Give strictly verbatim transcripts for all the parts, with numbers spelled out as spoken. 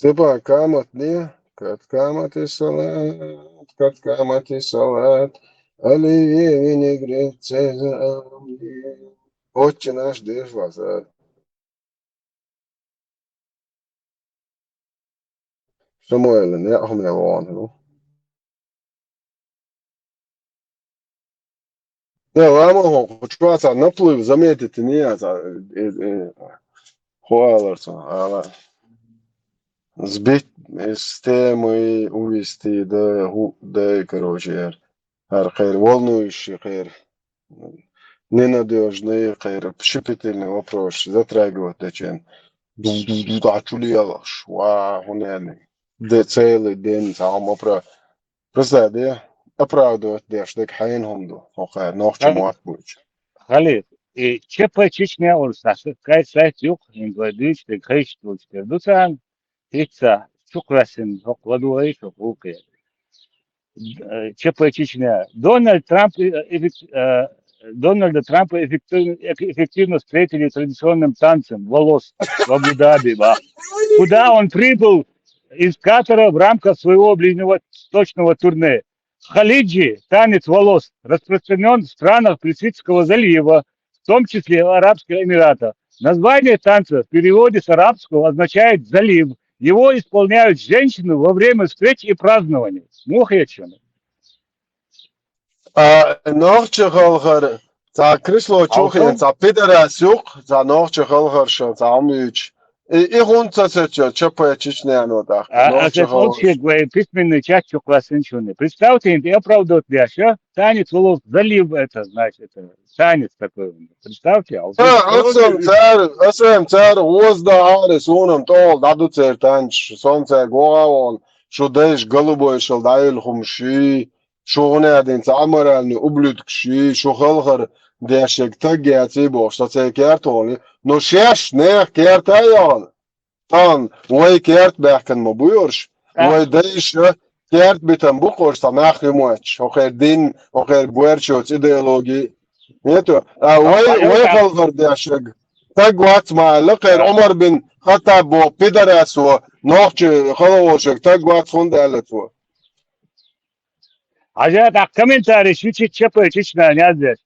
Типа камат не, кат камат и салат, кат камат и салат. Оливье, винегрет, цезарь, омлет. Отче наш, Деш вазар. Самуэль, не ахмел вон. Не, ламо хо, хочу аса наплыв заметить, не аса, э, э, хоаларса, ала. Сбить с темы, увести, да, гу-, да, короче, яр. Ар хайр, волнующий хайр. Ненадёжный хайр, щепетильный вопрос, затрагивать дечен. Ду-ду-ду, да, чули ялаш, ва, хунени. Де целый день, сам опра-, Просто, да, оправдывать деш, так хьайна хӀума ду, хӀокхара нохча Хал-, мотт буйча. Халид, и ЧП Чечня олуш сахьа, кай сайт юкъ, инглайдуьйч, так хӀайш долчу тера ду царна, хӀицца чукхваьссина хӀокху ладугӀуш, хӀокху гӀуллакхе. Э, ЧП Чечня. Дональд Трамп, э, эффект-, э, Дональда Трампа эффектив-, эк-, эффективно встретили традиционным танцем волос в Абу-Даби, ба. Куда он прибыл из Катара в рамках своего ближневосточного турне. Халиджи, танец волос, распространён в странах Персидского залива, в том числе в Арабских Эмиратах. Название танца в переводе с арабского означает «залив». Его исполняют женщины во время встреч и празднований. Мухечёнок. А, нохча халхар, цхьа кресло чухен, цхьа пидорас юкъ, цхьа нохча халхарша, цхьа хӀума юьйцу. И, и хӀунда ца сецо, ЧП Чечняно тӀаккха? А, нохча а халхар. Вай письменный чат чу кхоьссина шуна. Представьте, и оправдывать деш, а? Танец волос, залив это, значит, это, танец такой у них. Представьте, а вот... А, аса-м цара, аса-м цара гӀоза дан гӀара, суна-м тӀехула дӀаду церан танцаш, со-м цаьрга вогӀа а волу, шу дайша голубойшал дӀайолу хӀума ший. Шу гӀунадинца аморальный ублюдкаш ю, шу халхар дешерг таг яций бохуш, со церан керта вахана. Но шаьш нехан керта а яхана, тахана вай керта баьхкина ма бу уьш, вай дайша керта битина бу-кх уьш, цхьа нах хи моьттуш, хӀокхеран дин, хӀокхеран боьршаца идеологи. Нету, а вай, вай халхар дешерг таг вац ма аьлла, кхеран Ӏумар бин Хаттаб боху пидорасо, нохча халхаршерг таг вац хӀунда аьлла цо. Хьажа, тӀаккха комментарий ши чу ЧП Чечнян яздеш.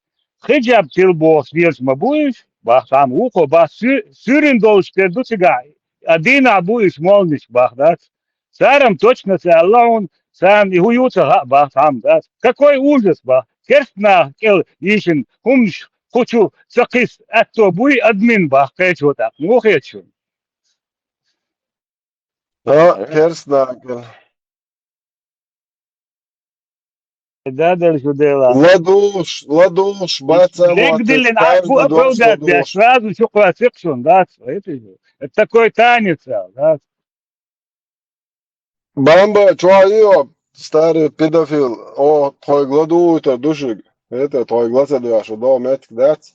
Хиджаб тилла бохуш лелаш ма бу уьш, бах цхьамма, вукхо бах суьйрина долуш тера ду цигахь, а дийнахь бу уьш молланаш, бах дац. Цара-м точно ца аьлла хьуна, царна и хӀун ю ца хаьа, бах цхьамма дац. Какой ужас, бах, керстанах кӀел йийшина хӀуманаш кху чу ца кхисса аьтто буй адамийн, бах, кхечо тӀаккха. Муха хета шуна? А, керстанах кӀел. Да, дара шу дела. ЛадугӀуш, ладугӀуш, бац а моттуш, диллина, а, бу-, оправдать деш, сразу чукхоьссина шуна, дац, это же. Это такой танец, да. Бамба, чохь йо, старый педофил, о, тхойга ладугӀуьйтур ду шуьга. Это тхойга ла ца доьшу, до меттиг дац.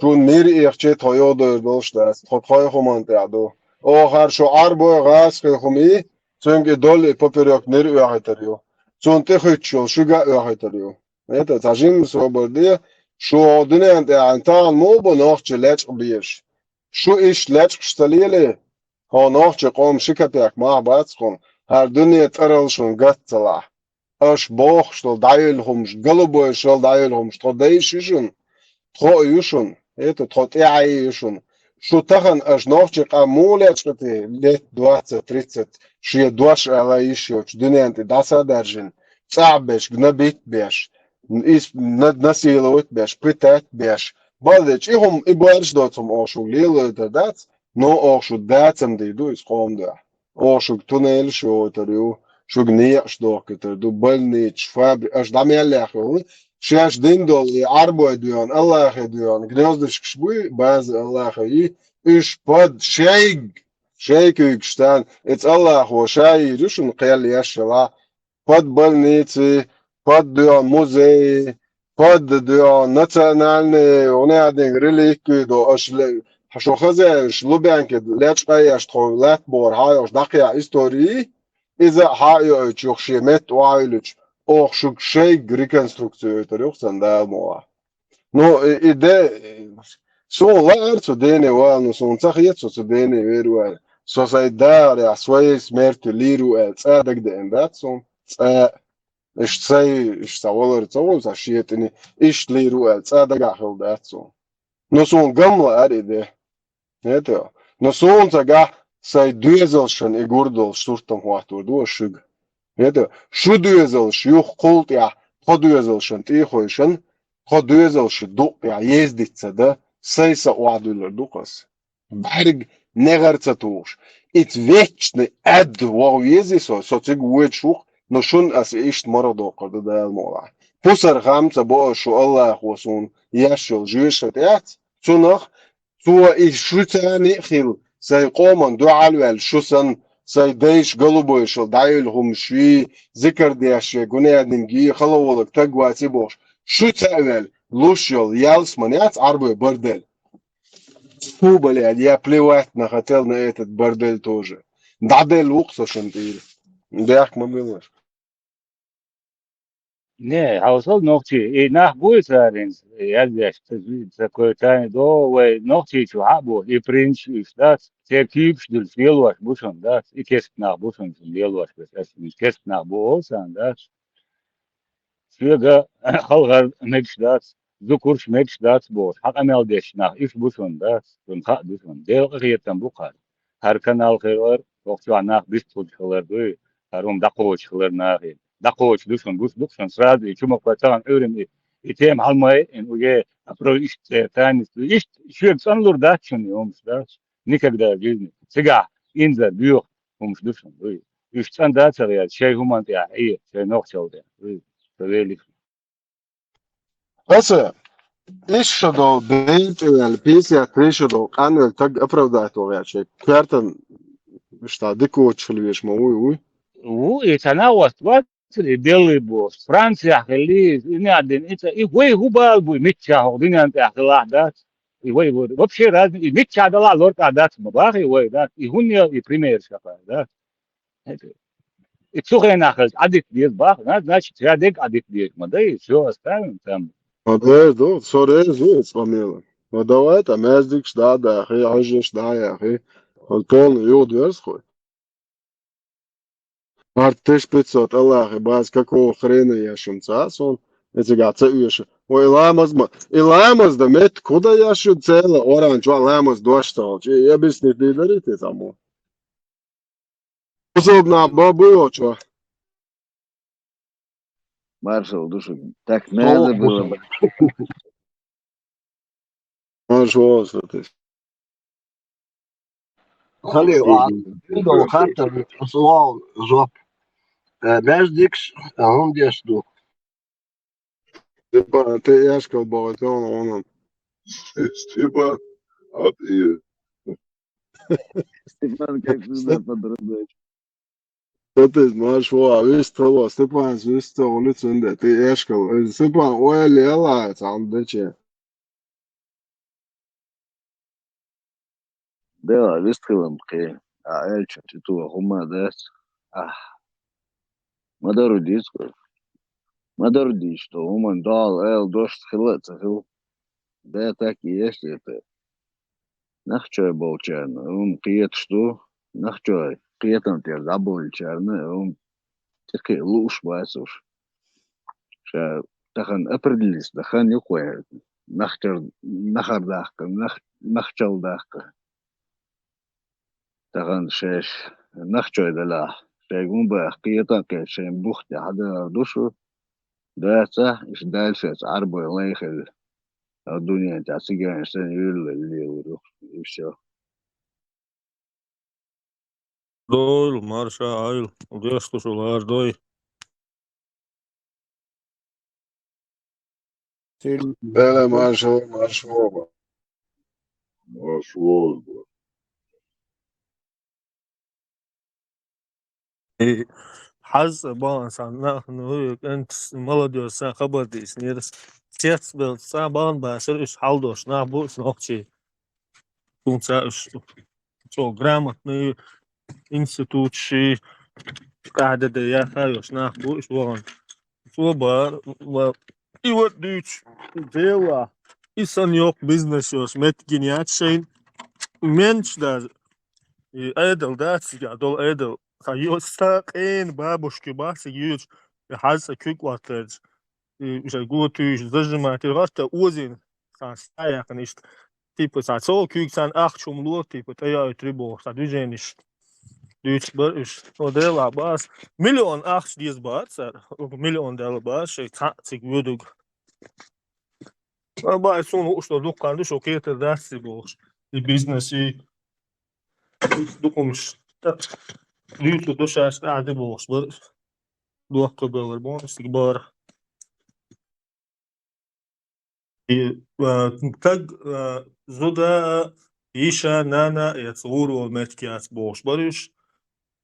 Шуна нир ихча тхо йодуьйр долуш дац, тхо тхойхуман тӀехь ду. Оха хӀара шу Ӏарбой гӀазкхи хӀума йий, цуьнга и долу и поперёк нир оьхуьйтур ю. Цунна тӀехуьттуш йолу шуьга а оьхуьйтур ю. Это цхьа жимма собар де, шу хӀокху дуьненна тӀехь тахана муха бу нохчий лечкъа безаш? Шу иштта лечкъаш ца лелий, хьо нохчий къоман ши капек мах бац хьуна, хӀара дуьне тӀаралла шуна гатцалахь. Аша бохуш долу дӀайолу хӀумаш, голубой шал дӀайолу хӀумаш, тхо дайша ю шуна, тхо а ю шуна, это тхо тӀаьхье ю шуна. Шу тахана аша нохчий къам муха лечкъитий, лет двадцать тридцать, шен дош ала йиш йоцуш, дуьненна тӀе дӀасадаржина, цӀахь беш, гнобить беш, ис-, на-, насиловать беш, пытать беш. Балдечу и хӀума, и боьрша доцу хӀума оха шуьга лелойтар дац, но оха шу дацам дийр ду иза къоман дуьхьа. Оха шуьга туннелаш йохуьйтур ю, шуьга некъаш дохкуьйтур ду, больницаш, фабри-, аша дӀа мел лехь хилла, шаьш дина долу и Ӏарбой доьгӀна, Аллахе доьгӀна, гнёздышкаш буй, база Аллахе йий, уьш пад шайг, шай куьйгаш царна, иза Аллахо ша йийр ю шуна кхел еш ялахь, пад больници, пад доьгӀна музей, пад доьгӀна национальный, гӀунадинга реликви до, аша ле-, шу хазаеваш Лубянке лечкъа а еш тхо лаьтта бохура хьан йолуш дӀакхехьа истории, иза а хьан а йоуьйтуш юха шен метта охьайиллича, оха шуьга шайга реконструкци йойтур юха сан Дала мукъалахь. Ну, и, и де, суна лаьара цу дене вала, ну, суна ца хета со цу дене вер вара. Со сайн дагӀарехь, своей смертью лийр ву аьлла, цкъа а дагадеана дац суна, цкъа а. Иштта сайн, иштта цхьа валар ца ву, цхьа шетӀани, иштта лийр ву аьлла, цкъа а дагахь хилла дац суна. Но суна гамла ара и де. ХӀета? Но суна цхьа гахь сайн доьзалшна и гур долуш суртам хӀоттор ду аса шуьга. ХӀета? Шу доьзалш юха кхул тӀехь, тхо доьзалшна тӀехойшан, тхо доьзалш дукъ тӀехь ездить ца дан, сайн са охьадуьллур ду аса. БӀаьрг негӀар ца тухуш. Ица вечный ад вогӀу вези со, со цига воьдуш ву-кх, но шуна аса иштта марха доккхур ду Дала мукъалахь. Пусар хам ца бо аса шу Аллахо суна еш йолу жоьжахати яц, цунах, цо и шу царна а хилла, сайн къоман дуьхьал а ваьлла, шу санна, сайн дайша голубойшал дӀайолу хӀумаш вий, зикар деш я гунаьдинга, хала волаг таг вац и бохуш, шу ца а ваьлла, луш йолу ялсаман яц Ӏарбой барделла. Фу, блядь, я плевать на хотел на этот бордель тоже. ДӀаделла ву-кх со шуна тӀера. Бехк ма билла аш. Не, хьовсал нохчий, и нах буй царна яздеш, ца, ца кхойтта до вай нохчий чу хьа а бу, и принц уьш дац, церан кийпаш дуьллуш лелош бу шуна дац, и керста нах бу шуна, шуна лелош, аш керста нах бу олу царна дац. Соьга хьалхара мегаш дац, зукурш мегаш дац бохуш, хьан къамел деш нах, уьш бу шуна дац, шуна хаа ду шуна. Делан къинхетам бу-кх хӀара. ХӀара канал хилар, хӀокху чохь нах бистхуьлуш хилар дуй, хӀара хӀума дӀакхочуш хилар нахе. ДӀакхочуш ду шуна, гуш ду-кх шуна, сразу и чу ма кхой тахана Ӏуьйранна и, и тема хьалмай, ин уье, а про иштта цӀе танис ду. Иштта шуьга цӀанлур дац шуна и хӀумаш дац. Никогда в жизни. Цигахь инзар боьху хӀумаш ду шуна дуй. Уьш цӀан дац а гӀерта, шайн хӀуманна тӀехь Ӏе, шайн нохчалла тӀехь. Ой, ца велих. Аса, исс шо долу бер тӀе ваьлла, пятьдесят три шо долу къанвелла таг оправдать ваха яц шайн коьртан, иштта дика воцуш хила везаш ма вуй, вуй? Ву, и цхьана а васт, вац, и беллий бохуш. Францехь хилли, и неӀ дина, и ца, и вай хӀун бала буй, миччахь хӀокху дуьненна тӀехь хилахь дац? И вай, вай, вообще разный, и миччахь далахь лоркъахь дац, ма бахий вай, дац? И хӀунда и пример шаьш, дац? И цу хенахь хезча, Ӏадитта деза баха, на, значит, ша дерг Ӏадитта деза ма дай, всё, оставим там. Ма деза ду, со реза ву иза къамела. Ну, давай там, маьждигаш дӀа а дахий, хьаьжаш дӀа а яхий, хьан полный юха доьрзу кхуй. Март тысяча пятьсот Аллахе база, какого хрена я шуна ца а суна, и цигахь ца оьшу. Ой, и ламаз ма, и ламаз дан меттиг хӀун дан я шу цела, оран чохь ламаз дош ца хилча, и объяснить дийр дарий те цхьаммо? Особенно бан буй оцо. Маршал ду шуьга. Так надо было бы. Маршо, сатуьйсу. Халил, а, Мгм. Индон хаттар, суал, жоп. Э, беш дикш, а, хӀун деш ду? Степан, тӀе эшкал бохуьйту хьуна хьуна. Степан, а, и Степан, как всегда, Степ-, подражаешь. Степан, марш ву, а вистхила, Степан, вистхила, цунде, тӀе эшкал. Степан, ойла ела, цхьаьна дече. Дела, вистхилам кхин, а, элча, чу ту хӀума дац. Ахь. Ма дару дийцу кхуьй. Ма дару дийцу, хӀуманна догӀал ала дош хилла а ца хилла. Да, так и есть это. Нохчой болчарна хӀума кхеташ ду, нохчой кхетам тӀера дӀаболчарна хӀума тӀекхиа лууш бац уьш. Ша тахана определиться дан хан ю кхуьй, нохчар-, нохардаккха, нох-, нохчалдаккха. Тахана шаьш нохчой делахь, шайга хӀун баха кхетам а кхетта, шайн бух тӀе хьадалар ду шу, дацахь, иштта дальше Ӏарбой лай хилла, а дуьнен тӀехь циганаш санна юьллалла лелур ю, и всё. Дойла, марша Ӏойла, деш ду шу лардой. Сил- Эла, маршо, маршо. Маршо. И хьаза бахана сан нах, ну, кӀентас, молодёжь сан хабар дийцинера. Цец бел цхьа бахана бацара, уьш хьалдош нах бу, уьш нохчий. Цунца уьш цо грамотный институтший, къаьхьа де яхха йолуш нах бу уьш вахана. Цо бара, ва и ват дуьйцу дела, и сан йоккха бизнес йолуш меттиг гина яц шайна. Менш даже И Ӏедал дац, цигахь долу Ӏедал. Сан йо-, сан къена бабушка бац цига юьйцуш, и хьажа цӀа куьг Ӏоттаьрча. И уьш ай го туьйсуш, зажимать, и гӀатта озийна, сан схьа яьккхина иштта. Типа, сан цо куьйга царна ахча хӀума ло, типа, тӀейоуьйтур ю бохуш, сан движенеш дуьйцуш бара уьш. О, Делахь бац. Миллион ахча деза бара цара. Миллион делла бац, шайн цхьаъ цига воьдург. Ма бац, суна хууш долу дуккха ду, шо кхетар дац цига бохуш. И бизнес, и дукхамаш. Дуьйцур ду шаьш тӀаьхьа ди бохуш бара. Дохка беллар боху, стиг бара. И, а, таг, а, зуда а, йиша, нана а эца гӀур волу меттиг яц бохуш бара уьш.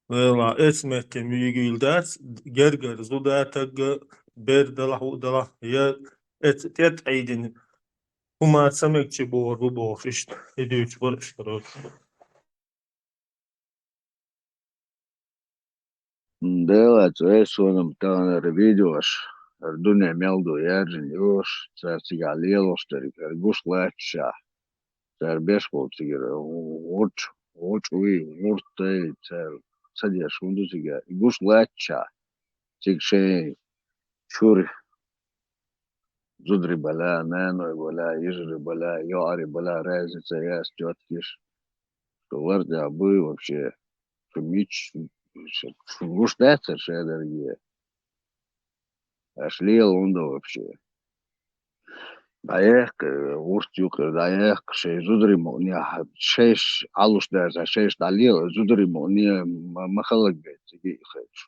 Вела, эца меттиг муьйгийла дац, гергара зуда тагга бер далахь, у далахь, я эца тӀетӀа Ӏийдина хӀума ца мегчи бохур бу бохуш, иштта и дуьйцуш бара уьш, короче. М, Дела, цӀе, суна-м таханара видеош, хӀара дуьне мел ду яьржина йолуш, цара цигахь лелош дерг, хӀара гуш лаьтташехь, цара беш болу цигара гӀурч, гӀучу вуй, гӀурт дай, цара ца деш хӀун ду цигахь, и гуш лаьтташехь, цига шайн чуьра зударий балахь, наной балахь, йижарий балахь, йоӀарий балахь, разница яц, тёткиш. Шу лартӀехь буй вообще? Шу мича, шу гуш дацара шадерриге? Аша лела хӀунда вообще? ДӀаехка, гӀурт юкъара дӀаехка, шайн зударий мукъанехь, шайша Ӏалуш дацахь, шайша дӀалела, зударий мукъане ма, ма халагбе цига а хеташ.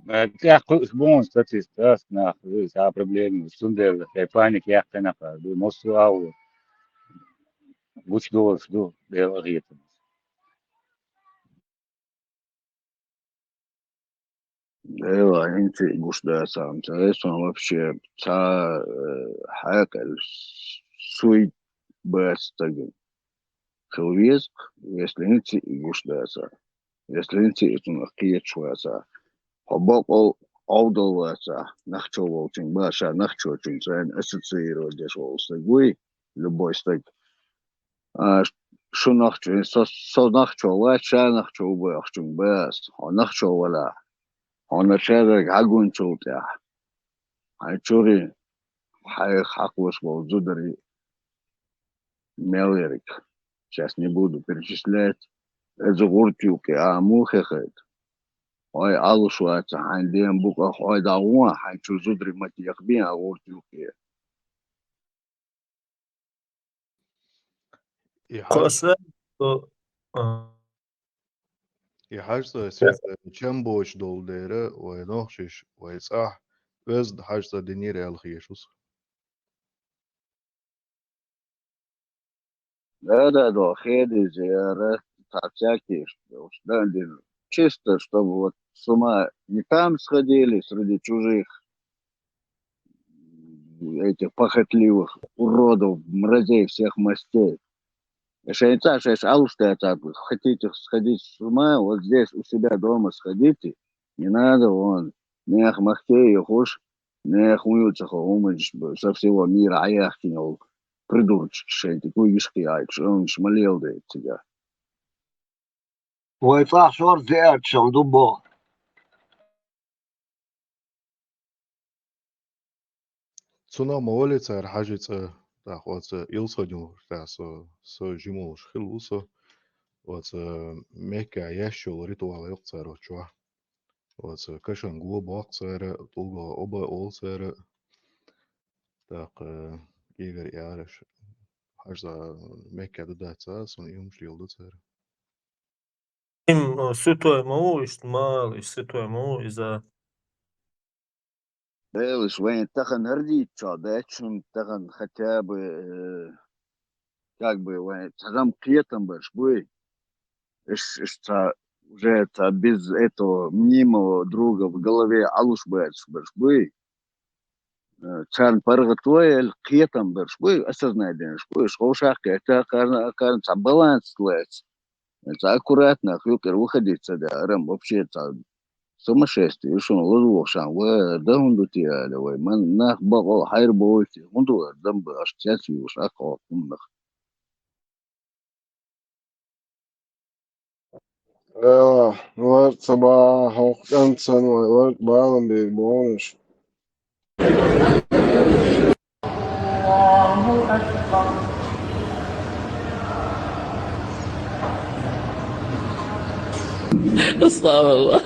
Э, тӀаккха кхуьуш бу хьуна статистика, ас нах, вуй, цхьа проблема, цундела тхайн паника яьккхина кхара ду, массо а агӀо гучудолуш ду, Дела къахетамца. Эла, хӀинца а гуш дацахь, ца, сан вообще цхьа, э, хьекъал, суй бац стагана. Хила веза, если хӀинца а гуш дацахь, если хӀинца а цунах кхеташ вацахь, хьо бакъал Ӏовдал вацахь, нохчо волчуьнга, баша нохчочуьнга царна ассоциировать деш волу стаг вуй, любой стаг. А, шу нохчо, со, со нохчо вац, ша нохчо ву бохучуьнга бац, хьо нохчо валахь, хьуна шадерг хьагуьйначул тӀаьхьа. Хьайн чуьра, хьайх хьакхош болу зударий мел ерг. Сейчас не буду перечислять. Иза гӀурт юкъе а муха хета? Хьой Ӏалуш вацахь, хьайн ден букъа хьой дӀагӀо, хьайн чу зударий ма текхабе а гӀурт юкъе. И хьаж-, Кхоса, о, а. И хьаж цӀа, э, чам боцуш долу дера, вай нохчаш, вай цӀахь, оьзда хьаж цӀа динера аьлла хеташ ву со. Да, да, да, хедизе яра, цхьа всякие, что уж, да, дин. Чисто, чтобы вот с ума не там сходили среди чужих, этих похотливых уродов, мразей всех мастей. Шайн цӀа шайша Ӏалуш дацахь, хотите сходить с ума, вот здесь у себя дома сходите. Не надо вон, нехан махке а яхуш, нехан вуй ца хо хӀуманаш б-, со всего мира Ӏаяхкина волу придурочки шайн тӀе куйгаш кхиайкаш, хӀуманаш ма леладе цигахь. Вай цӀахь шорта зеарчам ду боху. Цунах ма вали цара хьажи цӀа, тӀаккха оцу Илсхо дин ву, тӀаккха со, со жима волуш хилла ву со. Оцу Мекка еш йолу ритуал йоккху цара оцу чохь. Оцу кашан го боккху цара, тӀулгах оба олу цара. ТӀаккха кӀегар аьлла, хьажа Мекка ду дац, цара, суна и хӀумаш леладо цара. Им, э, святой ма ву, иштта мала, иштта святой ма ву иза. Делаш вайн тахана хӀара дийцча, даьчун тахана хотя бы, э, как бы вайн цхьа гӀам кхетам барш буй. Иш, иш ца, уже ца без этого мнимого друга в голове Ӏалуш барш, барш буй. Э, царна паргӀато яьлла кхетам барш буй, осознать динарш буй, иш ховшах кхетта, кхарна, кхарна цхьа баланс лаьц. Цхьа аккуратно, хилкъира выходить ца де, арам вообще цхьа сумасшествие, уж шуна лоза вохушан, ва, да хӀунда те аьлла, вай, ман нах бакъо хьайр бовлуш, хӀунда ара, дам ба, аш цец вуьйш, ах хьо хӀуманах. Э, лар ца ба, хьох кӀант сан вай, лар балан бер бонуш. الله أكبر. أستغفر الله.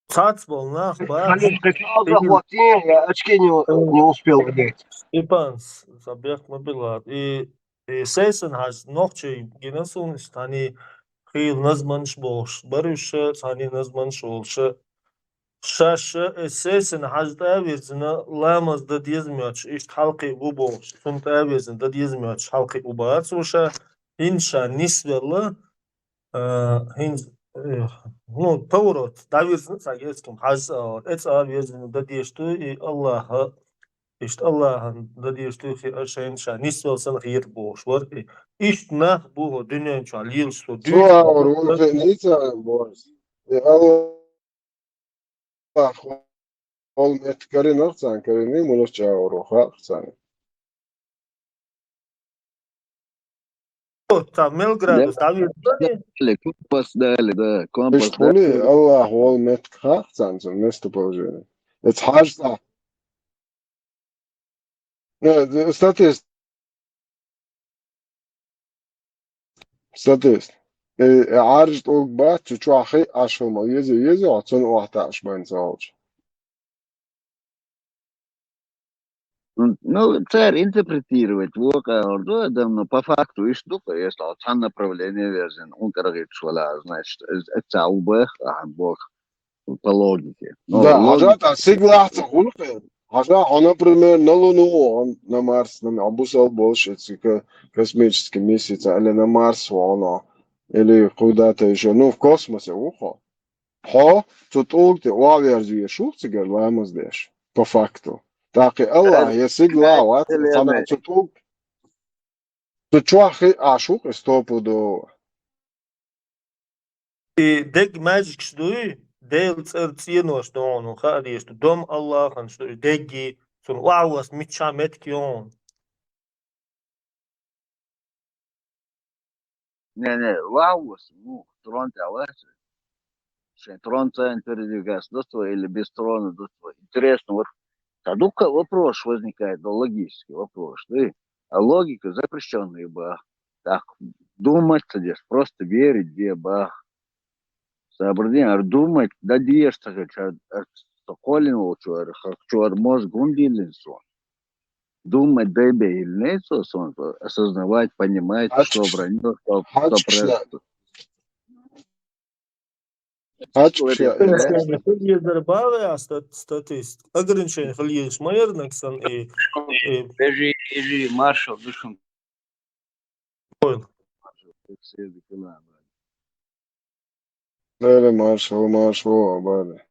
Цац болу нах бац. Халид, ты чё, Степан? Захватил, я очки не, не успел одеть. Степан, с-, забег мобила. И, и Сейсан хьажа нохчий гина суна, цхьаний хийла назманаш болуш, баруша, цхьаний назманаш волуша. Шаша, э, Сейсан хьажа тӀавирзина, ламаз дан деза моьттуш, иштта хьалкхиъ ву бохуш, цунна тӀавирзина, дан деза моьттуш, хьалкхиъ ву бац ву ша, хӀинца ша нисвелла, а, хӀинца, э, ну, поворот, дӀавирзина цхьа герзкам хьажа цӀа, э, цӀа вирзина дан дезаш ду, и Аллаха, иштта Аллахана дан дезаш ду, хи-, а, шайна ша нисвелла санна хетар бохуш вара, и иштта нах бу хӀо дуьнен чохь лелаш со дуьйцу. Цо агӀор вон хиъна ца бохуш. И Аллах хьол метта каринарх царна карина, муьлхачу агӀор ву хаьа царна. О, цхьа мел градус дӀавирзина? Дали, компас дали, да, компас. Иштта хуьлий, дали. Аллах волу меттиг хаьа царна, цуьнан местоположение. Эца хьажа цхьа. Э, статист. Статист. Э, э, Ӏаржа тӀулг бац, цу чохь хи Ӏаш хӀума веза, веза, хьо цунна охьатаӀаш байна ца волчу. Ну, цара интерпретировать вокъа ордо адам, но по факту иштта ду-кх, если хьо цхьана направление верзина, хӀун карагӀийтуш вала, значит, э, э, ца у бах, ахьан бох, по логике. Ну, да, логика. Хьажа, та сиглахь ца хуьлу-кх. Хьажа, хьо, например, на Луну вахана, на Марс, на, а, бусал болуш, эци ка-, космический миссия ца, или на Марс вахана, или куда-то ещё, ну, в космосе ву хьо. Хьо цу тӀулга тӀе охьаверза везаш ву-кх цигара ламаз деш, по факту. ТӀаккха и Аллах, я сигла а вац, цхьана цу тӀулга, цу чохь хи Ӏаш ву-кх и стопудово. И дег маьждигаш дуй, Делан цӀера цӀенош ду хьуна, хаа дезаш ду, дом Аллаханаш ду, и дегги, цунна охьавоссу миччахьа меттиг ю хьуна. Не, не, охьавоссу, ну, трон тӀе вац. Шайн трон царна передвигаться дац вай или без трона дац вай. Интересно, вот та дуккха вопрос возникает, да, логический вопрос, да? А логика запрещённая бах. Так, думать ца деш, просто верить де бах. Сабрдин, ар думать, да, деш ца хилча, ар со кхоьллина волчу, ар хакчу, ар мозг гундиллина сон. Думать дай бе или нет, сон, осознавать, понимать, что враньё, что, что правда. Хьачкуша. Ограничение хила езар бала а стат-, статист. Ограничение хила езаш ма яра нагсан и, и. Эжи, эжи, маршал, душун. Понял. Эре маршал, маршал, бали.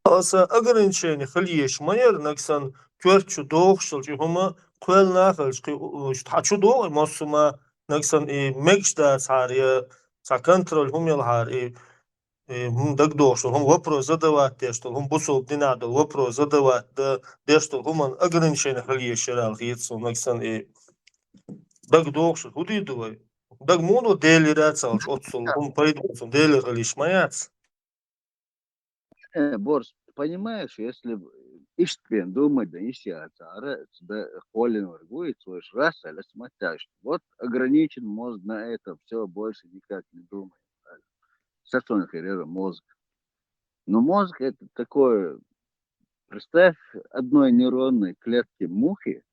Аса ограничение хила езаш ма яра нагсан коьрта чу дохуш долчу хӀума кхоьллина а хилча, кхин, у, у, хьан чу догӀу и массо а ма нагсан и мегаш дацахьара, я цхьа контроль хӀума ялахьара, и, и хӀума дагадогӀуш долу, хӀума вопрос задавать деш долу, хӀума бусалба динахь долу вопрос задавать д-, деш долу хӀуманна ограничение хила езаш яра аьлла хета суна нагсан и дагадогӀуш, хӀун дийр ду вай? Дага муха до Делера а ца хилча, оццул хӀума пайда бу цунна, Делера хила езаш ма яц? Э, Борс, понимаешь, если б иштта бен думать, да, иштта яц, ара, да, холин варгуй, цо иш раз, аля сматяш. Вот ограничен мозг на это, всё, больше никак не думает. Аля. Сатон херера мозг. Но мозг это такое, представь, одной нейронной клетки мухи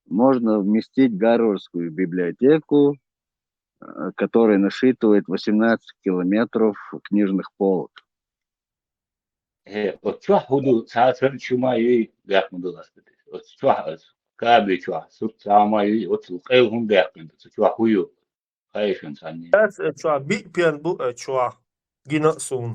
можно вместить в Гарвардскую библиотеку, э, которая насчитывает восемнадцать километров книжных полок. Э, вот чохь хӀун ду, цхьа цара чу ма юй, бехк ма ду ластадеш. Вот чохь ас, каби чохь, сур цхьа ма юй, вот къел хӀун бехкан ду, цу чохь хӀун ю? Хайшан цхьанне. Ас, э, чохь биъ пен бу, э, чохь. Гина а суна.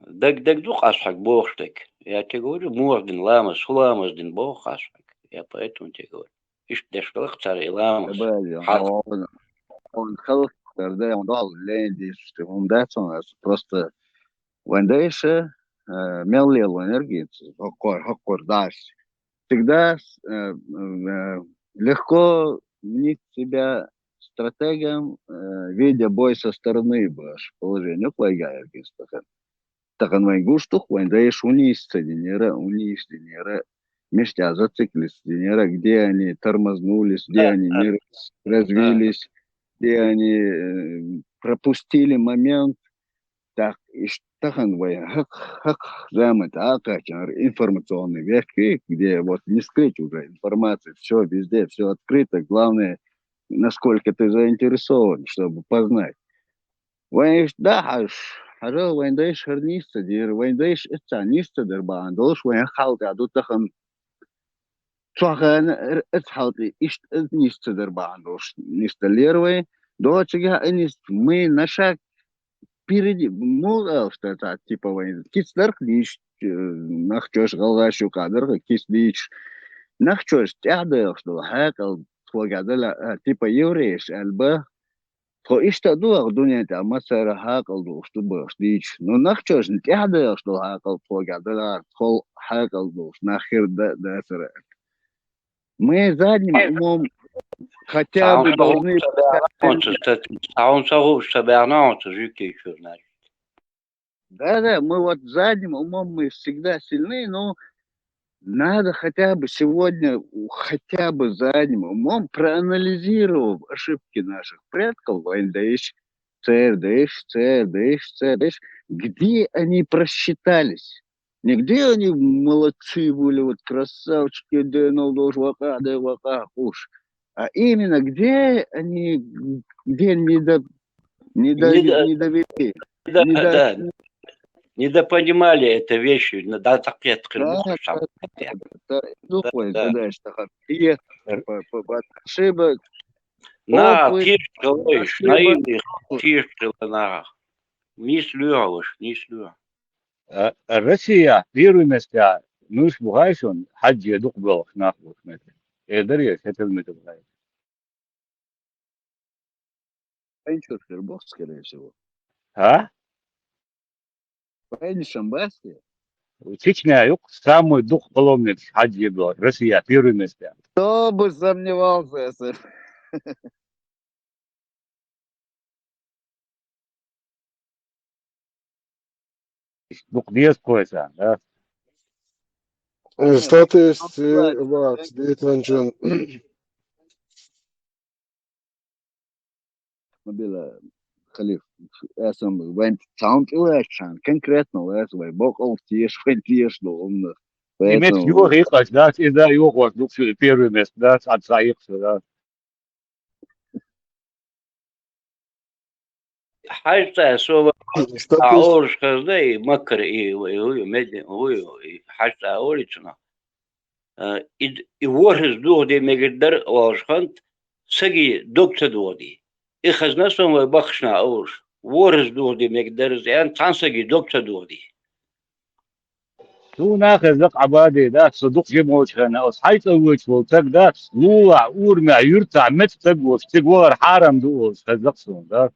Даг, даг ду-кх аз хьоьга бохуш дерг? Я тебе говорю, муха дина ламаз, хӀун ламаз дина боху-кх аз хьоьга? Я поэтому тебе говорю. Иштта деш хилла-кх цара и ламаз. Хьал- Он халкъ тара да, он дол лен дийш, хӀума дац он ас. Просто вайн дайша, э, мел лело энергия, хӀокхор, хӀокхор даш. Всегда, э, э, легко мнить себя стратегом, э, видя бой со стороны, баш, положение плохое, Тахана вайн гуш ду-кх, вайн дайша хӀун йиш ца динера, хӀун йиш динера, мишта зациклиться динера, где они тормознулись, где они не раз-, развились, где они, э, пропустили момент. Так, иштта тахана вайн хӀокху, хӀокху заман тӀе а кхаьчнера информационный век, где вот не скрыть уже информация, всё везде, всё открыто. Главное, насколько ты заинтересован, чтобы познать. Вайн иштта да хьажа, хьажал вайн дайша хӀара нийса ца дера, вайн дайша эццахь нийса ца дара бахьана долуш, вайн хьал тӀехь ду тахана. Цу хенахь эццахь хьал тӀе иштта эццахь нийса ца дара бахьана долуш, нийса лера вайн. Доцигахь а нийса, мы на шаг впереди, муха аьлла ста цхьа, типа, вайн кица дарх дийш, э, нах чош гӀалгӀаш юкъа дарх кица дийш. Нах чош тӀаьхьа дагӀаш долу хьекъал тхога дала, а, типа, еврейш аьлла бан, тхо иштта а ду ваха дуьнен тӀехь, массара хьакъал долуш ду бохуш дийча. Ну, нах чоьжна тӀаьхьа дагӀаш долу хьакъал тхога дала, тхол хьакъал долуш нах хир да, дацара. Мы задним умом хотя бы должны... Цхьаьна ца гуш ца баьхна оцу жуьгтичуьра, значит. Да-да, мы вот задним умом мы всегда сильны, но надо хотя бы сегодня, у-, хотя бы задним умом, проанализировав ошибки наших предков, вайн дайш, церан дайш, церан дайш, церан дайш, где они просчитались? Не где они молодцы были, вот красавчики, денал долуш вакъа, де вакъа, уж. А именно где они, где недо-, недо-, не до-, недовели. Не до-, недо-, да, недопонимали этой вещи, на-, да, так я открыл. Да, да, да, да, да, да. По-, по-, по-, ошибок. На, опыт, тише, ошибок. Наивный, тише, на. Нийса лоьху, нийса лоьху. А, а Россия первый месте, ну, уж бу хаьий шуна, хьаьжий дукха боьлхуш нах бу шуна. Э, даре, хӀетал метал хаьий. Вайнаш хир боху, скорее всего. А? Вайнаш бац те? Чечня юкъа самый дукха паломникаш хьаьжий бу, Россия первый месте. Кто бы сомневался, если... Дукха деза кхойса, да? Э, статистика, э, вац, дейтанчун. Мобила, Халиф, эсам вайн цхьаьна тӀе ваьччахьана, конкретно ваьца вай бокъал теша, вайн теша ду хӀуманах. И мет поэтому йохийкъаш дац, иза йохош дукха первый место дац, цхьа, цхьа йикъаш дац. Хьажцӏа со ва-, а, олуш хезна и Маккара, и, и, и, меди-, и, и Хьажцӏа олий цунах. А, и, и ворхӏаза духаде мегар дара оалаш хиннад, сага дог ца дохаде. И хезна сона вай баххашна олуш, ворхӏаза духаде мегар дара из аьнна, цхьана сага дог ца дохаде. Суна хезна-кх, Ӏабаде, да, со дукха жима волчу хенахь, оцу Хьажцӏа воьдуш волу стаг, да, лулахь, урамехь, юьртахь меца стаг волуш, цига вахар хьарам ду олуш хезна-кх суна, да.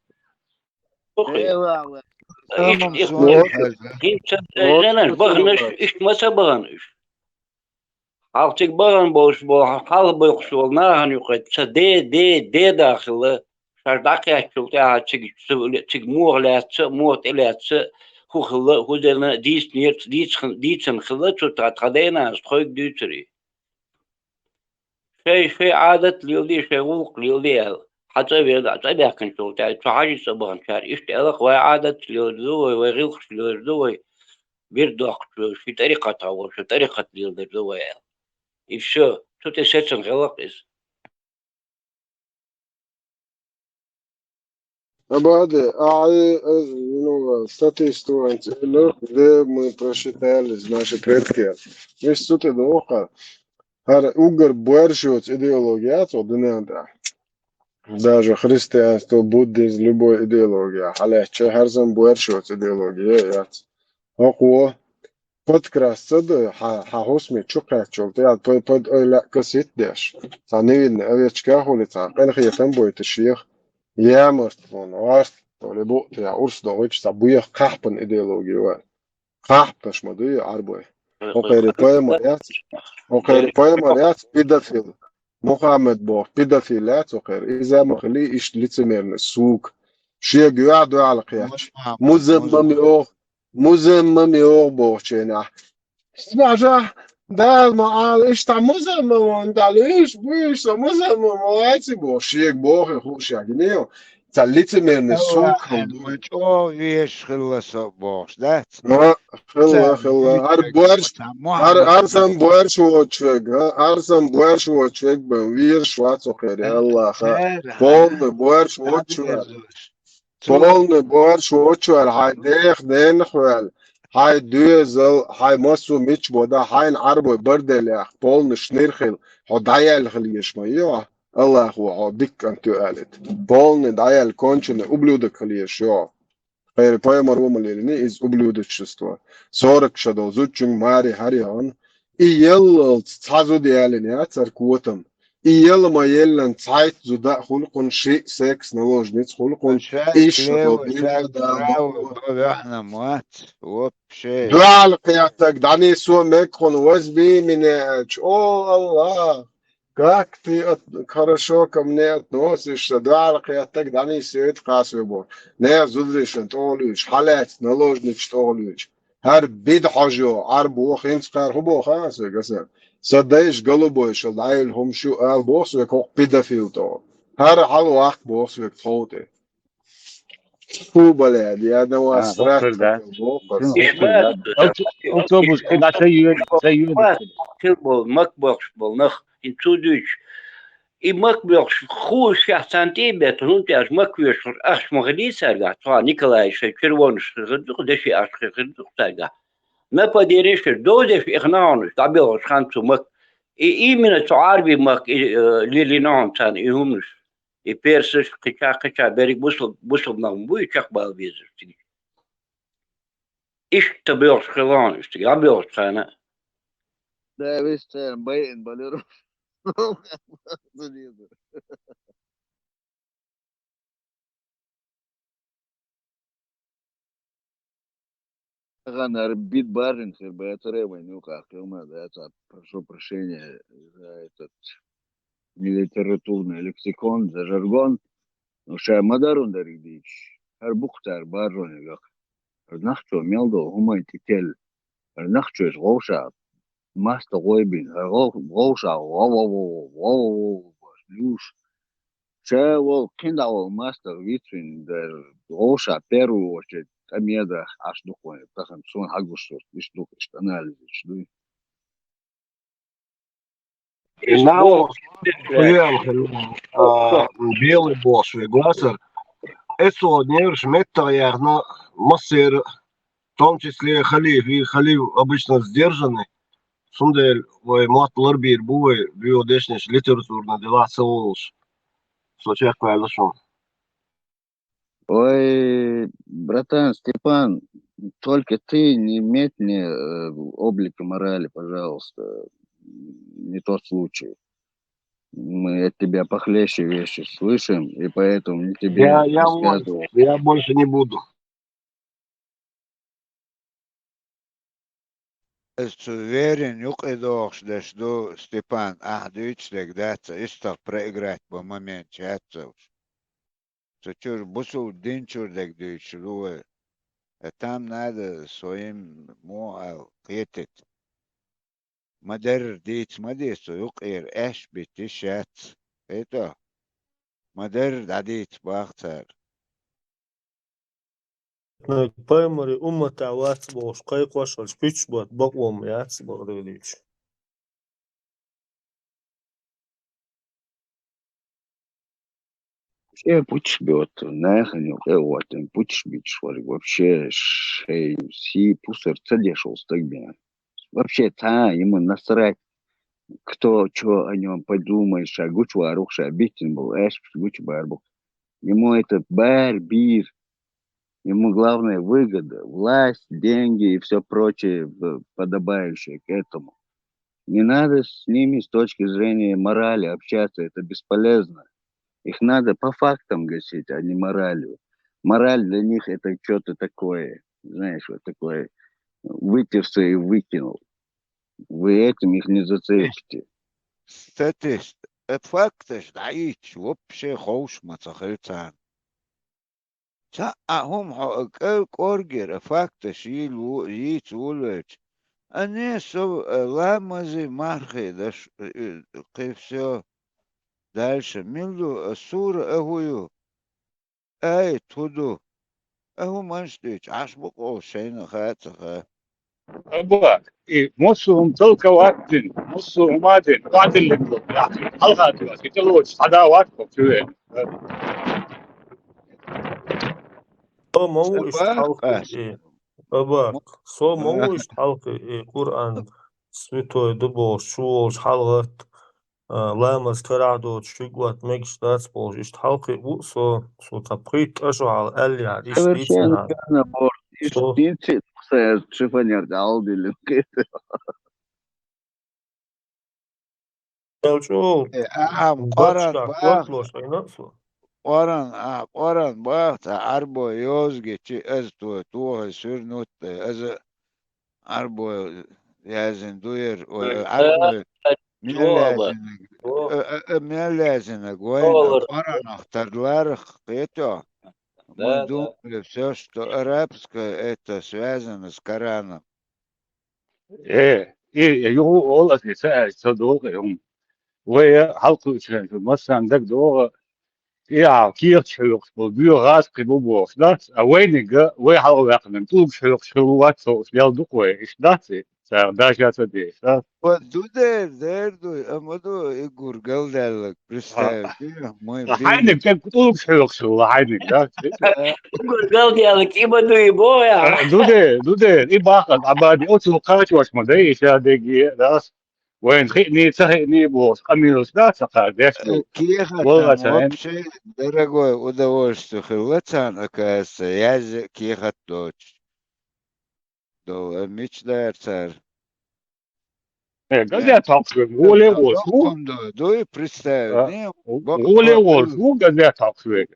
Охьа. Иштта, иштта, иштта ма ца бахана уьш, иштта ма ца бахана уьш. Хьалха цига бахана болуш болу, хьалха бохуш волу нахана юкъа ца де, де, де даха хилла, шаьш дӀакхаьчначул тӀаьхьа цига, цига муха лаьцна, муха тӀелаьцна, хӀун хилла, хӀун дина, дийцинера, дийцина, дийцина хилла цу тха, тхан дайнас тхоьга дуьйцура. Шайн, шайн Ӏадат леладе, шайн гӀуллакх леладе аьлла, хьан цӀа веана, цӀа баьхкинчул тӀаьхьа, цу ХьажцӀа баханчара иштта аьлла-кх: «Вай Ӏадаташ леладо вай, вай гӀиллакхаш леладо вай, бирд доккхучу ши тӀарикъатехь волчу тӀарикъат леладо вай», — аьлла. И всё, цу тӀе сецна хилла-кх иза. Абаде, а, э, э, ну, статистика, где мы просчитали, наши предки. Весь тут и духар. ХӀара уггар боьрша йоцу идеология яц вай дуьнен тӀехь. Даже христианство, буддизм, любой идеология. Хьалаьцча, хӀара санна боьрша йоцу идеология яц. ХӀокхо подкрасться ду, хьан, хьан хӀусаме чу кхаьччул тӀаьхьа, под, под ойла касит деш. Цхьа невинный овечка хуьлий, цхьа къинхетам бойтуш шех, ямартлун, гӀорт, то ли бу, я урс догӀуьйтуш, цхьа буьйха кхахьпан идеология вай. Кхахьпанаш ма дуй Ӏарбой. ХӀокхеран пайхамар яц, хӀокхеран пайхамар яц педофил. Мухаммад боху педофил яц хӀокхеран. Иза ма хили иштта лицемерный сука. Шега юьхь дуьхьал кхетча. Музаммам йогӀу, музаммам йогӀу бохучу хенахь. Смажа, Дала ма Ӏала, иштта музаммам ван Дала, уьш, буьйш, со музаммам ван вац боху. Шега боху хууш ягинийла. Ца лицемерный сука хила ду. ЧӀогӀа везаш хилла со бохуш, дац? А, хилла, хилла. ХӀара боьрш, хӀара, хӀара санна боьрш воцуш верг, а? ХӀара санна боьрш воцуш верг бен везаш вац хӀокхеран Аллаха. Полный боьрш воцуш верг. Полный боьрш воцуш верг, хьайн дех денах ваьлла. Хьайн доьзал, хьайн массо а мича бо дан, хьайна Ӏарбой барделлех, полный шнир хила, хьо дӀаяьлла хила езаш ма ю хьо. Аллахо хьо дика кӀант ю аьлларг. Полный дӀаяьлла конченый ублюдок хила езаш ю хьо. ХӀокхеран пайхамар ву ма лелийна иза ублюдочество. Сорок шо долу зудчуьнга маре хӀара яхана. И еллалц цхьа зуда ялийна яц хӀара котам. И яла ма еллан цхьайтта зуда а хуьлу кхунна, шиъ секс-наложница хуьлу кхунна. Иштта шо долу дуьнен Дала. Дуьхьал кхеттарг дӀанисо мега кхунна, возьми меня, о Аллах. Как ты от-, хорошо ко мне относишься, дуьхьал кхеттарг дӀанисъяйта кхасо боху. Нехан зударшна тӀе а луьйчу, хьалаьцна наложницаш тӀе а луьйчу. ХӀара бида хьожа йо, Ӏарбо хӀинца кхара хӀун боху, а, соьга аса? Сан дайша голубойшал дӀайолу хӀума шу ала боху соьга хӀокху педофил тӀе. ХӀара хьалаваккха боху соьга тхов тӀе. Фу, блядь, я на вас А, страх боккхур, да. Боккхур. Иш бац, Автобус, кхин дӀа ца йоьду, ца йоьду. Хила болу, мак бохуш болу нах, хӀинца цу дуьйцуш. И мак бохуш, хууш шех царна тӀе а бетта, хӀунда аьлча мак вешахуш ахча ма хилий цаьргахь, цхьа Николай шайн червонаш хир ду-кх, деши ахча хир ду-кх цаьргахь. Нападение шир довзеш ихна хьуна, дӀабелхаш хан цу мак. И именно цу Ӏарби мак, и, э, лелийна хьуна царна и хӀуманаш. И персаш, кхича, кхича берриг бусул-, бусулба нах ма буй, чекхбала безаш цига. Иштта боьлхуш хилла хьуна, иштта дӀабоьлхуш цхьана. Да, вист церан байина балира. Тахана хӀара бит бажина хир бацара вайн юкъахь хилла, да, цхьа, прошу прощения за этот нелитературный лексикон, за жаргон. Ну, ша ма дарун дерг дийцуш. ХӀара бу-кх цара бажоне веха. ХӀара нах чо мел долу хӀуманна тӀетелла. ХӀара нах чо иза гӀовша маста гӀой бина. ХӀара гӀов-, гӀовша гӀов-, гӀов-, гӀов-, гӀов-, гӀов-, гӀов-, луш. Ша волу, кхин дӀа волу мастагӀа вицвина дара, гӀовша первую очередь тӀаме даха Ӏаш ду-кх вайн, тахана суна хьагуш сурт, иштта ду-кх, иштта анализаш дуй. Белый босс вегасар. Эцо нерваш меттах яхна массера, в том числе халиф, и халиф обычно сдержанный. Цундела вай мотт ларбийр бу вай, вио дешнеш литературна дела ца волуш. Со чекхваьлла шуна. Ой, братан Степан, только ты не метни э, облика морали, пожалуйста. Не тот случай. Мы от тебя похлеще вещи слышим, и поэтому не тебе Я, я, больше, рассказывал. Я больше не буду. Аз цу верин юкъе дохуш деш ду, Степан, ахь дуьйцу дег дац, истах проиграть бан момент чаьццалш. Цу чур бусул дин чур дег дуьйцуш ду вай. А там надо своим мо ал кхетит. Ма-дарра дийца ма деза цу юкъера, аьшпа битта йиш яц. Хетта? Ма-дарра дӀадийца бах цара. Пайхамаре умматахь вац бохуш кхайкхош хилча, пуьчаш бетта бакъо ма яц боху дуьйцуш. Вообще пуьчаш бетта, нахана юкъе а ваттина, пуьчаш биташ верг вообще шайн сий пусар ца деш волу стаг бен. Вообще цхьа а ему насрать, кто чё о нём подумает, ша гучувар ву-кх, ша биттина болу аьшпаш гучубар бу-кх. Ему это бар бир. Ему главное выгода, власть, деньги и всё прочее, в- подобающее к этому. Не надо с ними с точки зрения морали общаться, это бесполезно. Их надо по фактам гасить, а не моралью. Мораль для них это что-то такое, знаешь, вот такое, вытер всё и выкинул. Вы этим их не зацепите. Статист, э, факташ дӀайийцча, вообще ховш ма ца хила царна. Цхьа а хӀума хьо а кӀел кӀоргера, а факташ йийла ву-, йийца волавелча, а не со, а ламази мархи даш, э, э, кхин всё. Дальше мила ду, а сура а хӀу ю? Ай, тху ду. А хӀуманаш дуьйцу, Ӏаш бу-кх оха шайна хаа а ца хаа. Аба, и массо хӀума талка ваттина, массо хӀума а дина, вадиллина ду, яхь, хьалха ду, и тӀелоцу схьада ватта чу вен. Со ма ву иштта хьалхе, и, Аба, со ма ву иштта хьалхе, и, Къуръан святой ду бохуш, чу волуш хьалагӀатта, а, ламаз карахь доцуш, шуьга ватта мегаш дац бохуш, иштта хьалхе а ву со, со цхьа пхийтта тӀа шо хьала аьлла яхьара, иштта дийцина хьара. Совершенно верно, Борис. Иштта дийцина, кхузахь шифоньер тӀе хьалдиллина кхета. Мел чӀогӀа Э, ахьа Къуръан бахахь, Къуръан, ахьа Къуръан бахахь, цхьа Ӏарбой йоза гичи, аза то-, тохай суьрнут тӀе, аза Ӏарбой яздина ду яра, ой, Ӏарбой мел яздинарг, э, э, э, мел яздинарг вайна Къуръанах тарларах кхетахь. Мы думали всё, что арабское это связано с Кораном. Э, и, и юха а олу аса, и ца аьлча, ца догӀу и хӀума. Вай хьалакхуьучу хенахь, массарна дагадогӀу, и ахьа кехаташ хьоькхуш болу боьха гӀазкхи бу бохуш дац, а вайниг а, вай хьалаваьккхинарг тӀулгаш хьоькхуш хилла вац, ховш, ял ду-кх вай, иштта дац и, цара даша ца дезаш дац. Ва ду дера, дера ду, амма ду, и гургал даьллаг, представь, мы хьайниг тӀе тӀулгаш хьоькхуш хилла, хьайниг, да? Гургал даьллаг, и ма ду, и боху, я? Ду дера, ду дера, и баккха Ӏабади, оцу кхачош ма дай, и ша дегге, да? Вайна хиъний, ца хиъний бохуш, къамелаш дац, ца кхара деш ду. Кехат вообще дорогое удовольствие хилла царна, оказывается, язъян кехат доцуш. Довла, мича дара цара? Э, газет хьокхуш вега, воле а волуш ву. Дуй, представь, воле а волуш ву газет хьокхуш вега.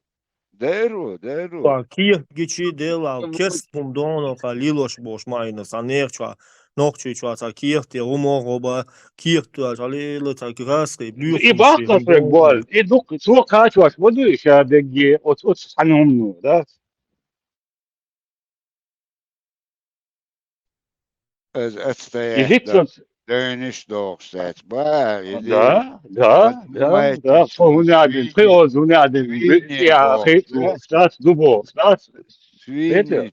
Деру, деру. Кехат гичи делахь, керста хӀума догӀу хьан лелош болуш ма хьийна, сан нехан чохь, нохчий чохь цхьа кехат я, хӀума гӀо ба, кехат доьлча лела цхьа гӀазкхи, и баккхалш вега болу, и дукха, цо кхачош ма дуй ша дегге, оцу, оцу цхьана хӀумано, да? Аз отстоять дойнаш дохуш сац, ба, иди. Да, да, да, тхо хӀуна а дина, тхо оза хӀуна а дина, я, хи, дац, ду бохуш, дац. Свиньи.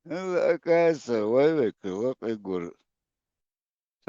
Ну, оказывается, вай векала къигур.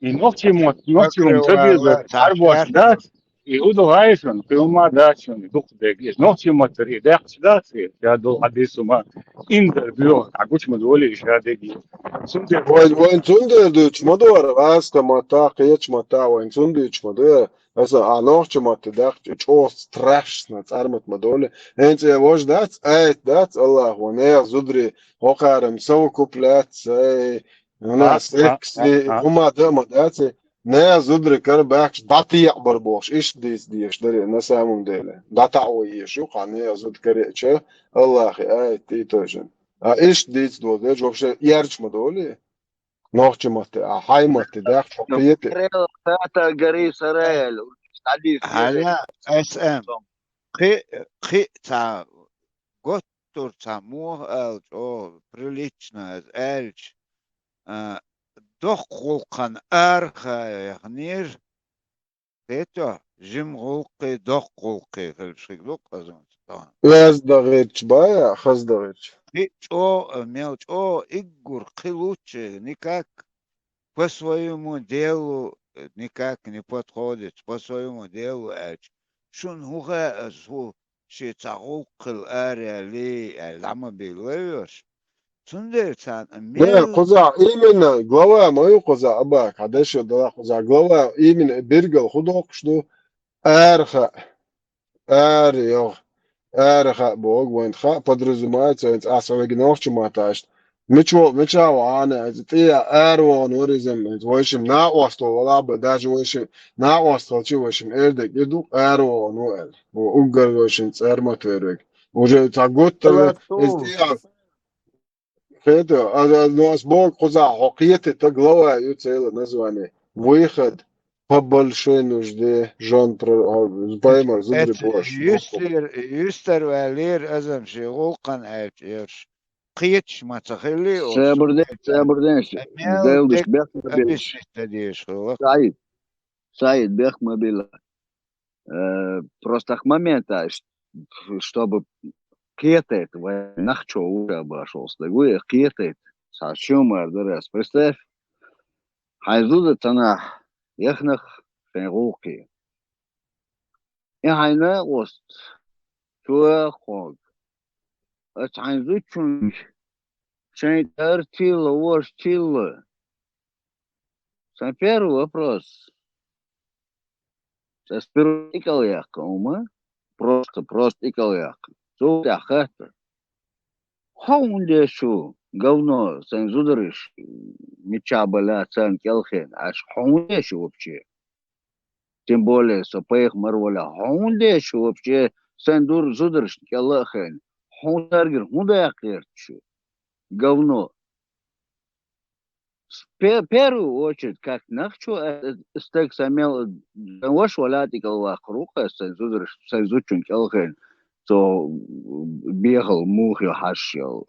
И нохчийн мотт, нохчийн хӀума ца безаш, цхьа бос дац, и хӀу ду хьайшан, кхин хӀума дац шуна, дукха дег. И нохчийн маттара и даьккхача дац, и, я долу хьадис хӀума, индара боьха, хьан гуча ма долий ша дег. Цундела вайн, вайн цундела дуьйцуш ма ду хӀара, гӀазкхийн матта, кхечу матта, вайн цунна дуьйцуш ма ду. Аса а нохчийн матте даьккхича, чӀогӀа страшно, цӀармат ма долий. ХӀинца и вож дац, айта дац, Аллахо, нехан зударий, хӀокхарам совокуплять, ай, у нас секс, и хӀума дан ма дац, и нехан зударий кара баьхкича дӀатаекъабар бохуш, иштта дийца дезаш дарий, на самом деле. ДӀатаӀо езаш ю, кху нехан зуда карийча, Аллахе айта и тожан. А иштта дийца дозуш, вообще, ярча ма долий. Нохчийн матте, а хьайн матте даьккхича, хьо кхета. Хьала, эс эм. Кхин, кхин цхьа готтур цхьа муха ала чӀогӀа прилично аса аьлча, а, доккха гӀуллакхана арахьа яханера, кхетий, жима гӀуллакхий, доккха гӀуллакхий хилча хир ду-кх азонца тахана. Лаздан гӀирташ бац, хаздан гӀирташ. Кхин чӀогӀа, мел чӀогӀа уггар кхин луччий, никак по своему делу, э, никак не подходит, по своему делу аьлча, шуна хӀун хаьа аса, хӀу шен цхьа гӀуллакх хилла араяьллий аьлла, дӀа ма биллай уьш. Цундела царна мел... Не, кхузахь именно глава ма ю кхузахь, Абак, хьан дешо далахь кхузахь. Глава именно биргал хӀун доккхуш ду? Арахьа. Ара йогӀу. Арахьа боху вайн хьа подразумевается, вайн цӀахь со вегина нохчийн маттахь иштта. Мича ву, мича ву Ӏана, иза тӀе ара вогӀун вара иза, вайшимма накъостал вала а бан, даже вайшимма накъосталчий вайшимма эр дерг и ду, ара вогӀун ву аьлла. Ву уггар вайшимма цӀармат вер вег. Уже цхьа гуттара иза тӀе а. Кхетий, а, а, ну, ас боху кхузахь, хьо кхетийта глава ю цела название. Выход по большой нужде жён про-, а, паймар зударий бохуш. Юстар, юстар ваьллера азам шен гӀуллакхана аьлча ерш. Кхеташ ма ца хилли оцу. Сабурден, сабурден, мел дел деш дерг бехк ма билла. Объяснить дан дезаш хилла. Саид, Саид, бехк ма билла. Э, просто к моменту, ш-, чтобы кхетийта, вайн нах чо ву ша башха стаг ву, и кхетийта. Цхьа шимма мара дара ас. Представь, хьайн зуда цхьанхьа яхнах шайн гӀуллакхе. И хьайн накъост, цо хьоьга: «Ас хьайн зудчуьнга шайн тӀара тилла, вожа тилла». Сайн первый вопрос. Ас сперва тӀекӀел яьккха хӀума, просто, просто тӀекӀел яьккха. Цул тӀаьхьа хаьттар: «Хьо хӀунда деш ву, говно, сайн зудараш миччахь бала царна кӀелхина, аш хьо хӀунда деш ву вообще? Тем более, со пайхамар валахь, хьо хӀунда деш ву вообще, сайн дур зударшна кӀел а хиъна? Хьуна царгара хӀун даккха гӀерташ ву? Говно». С-, пе-, первую очередь, как нах чу, э, э, стаг сайн мел, э, сан ваша валахь тӀекӀел ваккхар ву-кх ас, сайн зударш-, сайн зудчун кӀелхина, цо, э, бехал муха йо хьаш йо.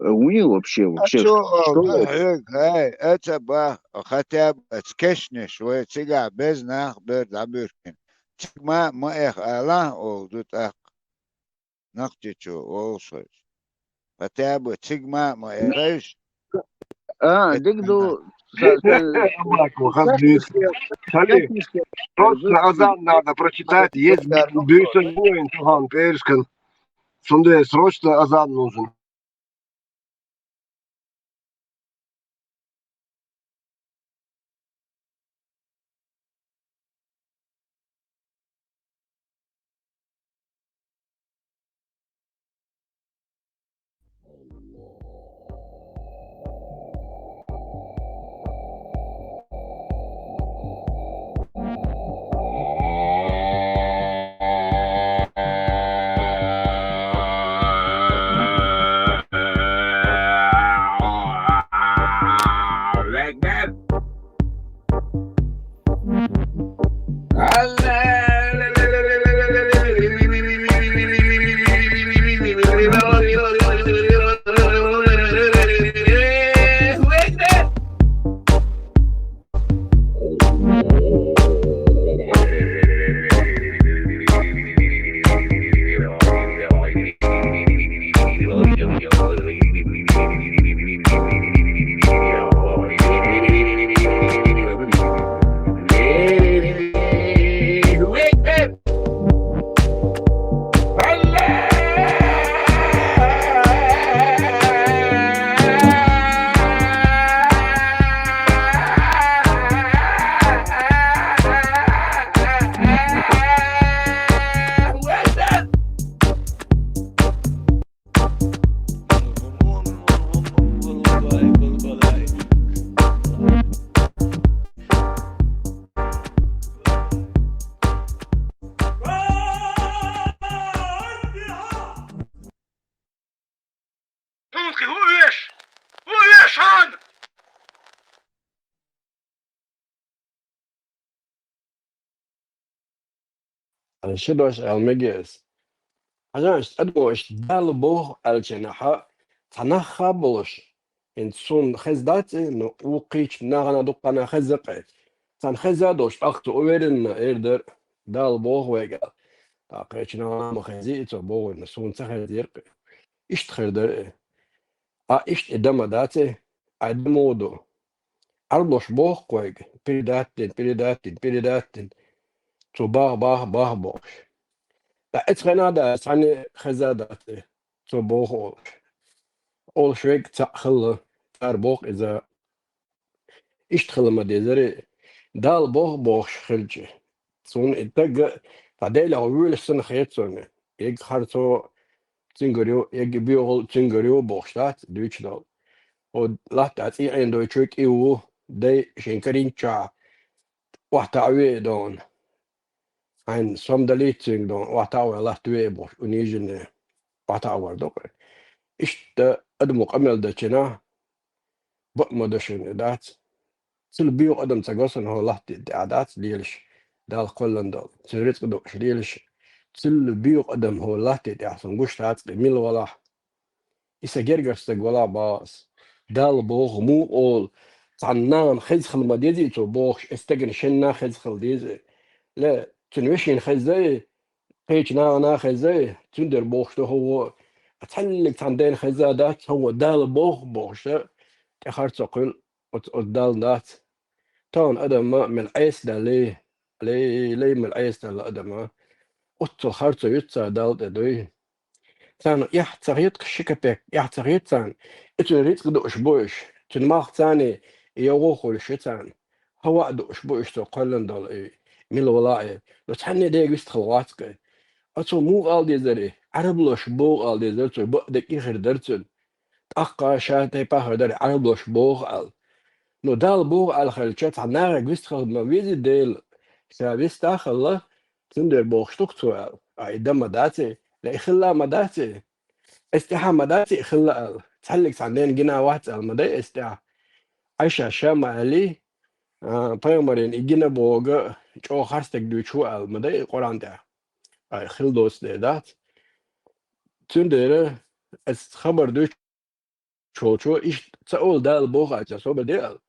Э, вуни вообще, вообще, что это? Ай, это ба, хотя бы эца кешнаш вай цигахь беза нах бер дӀабуьркина. Цига ма, ма эха ала, олу ду тӀаккха. Нохчийчу олуш хилча. Хотя бы цига ма, ма эрайш. А, дика ду. Просто азан надо прочитать, есть буьйсан воин тухан перскан. Цундела срочно азан нужен. Ана ши дош аьлла мега ас. Хьажа, иштта адамо иштта Дала боху аьллачу хенахь, цхьа нах а болуш, хӀинца суна хеза дац и, но вукхийчу нахана дуккхана хеза-кх и. Царна хеза а долуш, тӀаккха цо уверенно эр дара, Дала боху вайга аьлла. ТӀаккха кхечу нахана ма хезий и, цо бохург, но суна ца хезира-кх и. Иштта хир дара и. А иштта и дан ма дац и, а дан муха ду? Ӏарбош боху-кх вайга, передать дина, передать дина, передать дина. Цо баха, баха, баха бохуш. Ткъа эцу хенахь а дац, цхьанна а хеза дац и, цо боху олуш. Олуш верг цхьаъ хилла, цара боху иза. Иштта хила ма дезара, Дала боху бохуш хилча. Суна и стаг а цхьа Делехь воьлуш санна хета суна. Эгга харцо цуьнгара ю, эгга боьхалла цуьнгара ю бохуш дац дуьйцуш долу. Хьо латта тӀе цӀий Ӏена дойтуш ву, кӀий ву, дай шен карийначохь охьатаӀаве а дона. Хьайна сом далийта цуьнга дона, охьатаӀаве латтаве а бохуш, униженный охьатаӀавар ду-кх. Иштта адамо къамел дечу хенахь, бакъ ма ду шуна и дац. Цул боьха адам ца го суна хӀокху латте тӀехь дац лелаш, Далла кхоьллина долу, цуьнан рицкъ дууш лелаш. Цул боьха адам хӀокху латте тӀехь суна гуш дац-кх и, мила валахь. И сан гергара стаг валахь боху ас. Далла боху, муха олу, цхьана нахана хеза хила ма дезий цо бохуш, и стагана шен нах хеза хила деза. Ле, цуьнан вешина хеза и, кхечу нахана хеза и, цуьнан дера бохуш ду хӀокхо. Цхьаьллиг цхьана дена хеза дац хӀокхо, Далла боху бохуш, тӀе харцо кхуьлу. Оцу, оцу Далла дац. Тахана адам мел Ӏеса даьлла, лей, лей, мел Ӏеса даьлла адам. Оццул харцо юьту цара Далла тӀе дуй. Царна эхь ца хета ши капек, эхь ца хета царна, и цуьнан рицкъ дууш бу уьш, цуьнан малх царна и йогӀу хуьлуш ю царна. ХӀаваъ дууш бу уьш цо кхоьллина долу и, мила вала а. Но цхьанне а дега вистхила вац-кх и. Оцо муха ала дезара и? Ӏарбош боху ала дезара цо, бакъдерг и хир дара цуьнан. ТӀаккха ша тайпа хир дара, Ӏарбош боху аьлла. Ну, Далла боху аьлла хилча, цхьа нахе вистхила ма везий Дела. Ша вист а хилла, цуьнан дера бохуш ду-кх цо аьлла. А и дан ма дац и, ла и хилла а ма дац и. Эс тӀаьхьа ма дац и хилла аьлла. Цхьаьллиг цхьана дена гина вац аьлла ма дай эс тӀаьхьа. Ӏайша ша ма аьллий, а, пайхамарна и гина боху, чӀогӀа харц стаг дуьйцуш ву аьлла ма дай и Къуръан тӀехь. А и хила доцу дела дац. Цуьнан дера эс хабар дуьйцуш волчо иштта ца олу Далла боху аьлча, собар де аьлла.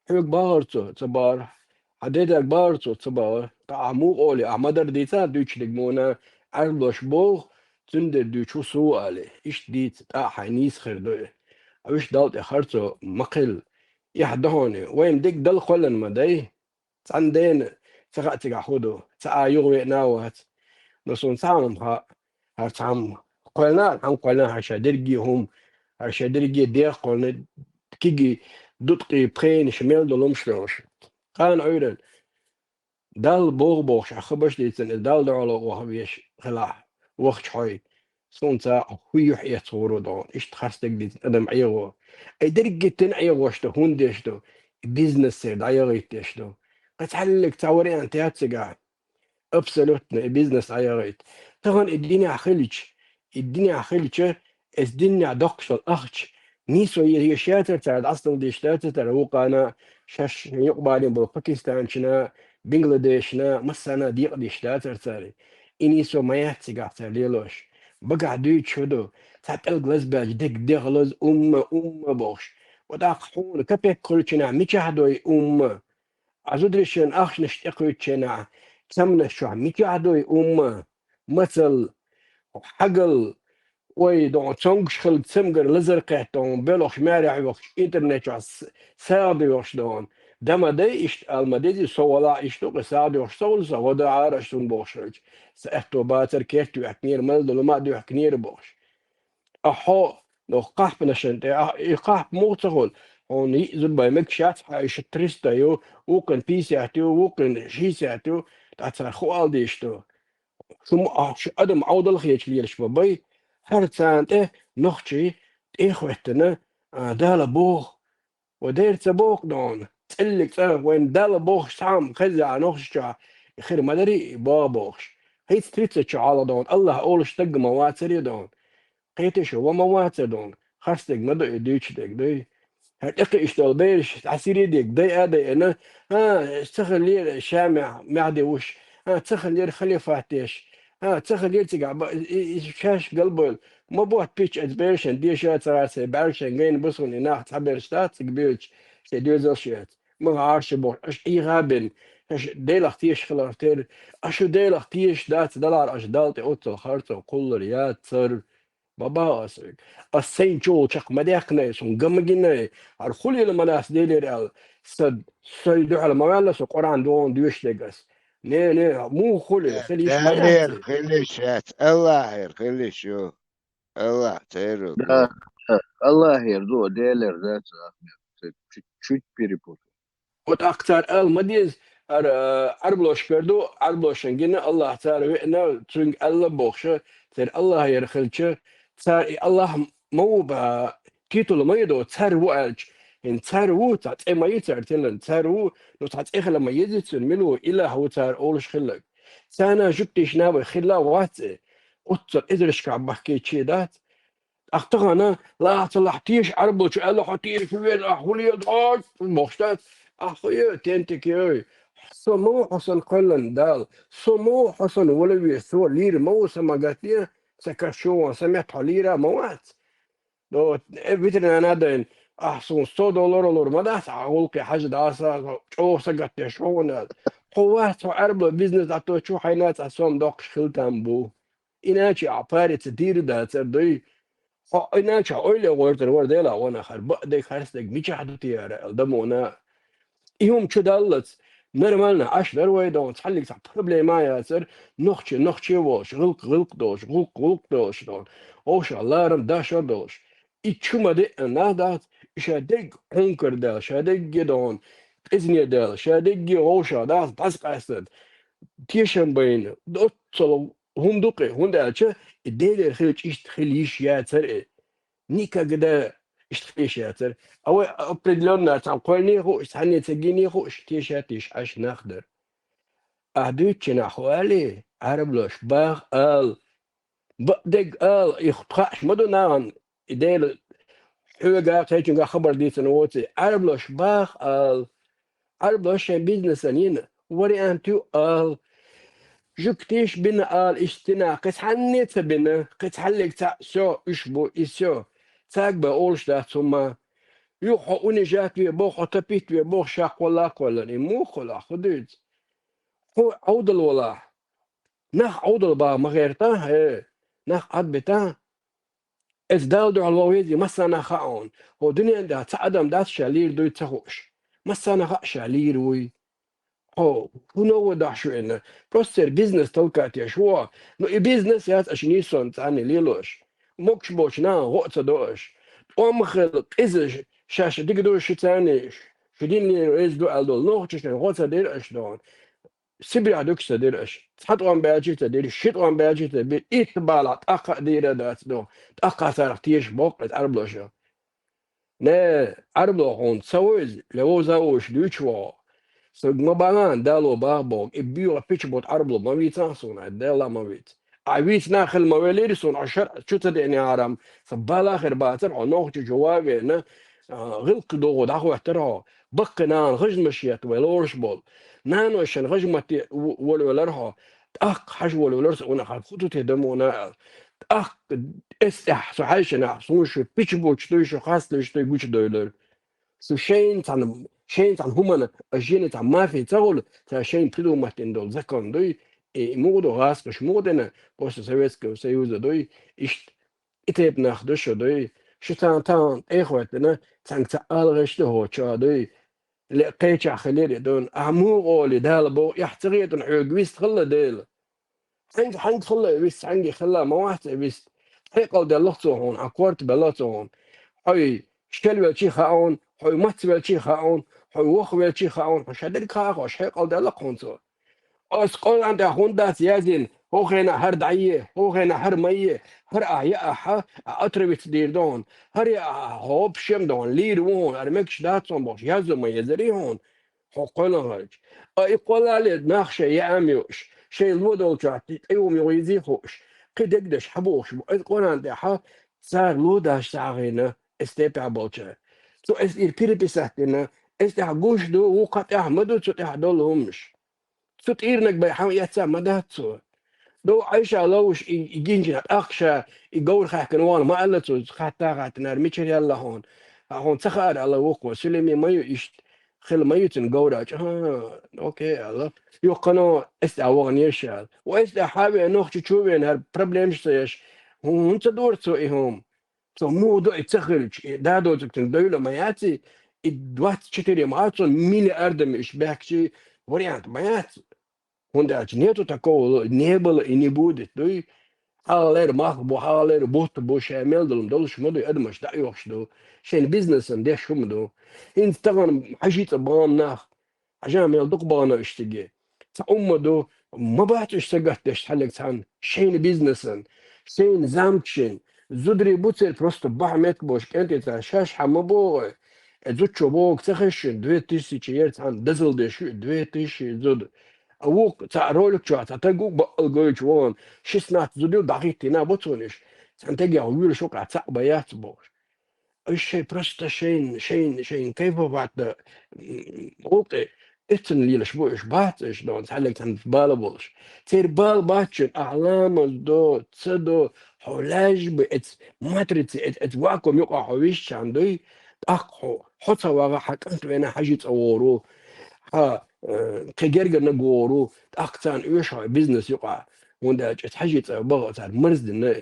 Хьоьга бахара цо, ца бахара. Хьан дедага бахара цо, ца бахара. Ткъа ахьа муха олий, ахьа ма-дарра дийцахьа дуьйцуш дерг муха, Ӏарбош боху, цуьнан дера дуьйцуш ву со али. Иштта дийца, тӀаккха хьайн нийса хир ду и. Ткъа вуьш Далла тӀе харцо ма кхилла. Эхь ду хьуна, вайна дерг Далла кхоьллина ма дай. Цхьана дена ца хаьа цигахь хӀун ду, ца а юхавеана а вац. Но суна цхьа хӀума хаьа, хӀара цхьа хӀума кхоьллина, хьан кхоьллина, хӀара ша дерриге хӀума, хӀара ша дерриге дегӀ кхоьллина, кегий дуткъий, пхенаш мел долу хӀумаш долуш. Кхана Ӏуьйранна Далла боху бохуш, ахь хабарш дийцина, иза Далла дуьхьало ваха веш хилахь, вахча хьой. Суна цхьа хӀун юьхь эцна гӀур ву дохуна, иштта харц дерг дийцина адам ӀегӀо. Ай дерригиттина ӀегӀош ду, хӀунда деш ду, и бизнесера дӀаяхийта деш ду. Кхин цхьаьллиг цхьа вариант яц цигахь. Абсолютно и бизнес дӀаяхийта. Тахана и динехь хилча, и динехь хилча, эс динехь доккхуш долу ахча, нийсо е-, еш яцара цара, дӀасадала деш дацара цара, вукхана шаьш юкъабалийна болу пакистанчина, бангладешна, массарна декъа деш дацара цара. И нийсо ма яц цигахь цара лелош. Багахь дуьйцуш хӀун ду, цхьа пӀелг лазбаьлча дерг дегӀ лаза, умма, умма бохуш. Ва тӀаккха хьуна капек хуьлучу хенахь мичахь дой умма? Ӏа зударийн ахчанаш тӀекхуьйчу хенахь, цаманаш чохь мичахь дой умма? Мацалла, хьагалла, ой, доху цомгуш хилла, цамгар лазар кхетта, доху белхаш, маьрехь йохуш, интернет чохь с-, сагӀа доьхуш, доху. Дан ма дай иштта, ала ма дезий, со валахь иштта ду-кх, сагӀа доьхуш со волу, со гӀо дан Ӏара аш суна бохуш хилча. Сан аьтто бацара, керт доьхкинера, мала долу ма а доьхкинера бохуш. Ахьо, доху кхахьпанашна тӀе, а, и кхахьпа муха ца хуьлу? Хьуна йиъ зудбай мегаш яц, хьан иштта триста ю, вукхун пятьдесят ю, вукхун шестьдесят ю, ткъа цара хӀун ала дезаш ду? Шу ма, а, шу адам Ӏовдал хеташ лелаш ма бай, хӀара царна тӀе нохчий тӀехӀоьттина, а, Дала боху, ва дера ца боху дохуна, цӀиллиг цӀа вайна Дала бохуш цхьа хӀума хеза а нохчашчохь, хир ма дарий и боху бохуш. ХӀинца тридцать чу хьалха дохуна, АллахӀ олуш стаг ма вацаре дохуна. Кхеташ ва ма вацара дохуна, харц дерг ма ду и дуьйцуш дерг дуй. ХӀара тӀекхиъаш долу бераш, дӀасире дерг, дай а дайина, а, ца хиллера ша мехь-, мехь девуш, а, ца хилира халифат деш, а, ца хилира цигахь ба-, и, и, и шаьш галбевлла. Ма бохьа пич, аса берашна деша ца гӀар, сайн бӀаьргашна гайна бусулба нах цхьаберш дац цига боьлча, шайн доьзалш яц. Ма гӀарша бохуш, аша Ӏийха бен, аша Делах тешаш хилар тера, аша Делах тешаш дац далахьара, аша Далла тӀе оццул харцо кхуллур яцара. Ма боху аса вайга. Ас сайна чу волу чекх ма даьккхинай, суна ган ма гинай, хӀара хӀун лела ма дац Делера аьлла, сан, сайн дуьхьал ма ваьлла со Къуръан догӀун доьшуш дерг ас. Не, не, муха хуьлу, хила йиш ма яц. Далера хила йиш яц, Аллахьера хила йиш ю. Аллахь церан ву. Да, да. Аллахьера ду, Делера дац, Ахмед. Ца чуть, чуть перепутал. Вот тӀаккха цара ала ма деза, ара, Ӏарбош хир ду, Ӏарбошна гина Аллахь цара веана, цуьнга аьлла бохуша, церан Аллахьера хилча, цара и Аллахь ма ву ба, титул ма ю до, цара ву аьлча, хӀин цара ву, цхьа цӀе ма ю цара тиллина, цара ву, ну цхьа цӀе хила ма еза цуьнан, мила ву, Илахь ву цара олуш хилларг. Царна жуьгтишна вай хилла вац и, оццул эзаршкахь бахкийча дац. ТӀаккха тахана, лахьа ца лахьа, теша Ӏарбочо аьлла, хьо теша веза, ахь хӀун лела, ой, бохуш дац, ахь хӀун ю, тентик ю, со ма ву хьо санна кхоьллина Дала, со ма ву хьо санна вала веза, со лийр ма ву, са ма гатде, са каш чу вон, са метта хьо лийра ма вац. До, э, витрина дайна, ахь суна сто доллар лур ма дац, ахь гӀуллакхе хьажа дӀаса, чӀогӀа са гатдеш хьо ву аьлла. Хьо вац, хьо Ӏарбо бизнес дӀатоьхча, хьайна цхьа сом доккхуш хила там бу. Иначе ахь парица дийр дацар дуй. Хьо иначе хьо ойла гӀоьртар вара Делахь ванахьара, бакъдерг харцдерг мичахь ду те ара аьлла, дамона. И хӀума чу даллалц, нормально Ӏаш дара вай дон, цхьаллиг цхьа проблема а яцара, нохчи нохчи волуш, гӀуллакх гӀуллакх долуш, гӀуллакх гӀуллакх долуш дон. Вовшах ларам дашар долуш. И чу ма деъна нах дац, и ша дерг хьункар даьлла, ша дерриге дон, къизне даьлла, ша дерриге вовшах дац, дӀасакъаьстад. Тешам байна, доццал хӀума ду-кх и, хӀунда аьлча и Делера хилча иштта хила йиш яцара и. Никогда иштта хила йиш яцара. А вай определённо цхьаьна кхоьллиний хууш, цхьанне ца гиний хууш, теша теш Ӏаш нах дара. Ахь дуьйцучу нах хӀу алий, Ӏарбош баха ала, бакъдерг ала, и хаьаш ма ду нахана, и Дела хьоьга а, кхечуьнга а хабар дийцина воций, Ӏарбош баха ала. Ӏарбош шайн бизнесан йина вариант ю ала. Жуьгтиш бина ала иштта динах, кхин цхьанне а ца бина, кхин цхьаллиг цхьаъ, всё, уьш бу, и всё. Цаьрга бен олуш дац хӀумма. Юха хьо унижать ве боху, хьо топить ве боху, ша кхолла а кхоьллина. И муха хуьлу ахь, хӀун дуьйцу? Хьо Ӏовдал валахь. Нах Ӏовдал баха ма гӀерта, хӀе, нах Ӏадбита. Эца Далла дуьхьал ван везий, массарна хаьа хьуна. ХӀо дуьнен тӀехь цхьа адам дац ша лийр дуй ца хууш. Массарна хаьа ша лийр вуй. Хьо хӀун новкъа дахьаш ву ина? Просто церан бизнес толкать еш ву. Ну, и бизнес яц аша нийсонца цхьаьна лелош. Могуш боцчу нахана гӀо а ца до аша. ТӀом хила, къиза ш-, шаьш дика ду ши царний, ш-, шу дин лийр веза ду аьлла долу нохчашна гӀо ца дира аша дохуна. Сибрехь дуьгуш ца дира аша. Цхьа тӀом баьлчий ца дира, ши тӀом баьлчий ца дира, итт балахь тӀаккха а дийр дац ду. ТӀаккха царах тешаш боккху иза Ӏарбоша. Не, Ӏарбо хьуна ца ву иза, ле вовза а вуьйш дуьйцуш ву хьо. Со ма бахана, Дало баха боху, и боьха пича бутт Ӏарбо ма вийцахьа суна, Делла ма вийца. Ахь вийцина хила ма велира суна, хьо шаръа чу ца деънехьара-м, сан бала а хир бацара хьо, нохча чу ван а веана, а, гӀиллакх догӀу дӀахӀоьттира хьо. Баккхий нахана хажамаш етта вай лоруш болу. Наношна хажамат е-, в-, волавелара хьо. ТӀаккха хьажа волавелара со, ванах хьан хӀун ду те дамона аьлла. ТӀаккха эс тӀехь со хьаьжча нах, суна шу пича буттуш дуй, шу хасталуьйтуш дуй гучудевлира. Со шайна цхьана, шайна цхьана хӀуманна, ас жена цхьа мафи ца хуьлу, ца шайна придумать дина долу закон дуй, и муха ду гӀазкхаша муха дина, после Советского Союза дуй, иштта и тайпа нах ду шу дуй, шу царна тахана тӀехӀоьттина, цхьаьнга цхьа ала гӀеш ду хӀо чо дуй, ле кхечахь хилира и дуна, ахьа муха олий Дала боху, эхь ца хетана хьоьга вист хилла дела. Хьаьнга, хьаьнга хилла вист, хьаьнга хилла ма вац и вист. Хьекъал делла-кх цо хьуна, хьан корта белла-кх цо хьуна. Хьой шел велчий хаьа хьуна, хьой мац велчий хаьа хьуна, хьой вох велчий хаьа хьуна, хьан ша дерг хаьа хьо, хьекъал делла-кх хьуна цо. Ас Къуръан тӀехь хӀунда дац яздина, хӀокху хенахь хӀара дӀае, хӀокху хенахь хӀара ма е, хӀара ахь яахьа, ахь отравиться дийр ду хьуна, хӀара яахьа, хьо вообще ма ду хьуна, лийр ву хьуна, хӀара мегаш дац хьуна бохуш, язду ма езарий хьуна. Хьо кхоьллинарчу. А и кхоллале нах шайн яа ма йоуш, шайн ло долчохь тӀе тӀе юхума йогӀийзий хууш, кхин дегдеш хьан бохуш бу. Иза Къуръан тӀехь цара ло даш ца хьахийна, эс тӀепехь болчара. Цо эс ира переписать дина, эс тӀехь гуш ду, вукху тӀехь ма ду цу тӀехь долу хӀуманаш. Цу тӀийрнаг бай хьан эцца ма дац цо. Дов Ӏайша ловш и, и гинчина тӀаккха ша, и говр хаьхкина вон ма алла цо, хатта хаттинар мичар ялла хьона. А хьона ца хаара алла вукхо, Сулейми ма ю ишт, хила ма ю цун говра чӀа. Окей, алла. Юхкано эс да вогӀан еш ал. Ва эс да хьаве нохчи чувен хар проблемаш ца еш. ХӀун ца дур цо и хӀум. Цо муха до и ца хилча, и дадо цугтин дойла ма яци, и двадцать четыре ма цо миллиардами иш бехкчи вариант ма яц. ХӀунда аьлча нету такого, не было и не будет, дуй. Хьалалера мах бу, хьалалера бутт бу, шай мел долу долуш ма дуй, адамаш даъйохуш ду. Шайн бизнесан деш хӀума ду. ХӀинца тахана хьажи цӀа бахана нах. Хьажа мел дукха бахана иштиге. Цхьа умма ду, ма бац уьш сагатдеш цхьаллиг цхьанна, шайна бизнесан, шайна замкашин, зударий бу церан просто бахьа метка болуш кӀентий цара шаьш хьан ма богӀой. Э, зудчо богу ца хезаш шуна, две тысячи яра цхьанна дазалдеш ю, две тысячи зуда. А вукху цхьа ролик чохь цхьа таг ву баккъал гойтуш вон, шестнадцать зуда ю дӀахӀиттийна бу цунна иш. Цхьана тагех вуьйлуш ву-кх цхьаъ бан яц бохуш. Уьш шайн просто шайн, шайн, шайн кайфа ватта, м, гӀуллакхе, эццана лелаш бу уьш, бац уьш дон, цхьаьллиг цхьаьна бала болуш. Церан бала бац шуна, ахь ламаз до, ца до, хьо лаьжжа бу, эц матрица, эц, эц вакуум юкъа хьо висчхьана дуй, тӀаккха хьо, хьо ца вагӀа, хьан кӀант вена хьажи цӀа вогӀур ву, хьан, э, кхин гергара наг вогӀур ву, тӀаккха царна оьшу хьо бизнес юкъа, хӀунда аьлча эц хьажи цӀа баха цара марздина.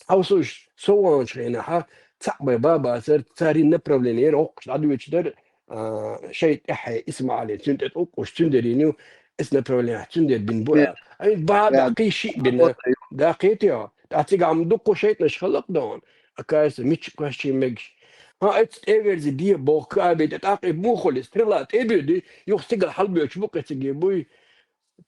Хьовсуш, со ваханчу хенахьа, цхьаъ бай бабацара, царийн направление яра, хӀокхуш дӀадоьдуш дара, а, шайн тӀаьхье ИсмаӀали, цуьнан тӀе тӀулкъуш, цуьнан деррина ю, эс направление, цуьнан дер бина бу аьлла. Ай, баха даккхий шиъ бина, даккхий тио, тӀаккха цигахь ма дуккху шайтӀанаш хала-кх дон, оказывается, мичча кхоьссачийн мегаш. ХӀан, эцца тӀе а верзи де, боху каби тӀе, тӀаккха и муха хуьлу, стрела тӀе а боьду, юха стигала хьалабоьдуш бу, кхин циге буй.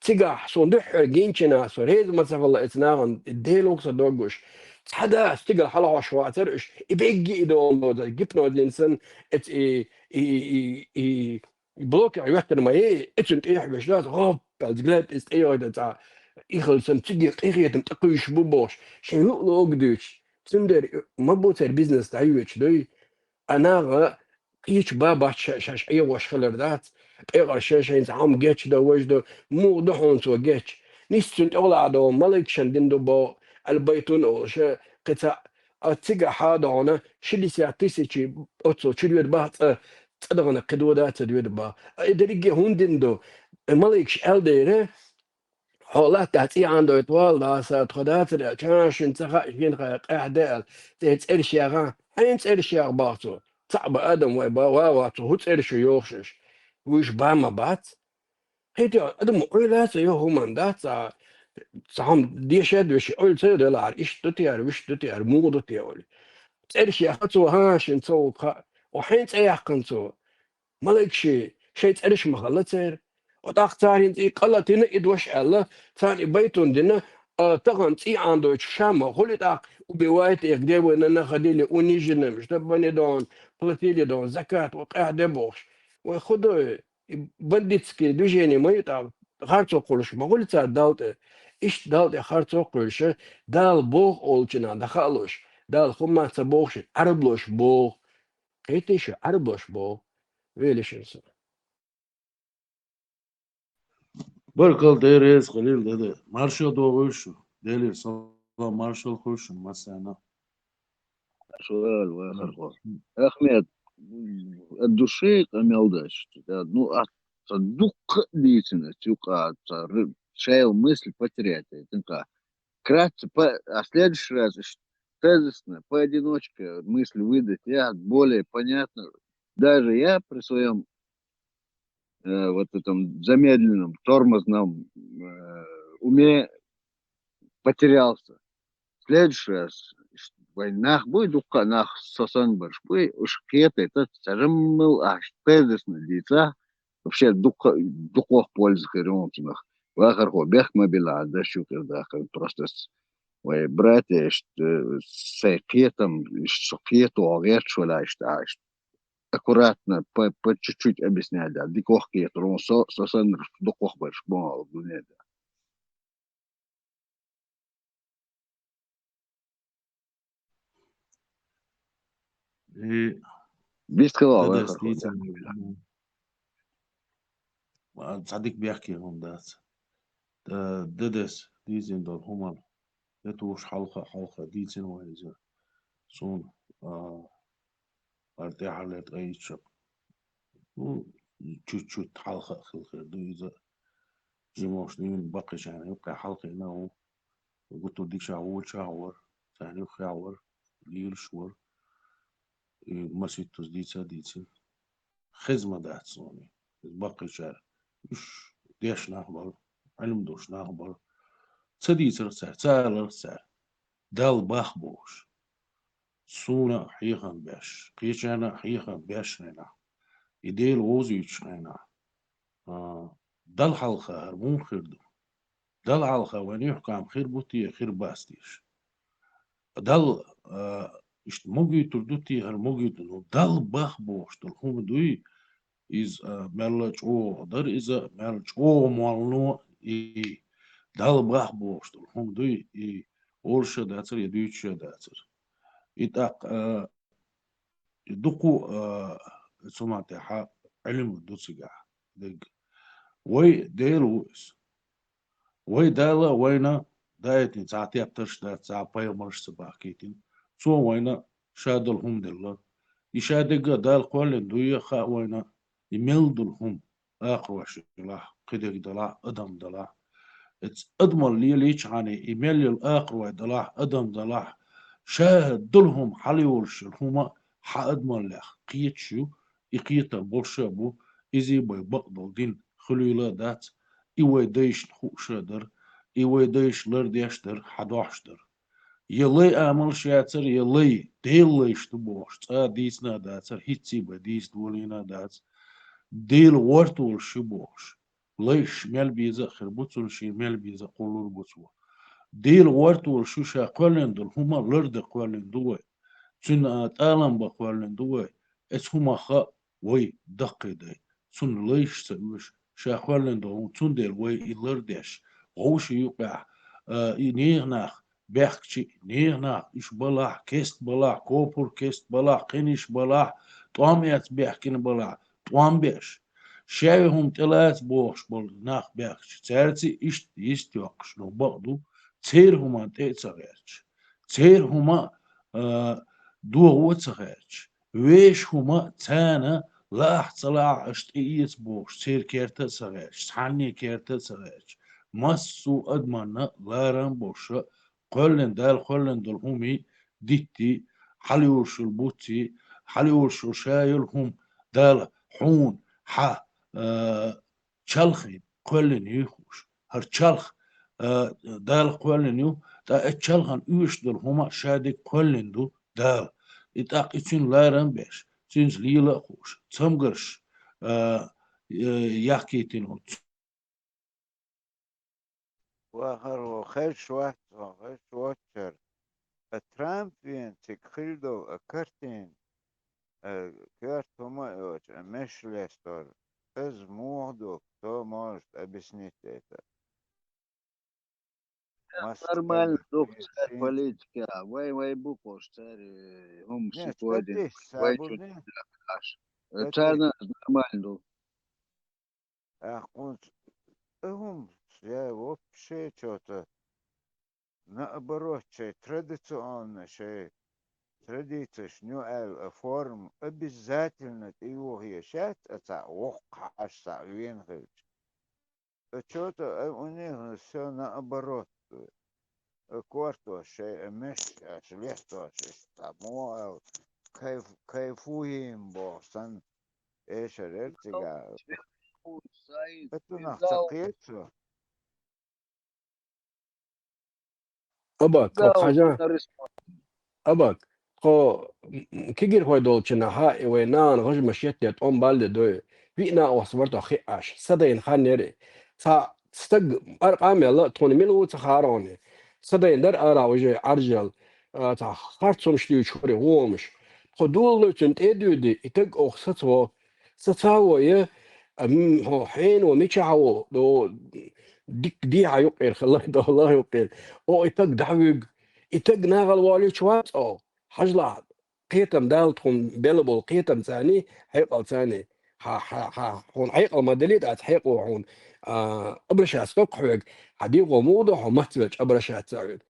Цигахь суна дуьххьара гинчина, со реза ма ца хилла эца нахана, Дела ву-кх сан доггуш. Цхьа да стигала хьалахьош вацара уьш, и бегги и догӀун доза, гипноз йина санна, эца и, и, и, и, и блокер йоьттина ма е, эцун тӀехьа веш дац, гӀоп, аьлла, взгляд эца тӀейогӀу цхьа, и хила санна, циге къинхетам тӀекхуьйсуш бу бохуш, шайн юкъ логу дуьйцуш, цундела ма бу церан бизнес дӀайоьдуш дуй. А наха кхечу бабац ша-, шаьш Ӏехош хилар дац. Къекъар шайн-шайна цхьа хӀума гечдо, важдо, муха ду хьуна цо гечдо? Нисса цуьнан тӀехула а догӀу, малайкашна дина ду боху, аль-байтун олуш, кхин цхьаъ, а цигахь а догӀу, шестьдесят тысячи оццул чуьра йоьду баха цӀа, цӀа дахана кхин дода а ца доьду баха. А и дерриге хӀунда дина ду? Малайкаш аьлла дера, хьо латтахь цӀий Ӏандойту вала, Дала са тхо дацара, чана шуна ца хаьа, шена хаьа, къаьхьа де аьлла, цӀе цӀераш яха, хьайна цӀераш яха баха цо. Цхьаъ бан адам вай бан, ва, ва, цо хӀун цӀераш ю йохуш уьш? Вуьш бан ма бац. Хьетий, адам ойла ца йо хӀуманна дац, цхьа, цхьа хӀума деша а доьший, ойла ца йо делахьара, иштта ду те хӀара, вуьшта ду те хӀара, муха ду те олий. ЦӀераш яха цо, хӀан, шуна ца ву хаьа, о, хьайна цӀе яьккхина цо. Малайкаши, шайн цӀераш ма хилла церан. О, тӀаккха цара хӀинца и къа латийна, и дош аьлла, царна и байтун дина, а, тахана цӀий Ӏандойтуш ша ма хуьлу тӀаккха, убивайте их, где вы на-, находили униженными, чтобы они дон, платили дон, закат, о, къаьхьа де бохуш. Вай худой, и бандитский движение ма ю тӀаккха, харцо кхуллуш ма хуьлу цара Далла тӀе. Иштта Далла тӀе харцо кхуьйлуш, Дала боху олучунах дан хаалуш, Дала хӀумма ца бохуш, Ӏараблош боху. Кхетий шу, Ӏараблош боху. Велишина со. Баркалла, Дела реза хуьлийла, деда. Маршалла догӀийла шу. Делера салам, маршалла хуьлда шуна массарна. Маршалла, вахархо. Ахмед, от души къамел дац, да, ну, а ца дуккха а дийцина, цу юкъа ца р-, шайла мысль потерять, тынка. Вкратце, по-, а следующий раз ш-, тезисно, поодиночке мысль выдать, я более понятно. Даже я при своём, э, вот этом замедленном, тормозном, э, уме потерялся. В следующий раз, ш-, вайн нах буй, дуккха а нах со санна барш буй, уьш кхетайта, цхьажаммал ахь тезисно дийца, вообще дуккха, дукхох польза хир ю цунах. Вахархо, бехк ма билла, даш ю кхир дахар, просто с-, вай братья, иштта, э, сайн кхетам, иштта со кхето гӀерташ валя, иштта, а, иштта аккуратно, по, по чуть-чуть объяснять, да, дикох кхетар, со, со санна дукхох барш бу дуьнен тӀа. И Бист хила, деда, вай хӀара дийцина хӀара. Ма, цхьа дика бехке хӀума дац. э, дедес дийзина долу хӀуманна, я туш хьалха, хьалха дийцина вай иза. Суна, а, ара тӀаьхьарле ткъе итт шо. Ну, чуть-чуть хьалха а хила хир ду иза. Жимош дуьйна баккхийчарна юккъе хьалхийна а ву. Гуттар дикача волча а вара, царна юххе а вара, лелаш а вара. И масийттаза дийца а дийцина. Хеза ма дац суна. Иза баккхийчара. Уьш дешна нах бара, Ӏилма долуш нах бара. Ца дийцарх цара, ца аларх цара. Далла бах бохуш. Суна а хьехам беш, кхечарна а хьехам беш хенахь, и Дела вовзуьйтуш хенахь, а, Далла хьалха хӀара муха хир ду? Далла хьалха вайн юьхькӀам хир бу те, хир бац те? Далла, а, иштта могуьйтур ду те, хӀара могуьйтур ду? Далла бах бохуш долу хӀума дуй, иза, а, мелла чӀогӀа дара иза, мелла чӀогӀа моллано, и Далла бах бохуш долу хӀума дуй, и олуш а дацара, я дуьйцуш а дацара. И тӀаккха, а, и дукха, а, цу маттахь Ӏилма ду цигахь дерг. Вай Дела ву иза. Вай Дала вайна даийтина цхьа тептарш дац, цхьа пайхамарш ца бахкийтина. Цо вайна ша долу хӀума делла. И ша дерг а Дала кхоьллина дуй а хаьа вайна, и мел долу хӀума, акхарош делахь, кхидерг делахь, адам делахь. Эцу адамал лелийчхьана, и мел йолу акхарой делахь, адам делахь, ша долу хӀума, хьалайолуш йолу хӀума хьан адамаллех кхеташ ю, и кхетам болуш а бу, изий бай бакъдолу дин хуьлийла а дац, и вай дайшна хууш а дара, и вай дайша лардеш а дара, хьан дохьуш дара. Я лай амалш яцара, я лай, Делан лайш ду бохуш, цкъа а дийцина а дацара, хӀинцций бай дийца долийна а дац. Дела гӀорта волуш ю бохуш. Лайш мел беза а хир бу цунна, шен мел беза а кхуллур бу цо. Дела гӀорта волуш ю, ша кхоьллина долу хӀума лардан кхоьллина ду вай. Цуьнан, а, тӀалам бан кхоьллина ду вай. Эцу хӀумах а вай даккхийдай. Цунна лайш ца оьшу, ша кхоьллина долу хӀума, цундела вай и лардеш, вовшийн юкъехь, а, и нехан нах баьхкича, нехан нах уьш балахь, кест балахь, копур кест балахь, кхиниш балахь, тӀом эцна баьхкина балахь, тӀом беш. Шаьш хӀума тӀелаца бохуш болу нах баьхкича, цаьрца иштта йист йоккхуш, но бакъ ду, церан хӀуманна тӀе а ца гӀерташ, церан хӀума, а, догӀо а ца гӀерташ, вешан хӀума царна лаахь ца лаахь аша тӀеэца бохуш, церан керта а ца гӀерташ, цхьанне керта а ца гӀерташ, массо а адаманна ларам а болуш, кхоьллина, Дала кхоьллина долу хӀумий диттий, хьалайолуш йолу буцций, хьалайолуш йолу ша йолу хӀума Дала хьуна, хьан, а, чалхе кхоьллина юй хууш. ХӀара чалх, а, Дала кхоьллина ю, ткъа и чалхана оьшуш долу хӀума ша дерг кхоьллина ду Дала. И тӀаккха и цуьнан ларам а беш, цуьнца лела а хууш, цамгарш, а, э, яхкийтина ву. Вахар ву, хезаш вац хьо, хезаш воццуш. А Трамп веана цига хилла долу а картина, а, коьрта хӀума а йоцуш, а мешаш лестор, иза муха ду, кто может объяснить это? Нормально ду-кх церан политика. Вай, вай бу-кх уьш церан, э, хӀума. Нет, сегодня традиция вай чу соблюдение. Аш. Э, царна нормально ду. Ахкъунца, э, хӀума, я вообще чё-то, наоборот, шайн традиционно, шайн традицеш ню аьлла, а форма обязательно тӀеюхье шаьц, а цхьа воккха хьаша цхьа вена хилча. А чё-то, а у них всё наоборот. А кортош шайн, а мешаш аша лехтош, иштта мо аьлла, кайф-, кайфуем боху санна, эшар яра цигахь. Атунах ца кхета цо. Абак, хьажа. Абак, тхо, м, кегийрхой долчу нахьа и вайн нахана гӀажмаш етте тӀом балде дой, виъ накъост вара тхо хиъаш, са дайна хан яра и. Цхьа стаг аркъа а мелла, тхуна мила ву ца хаьара хьуна. Са дайна дара арахь уже Ӏаржъелла, а, цхьа харцумаш дуьйцуш хуьри гӀомаш. Тхо дуллой цуьнан тӀе а дуьйди, и таг оха сацаво. Сацаво я, а, м, хьо хьенан во мичахь во, до, дик дехьа юккъера хилла, до лан юккъера. О, и таг дӀавуьгу, и таг нахала волуьйтуш вац о. Хьажалахь, кхетам Дала тхуна белла болу кхетам царний, хьекъал царний. Хьа, хьа, хьа, хьуна хьекъал ма далийта, аса хьекъо хьуна, а, обращаться доккху хьоьга, хьан дегӀо муха ду хьо, мацвелча обращаться ца хьоьга.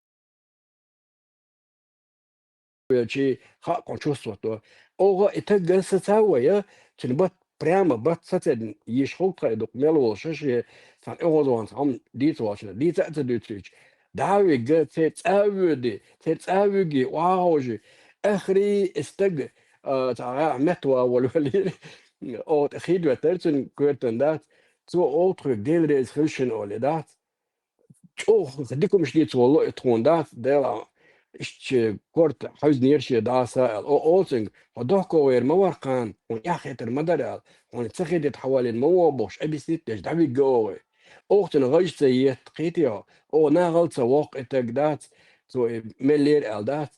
Велчи, хаа кхун чувствовать до. Оха и таггара саца вая, цуьнан бат, прямо бат сацедна йиш хӀугтха и дукха мел волу шаьше, цхьана оьгӀазваханца хьама дийца волчунна, дийца а ца дуьйцуьйтуш, дӀа а вигга, церан цӀа а воьди, церан цӀа а вуьгий, охьа а хьожий, ахри и стаг, а, цхьа гӀа меттаван волавелира. Оха тӀе хи доьттара цуьнан коьртан дац, цо олу тхоьга Дела реза хила шуна олий дац. ЧӀогӀа дика хӀумаш дийца волло и тхуна дац, Дела, иштта шен корта хьуьзнера шен даса аьлла. О, олу цуьнга, хьо дохко гӀайр ма вара кхана, хьуна эхь хетар ма дара аьлла, хьуна ца хетийта хьан валийна ма вон бохуш, объяснить деш дӀавигга оха. Оха цуьнан гӀаж ца етта кхетий хьо, оха нахала ца воккху и таг дац, цо и меллера аьлла дац.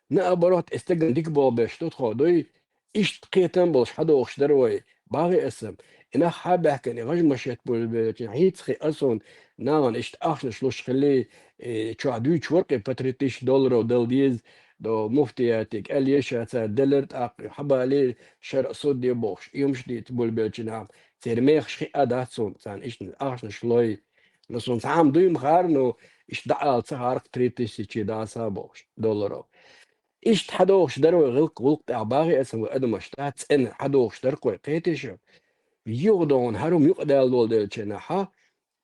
Наоборот, и стагана дика болх беш ду тхо дуй, Иштта кхетам болуш хьадогӀуш дара вай, багӀи аса. И нах хьа а баьхкина, и гӀажмашет буьлбелча, хьийца хи аса хьуна, нахана иштта ахчанаш луш хилли, э, чохь дуьйцуш вара кхин по три тысячи долларов дала деза, до муфтиятиг аьлла еша цара делар тӀаккха, хьабали шаръа суд де бохуш, и хӀумаш дийца буьлбелча нах, церан мехаш хиъа дац хьуна, царна иштта ахчанаш лой. Но суна цхьа хӀума дуй ма хара, но иштта дӀаала ца харах три тысячи даса бохуш, долларов. Иштта хьадогӀуш дара вай гӀуллакх, гӀуллакх тӀехь багӀи аса вай адамаш, тӀаккха цӀена хьадогӀуш дара вай, кхетий шу? Юха догӀун хӀара хӀума юкъадаьлла долу делча хьа,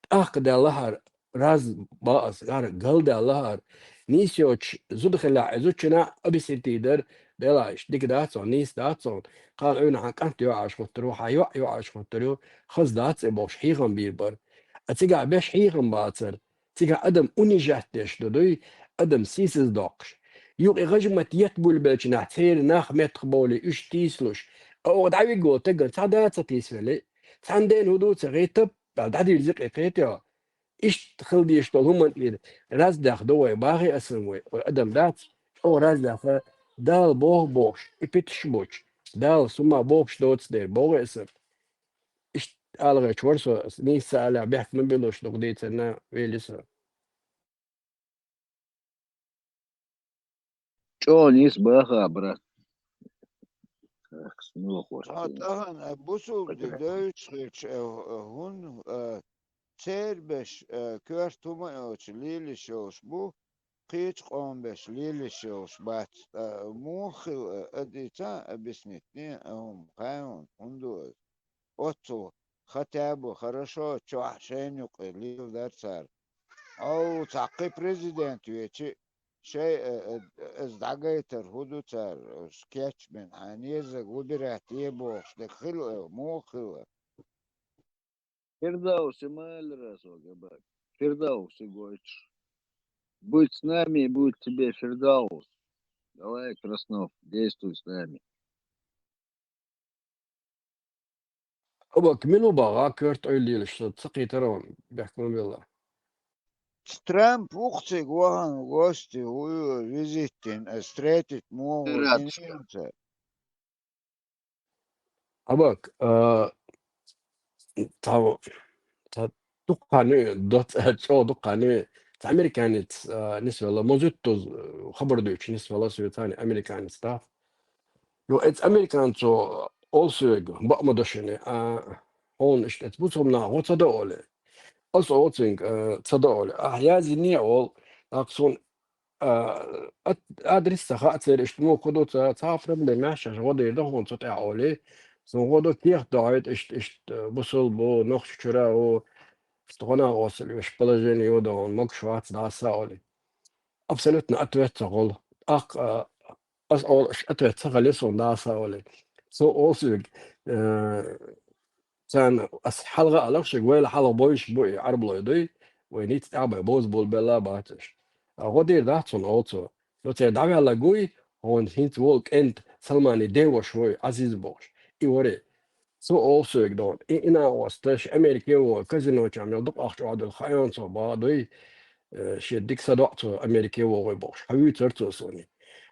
тӀаккха даьлла хӀара, раз баъас, хӀара галдаьлла хӀара. Нийса йоцуш зуда хилахь, и зудчунна объяснить дара, делахь иштта дика дац хьуна, нийса дац хьуна, кхана Ӏуьйранна хьан кӀант йоӀаш хӀуттур ву, хьан йоӀ йоӀаш хӀуттур ю, хаза дац и бохуш хьехам бийр бара. А цигахь беш хьехам бацара. Цигахь адам унижать деш ду дуй, адам сийсаз доккхуш. Юкъа и гӀажмат етта буьлбелча нах, церан нах меттах бовлий, уьш тийсалуш. А оха дӀавигга волу тагана цхьа да ца тийсавелли, цхьана дена хӀун ду ца гӀиттаб, аьлла дӀадирзи кхин кхетий хьо. Иштта хила дезаш долу хӀуманна тӀера раздахь ду вай, багӀи аса вай, вай адам дац, чӀогӀа раздахь, Дала боху бохуш, и питаш а буч, Дала сума бохуш доцу дера, богӀи аса. Иштта ала гӀерташ вара со, ас нийса ца алехь бехк ма билуш, дукха дийцарна вели со. ЧӀогӀа нийса баха, брат. Так, смело хватит. Хьан тӀахан, а, бусулба Хватит. Девзаш хилча, а, хӀун, а, церан беш, а, коьрта хӀума а йоцуш лелаш йолуш бу, кхечу къоман беш лелаш йолуш бац. А, муха хила, а, дийца а объяснить, а, хӀума, кхайна хӀума, хӀунда ду аса? Оццул хатабу, хорошо, чохь шайна юкъе леладара цара. Хьо цхьа кхин президент вечи, шай, э, э, иза дӀагайтар хӀун ду цара, уьш кечбина, хьан езаг выбирать е бохуш, дерг хила, э, муха хила? Фирдауси ма аллара со, Габак. Фирдауси гойтуш. Будь с нами, будь тебе Фирдаус. Давай, Краснов, действуй с нами. Абак, мила ву баха, коьрта Ӏуьйра лелаш, со ца кхийтара ван, бехк ма белла. Трамп вукху цига вахана гости, вуй визит дина, ас встретить муха ву Рад. Динца. Абак, а, цхьа, цхьа дуккха хан ю, доц-, чӀогӀа дуккха хан ю, цхьа американец, а, нисвелла, мозуьттуз, а, хабар дуьйцуш нисвелла, соьца цхьаьна американец дац. Йо, эцу американцо олу соьга, бакъ ма до шуна, а, хьуна иштта эцу бусулба наха гӀо ца до олий. Аса олу цуьнга, а, ца до олий. Ахьа яздиний олу, тӀаккха суна, а, ат-, адрес ца хаьа церан, иштта муха ду ца, цхьа проблема яц, шаьш гӀо дийр ду хьуна цу тӀехь олий. Суна гӀо ду, кехат дохьуьйту, иштта, иштта, а, бусулба ву, Нохчийчуьра ву, иштта гӀо нах оццул веш положение ю ду хьуна, могуш вац дӀаса олий. Абсолютно ответ ца хуьлу. ТӀаккха, а, ас олуш ответ ца хилира суна дӀаса олий. Со олу соьга, э, царна ас хьалха алахь шуьга, вайла хьалха бовзуш бу и Ӏарбалой дуй, вай ницкъ тӀехь бай бовза болабелла бац уьш. А гӀо дийр дац хьуна олу цо. Но церан дӀаваьлларг вуй, хьуна хӀинца волу кӀентан Салманан ден ваша вуй, Ӏазиз бохуш. И вари. Цо олу соьга дона. И, и накъост, ша Америке вогӀу, казино чам йолу дукха ахча охьадуьллу хаьий хьуна цо боху дуй, э, шен дика садоӀу цо Америке вогӀий бохуш. Хьан вуьйцура цо суна?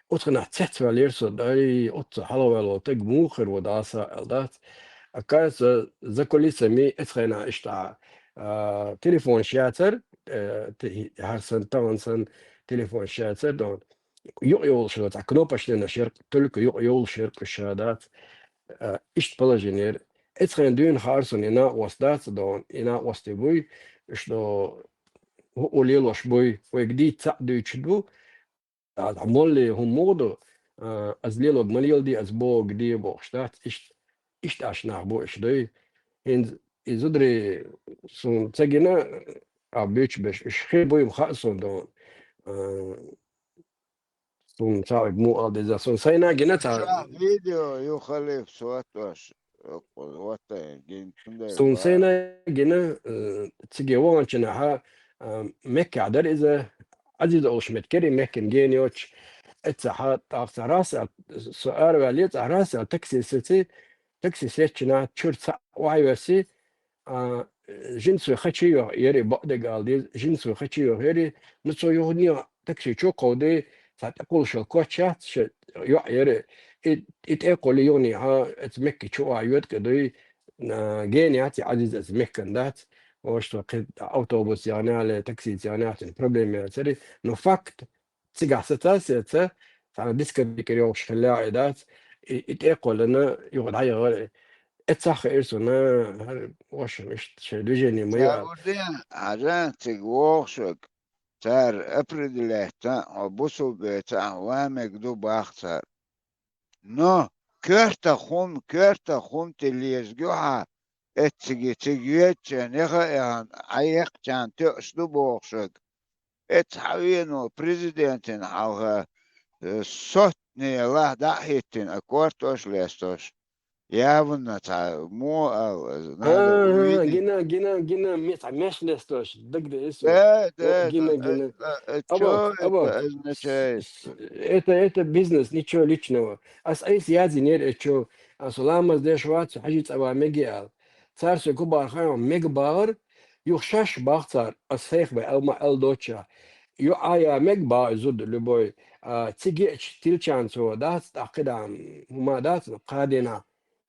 Оцу хенахь цецваьллера со, дай, оццул хьалхаваьлла волу стаг муха хир ву дӀаса аьлла дац. Оказывается, за кулисами эцу хенахь иштта, а, телефонаш яцара, э, те-, хӀара санна, тахана санна телефонаш яцара дона. Юкъа йолуш йолу цхьа кнопочный шеркъ, только юкъа йолуш шеркъ уьш ша дац. А, иштта положение яра. Эцхен дуьйна хаар суна, и накъост дац дона, и накъости буй, ишта хӀуъу лелош буй, вайга дийца цхьаъ дуьйцуш ду, а, молли хӀума мугӀа ду, а, аз лелог ма леладе, аз бохаг де бохуш дац, ишта, ишта аш нах бу, иш дуй. ХӀинца и зударий суна ца гина, а, буьйцуш берш, уьш хи буй-м хаьа суна дона. А, Суна цхьаъ муха ала деза, суна сайна гина цхьа. Ша видео ю халиф сотош, вот, гин цундай Суна ба. Сайна гина, э, циге ваханчу нахьа, э, Меккехь дара иза, Ӏазиз олуш меттиг яра и Меккан гена йоцуш. Эццахьа тӀаккха цхьа расса, со араваьлла, цхьа расса такси сеци, такси сецчу нахьа чуьра цхьаъ охьайоьсси, а, жинцуй хачийох яри, бакъдерг ала деза, жинцуй хачийох яри, ну, цо юханехьа такси чу кховди, цхьа тӀекхуллуш йолу коч яц, ша йоӀ яри. И, и тӀекхулли юханехьа, эца Мекки чу а йоьткъа дуй, а, гена яц и Ӏазиз, эца Меккан дац, ош со кхин автобус яхна ле, таксица яхна, цуьнан проблема яцари. Ну, факт, Цигахь саца а сеца, цхьана дискотекера йогӀуш хилла а дац, и, и тӀекхоллина юха дӀаяхара. Эццахь хаьира суна, хӀара ваша иштта шайн движение ма ю аьлла. Саурден, хьажа, цига вогӀуш верг, цара определять дан, хьо бусулба веца ахьа ван мега ду бах цара. Но коьртах хӀума, коьртах хӀума тӀе лезаш ю хьан, эцциге цига йоьдучарна яха а яхана, Ӏа еккхачарна тоьуш ду бохуш верг. Эцца хьан вено президентина хьалха, э, сотни лахь дӀа а хӀиттина, а кортош лестош. Явна цхьа мо ала, надо А, увидеть. Гина, гина, гина, ме-, цхьа меш лестош, дагадеа со. Да, да, Гина, да, гина. А, а, а Або, чё або. Это означает? С-, с-, это, это бизнес, ничего личного. Ас айса язйинера эцу, ас ламаз деш вац, хьажи цӀа ван мега аьлла. Цара соьга хӀун бахара хаьий, мега бахара, юха шаьш бах цара, ас сайх бен алма аьлла доцуша. Ю Ӏа я мега бахара зуда любой, а, цига еача тилчарна цо дац, тӀаккха кхидӀа хӀума дац, кхадина.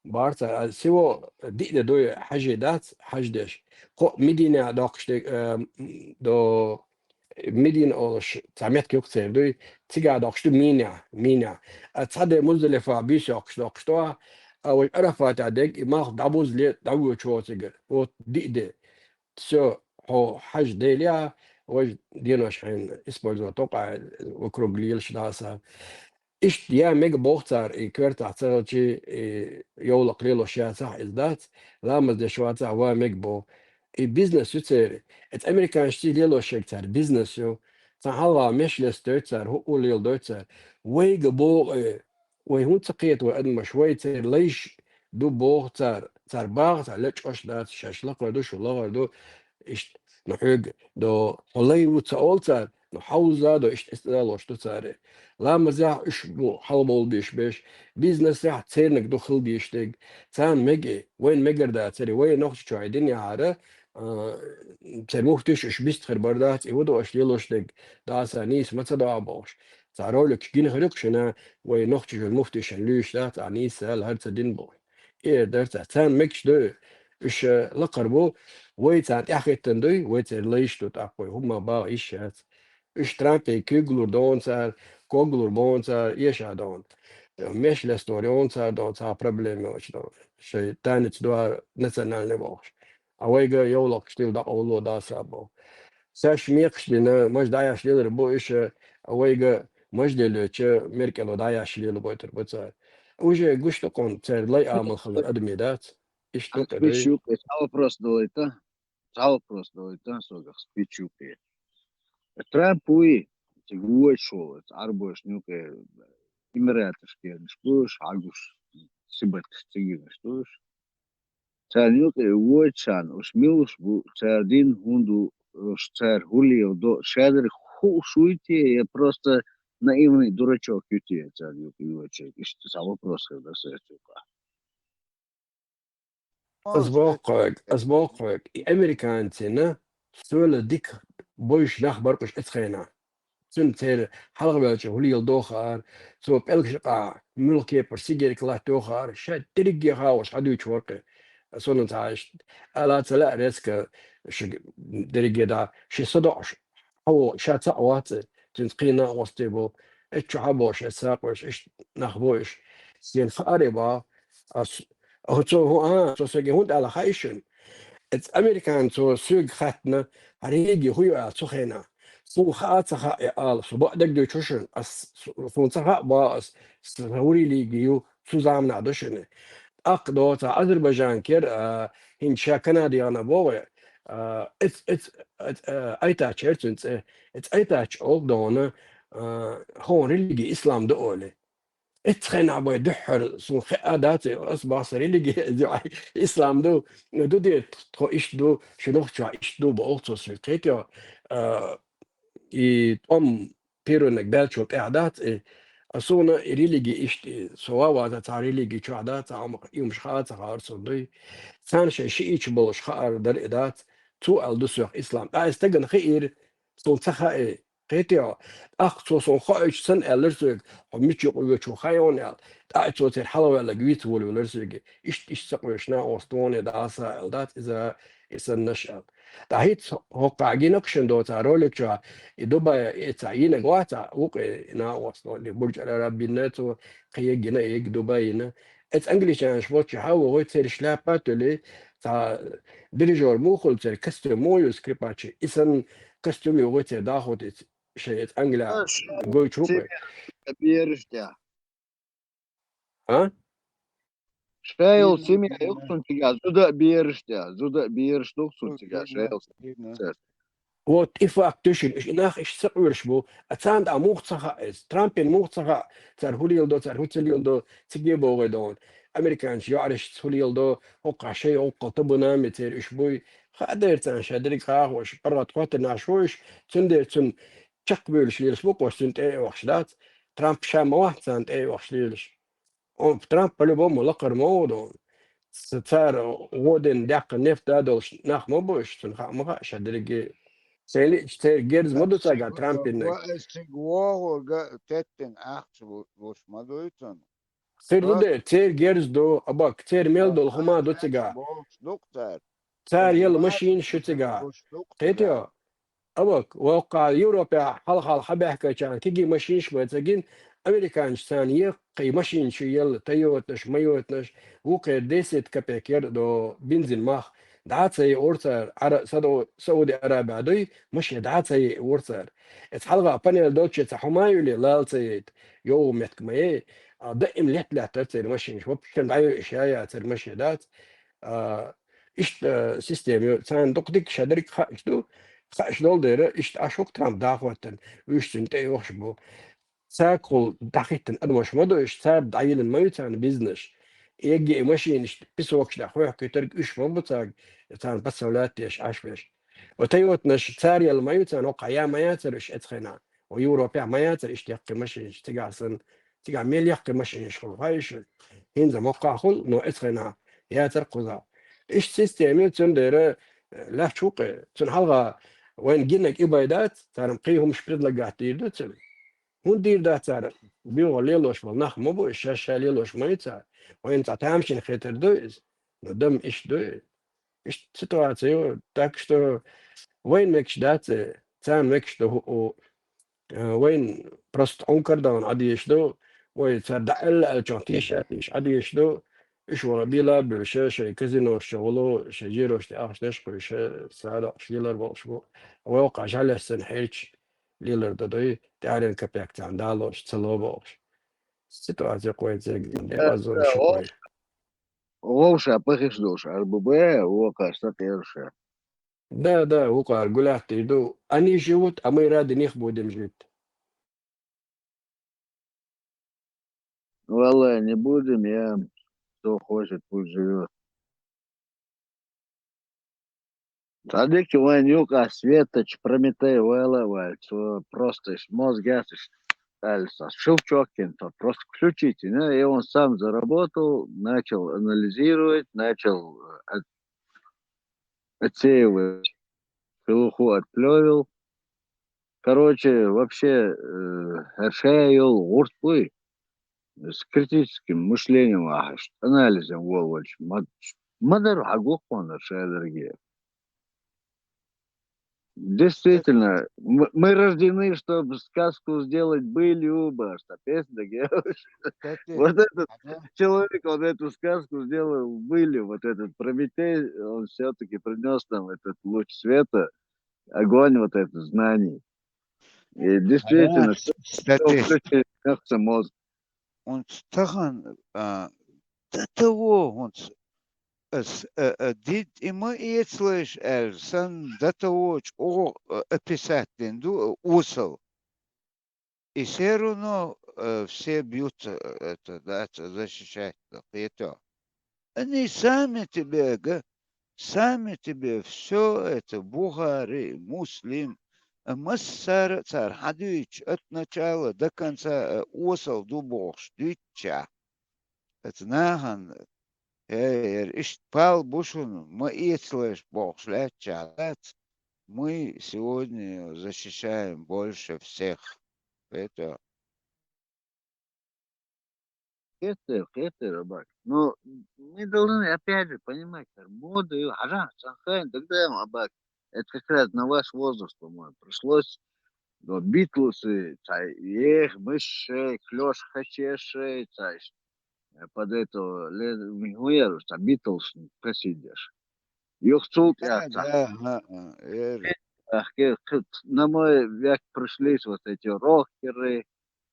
Барца, а, сиво диъ де дуй хьажи дац, хьаждеш. Кхо Медина доккхуш де, э, м, до Медина олуш, цхьа меттиг юкъа церан дуй, цига доккхуш ду Мина, Мина. А цхьа де Муздалифа бийса йоккхуш доккхуш ду, а вай Арафата дег, и малх дӀабузле, дӀавоьдуш ву цига. Вот диъ де. Всё, хьо хьаждели а, вай денош хьайна использовать токъа вокруг лелаш даса. Иштта я мега боху цара, и коьртахь ца хилчи, и йовлакх лелош яцахь, иза дац, ламаз деш вацахь, ван мега боху. И бизнес ю церан. Эца американций лелош ерг цара бизнес ю. Цхьа хьалха меш лестойту цара, хӀуъу леладойту цара. Вайга боху, э, вай хӀунда ца кхета вай адамаш, вай церан лайш ду боху цара, цара баха цара лечкъош дац, шаьш лакхара ду, шу лахара ду, иштта, ну, хьоьга, до, хьо лай ву ца олу цара, ну, хьовза до, иштта эцалош ду цара. Ламазехь уьш бу хьалабовла беш беш, бизнесехь церниг ду хила деш дерг. Царна мега, вайна мегар дацари, вай нохча чохь дина яхьара, а, церан муфтиш уьш бистхир бар дац, и ву ду аша лелош дерг, даса нийса ма ца до а бохуш. Цхьа роликаш гина хир ю-кх шуна, вай нохчашван муфтишан луьйш дац, а нийса аьлла хӀара ца дина боху. Эр дара цхьа. Царна мегаш ду, уьш, э, лакхара бу, вай царна тӀаьхьахӀиттина дуй, вай церан лайш ду тӀаккха вай, хӀумма баха йиш яц. Уьш транкхий куьйгалур дону цара, когалур бону цара, эша дону. Меш лестор йону цара дону, цхьа проблема йоцу дону. Шайн танец дуьхьа национальный бохуш. А вайга йовлакхаш тила дакъа вулло даса боху. Шаьш мекхаш дина, маж дӀаяш лелар бу иша, а вайга маж лелоча, меркӀало дӀаяш лела бойтар бу цара. Уже гуш ду кхунна, церан лай амал хилар адамий дац. Иштта ду кхе дуй. Спич юкъе, цхьа вопрос далайта. Цхьа вопрос далайта, согах спич юкъе. Трамп вуй, цига вочу волу, Ӏарбошна юкъе, Эмираташ кхернаш буш, хьагуш, сибаткаш цигинаш душ. Царна юкъе вочарна, уьш милуш бу, цара дин хӀун ду, уьш цара хӀуллехь до, шаьдерг хууш вуй те, я просто наивный дурачок ю те царна юкъе вочерг? Иштта цхьа вопрос хир дара сан юкъа. Ас боху хьоьга, ас боху хьоьга, и американцина, соьла дика бойуш нах бара уьш эцхена. Цуьнан церан хьалхавелча хӀуллехь дохаар, цо пӀелгаш къа, муьлхха кепара сигерка латта йохаар, ша дерриге хавош хьадуьйчу вара кхе. Суна цхьа иштта ала ца лаьа резко, ша дерриге да, ши са доӀуш, хьо ша цхьаъ вац, цуьнца кхин а гӀостий бу. Эцчу хьан бохуш, эцу сакъош, иштта нах бу уьш. Шена хаарий баху, ас, Оцо хӀу-, а, цо соьга хӀунда аьлла хаьий шуна? Эцу американцо соьга хаьттина, хьан религи хӀу ю аьлла цу хенахь. Суна хаа а ца хаьа ала, со бакъдерг дуьйцу шуна, ас, су-, суна ца хаьа боху ас, сан хӀун религи ю, цу заманахь ду шуна. ТӀаккха доцу Азербайджан кер, а, хӀинца ша Канада яхана боху, а, эц-, эц-, эц-, а, Айтач яра цуьнан цӀе. Эц Айтач олу дона, а, хӀун религи ислам ду олий. Эццахь нах бай дуьххьара суна хиъа дац, ас боху сан религи, ислам ду, ду де, тхо иштта ду, шун нохчохь иштта ду, боху цо соьга. Кхетий, а, и тӀом пиронаг баьллачул тӀаьхьа дац, и, а суна и религи иштта, и со ван ваза цхьа религи чохь дац, цхьа хӀума, и хӀумаш хаа ца хаьара суна дуй. Царна шайн шиъ чу болуш хаар дара и дац, цо аьлла ду соьх ислам. ТӀаккха и стагана хиира, суна ца хаьа, кхетий хьо? ТӀаккха цо суна хоуьйтуш санна аьллара соьга, хьо мича юкъа воьдуш ву хаьий хьуна аьлла. ТӀаккха цо церан хьалаваьлларг вийца волавелара соьга. Иштта, иштта ца къоьшуш накъост ву хьуна и Дала са аьлла дац иза, и саннаш аьлла. ТӀаккха хӀинца хӀокхахь гина-кх шуна доцу ролик чохь, и Дубай, и цхьа йинарг вац, вукху и накъост ву, и Бурдж Аль Араб йина цо, кхин гина, и Дубай йина. Эцу англичанаш волчу хьан вогӀуй церан шляпа а туьллий, цхьа дирижёр муха хуьлу церан, костюм муха ю скрипачий, и санна костюм йогӀуй церан дӀахо тӀе шайн эцу Англия Аш гойчу хӀу кхуьй. Бераш тӀехь. А? Шайолу семья ю-кх цунна цигахь, зуда а бераш тӀехь, зуда а бераш ду-кх цунна цигахь, шайолу семья. Вот и факт ду шуна, и нах иштта ца къоьруш бу, а царна тӀе муха ца хаьа иза, Трампина муха ца хаьа, цара хӀу леладо, цара хӀу ца леладо, циге богӀий дохуна. Американчу йоӀарашца хӀу леладо, хӀокхахь шайн гӀуллакхал табанан а церан уьш буй. Хаа дера царна ша дерриг хьахош, паргӀат хӀоттарнаш ву уьш, цундела цунна чекхбуьйлуш лелаш бу-кх уьш, цунна тӀе а оьхуш дац. Трамп ша ма вац царна тӀе а оьхуш лелаш. О, Трамп по-любому лакхара ма ву дохуна. Ц-, цара гӀо дина даьккхина нефть да долуш нах ма бу уьш, цунна хаа ма хаьа ша дерриге. Сайн лиъча церан герз ма ду цигахь Трампина. Ва ас цига вогӀург а теттина ахча лу-, луш ма дуй цунна. Хир ду дера, церан герз ду, абак, церан мел долу хӀума ду цигахь. Бохуш ду-кх цара. Цара елла машинаш ю цигахь. Кхетий? Абак, воккхахь Европехь хьалха-хьалха баьхкачарна кегий машинаш бен ца гина, американчу царна еккхий машинаш ю елла, Тойотанаш, Майотанаш, вукхеран десять копеек яра до бензин мах. ДӀа а ца еъура цара, Ара-, Садо-, Сауди Арабехь дуй, машен дӀа а ца еъура цара. Эца хьалха панель долчу цхьа хӀума а юьлий, лала ца яйта, йогӀу меттиг ма яй, а, даим лет-лаьттара церан машинаш, вообще дӀайойуш я-яцара машен дац. А, иштта, а, система ю, царна дукха дика ша дерриг хаьаш ду, хаьаш долу дера, иштта Ӏаш ву-кх Трамп дӀахӀоттарна, уьш цунна тӀе а йохуш бу. Цаьргахула дӀахӀиттина адамаш ма ду уьш, цара дӀайиллина ма ю царна бизнес. Эггий и машинаш песокаш тӀехь хьоьхкуьйтург уьш ма бу цаьрга, царна подставлять деш, Ӏаш беш. Ва Тойотанаш цара елла ма ю царна, хӀокхахь я ма яцара уьш эцхьана. Ва Европехь ма яцара иштта яккхий машинаш цигахь санна. Цигахь мел яккхий машинаш хуьлу, хаьий шуна? ХӀинца моккхахь хуьлу, но эцхьана яцара кхузахь. Иштта система ю, цундела, э, лаьтташ ву-кх, цунна хьалха вайна гинарг и бай дац, царна кхин хӀумаш предлагать дийр ду цуьнан. ХӀунда дийр дац цара? Боьха лелош болу нах ма бу, ша-ша лелош ма ю цара. Вайна цхьа тамашийна хетар ду иза. Но дам иштта ду и. Иштта ситуация ю. Так что вайна мегаш дац, э, царна мегаш ду хӀу-, хӀу-, э, вайна просто Ӏункар дан Ӏадийш ду, вай цара дӀа аьлла аьллачохь тийша а тийша Ӏадийш ду. Уьш вала била а буьлуш, шайн казинош чу гӀуло, шайн жирош тӀе ахча деш кхуьйш, садоӀуш лелар болуш бу. Вай воккхахь жӀаьлеш санна хьерча лелар дан дуй, тӀаьхьарниг капек царна далош, ца ло бохуш. Ситуация кхойцерг, де вазон шу кхой. Вовша пахиш долуш арбу бе, вокхар сакъерша. Да, да, вукхар гулаьттий ду. Они живут, а мы ради них будем жить. Валлай, не будем, я, кто хочет, пусть живёт. Цхьа дика вайн юкъахь Светоч Прометей вала а ваьлла, цо просто мозгаш, аьлла, щелчок йина, то просто включите, ну, и он сам заработал, начал анализировать, начал, э, от-, отсеивать шелуху от плёвел. Короче, вообще, э, хӀара йолу гӀурт буй, с критическим мышлением ахьаш, анализом волавелча, ма-, ма дарра хьагу кхунна шадерриге. Действительно, мы, мы рождены, чтобы сказку сделать былью, башта, песня, да, вот этот человек, он эту сказку сделал былью, вот этот Прометей, он все-таки принес нам этот луч света, огонь вот этот знаний. И действительно, он стахан, а, до того, он с-, э, э, э, дид, и мы и слышь, э, сан до того, ч-, о, э, описать дин ду, э, усал. И все равно, э, все бьются, э, это, да, это защищать, да, это. Они сами тебе, га-, сами тебе все это, Бухари, Муслим, э, массара цар хадуич от начала до конца, э, осал ду бохш, дюча. Это нахан, э, ер ишт пал бушун, мы и слышь бохш, ляча, мы сегодня защищаем больше всех. Это Хетер, хетер, рыбак. Но мы должны, опять же, понимать, моду и хажан, санхайн, тогда, рыбак. Это как раз на ваш возраст, по-моему, пришлось. Но Битлз, цай, эх, мышей, клёш, хачешей, цай, э, под это, ле-, михуер, цай, Битлз, посидишь. Юхцулт, я, цай. Эх, ке-, ке-, на мой век пришлись вот эти рокеры,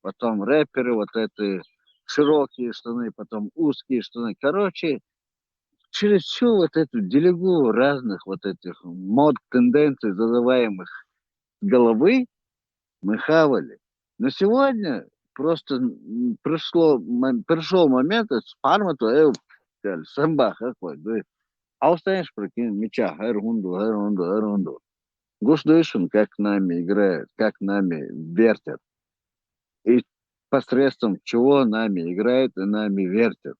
потом рэперы, вот эти широкие штаны, потом узкие штаны. Короче, через всю вот эту делегу разных вот этих мод, тенденций, задаваемых головы, мы хавали. Но сегодня просто, м, пришло, мом-, пришёл момент, это спарма то, э, сказали, самбах какой, да. А устанешь, прикинь, меча, хэр хунду, хэр хунду, хэр хунду. Гуш дышим, как нами играют, как нами вертят. И посредством чего нами играют и нами вертят.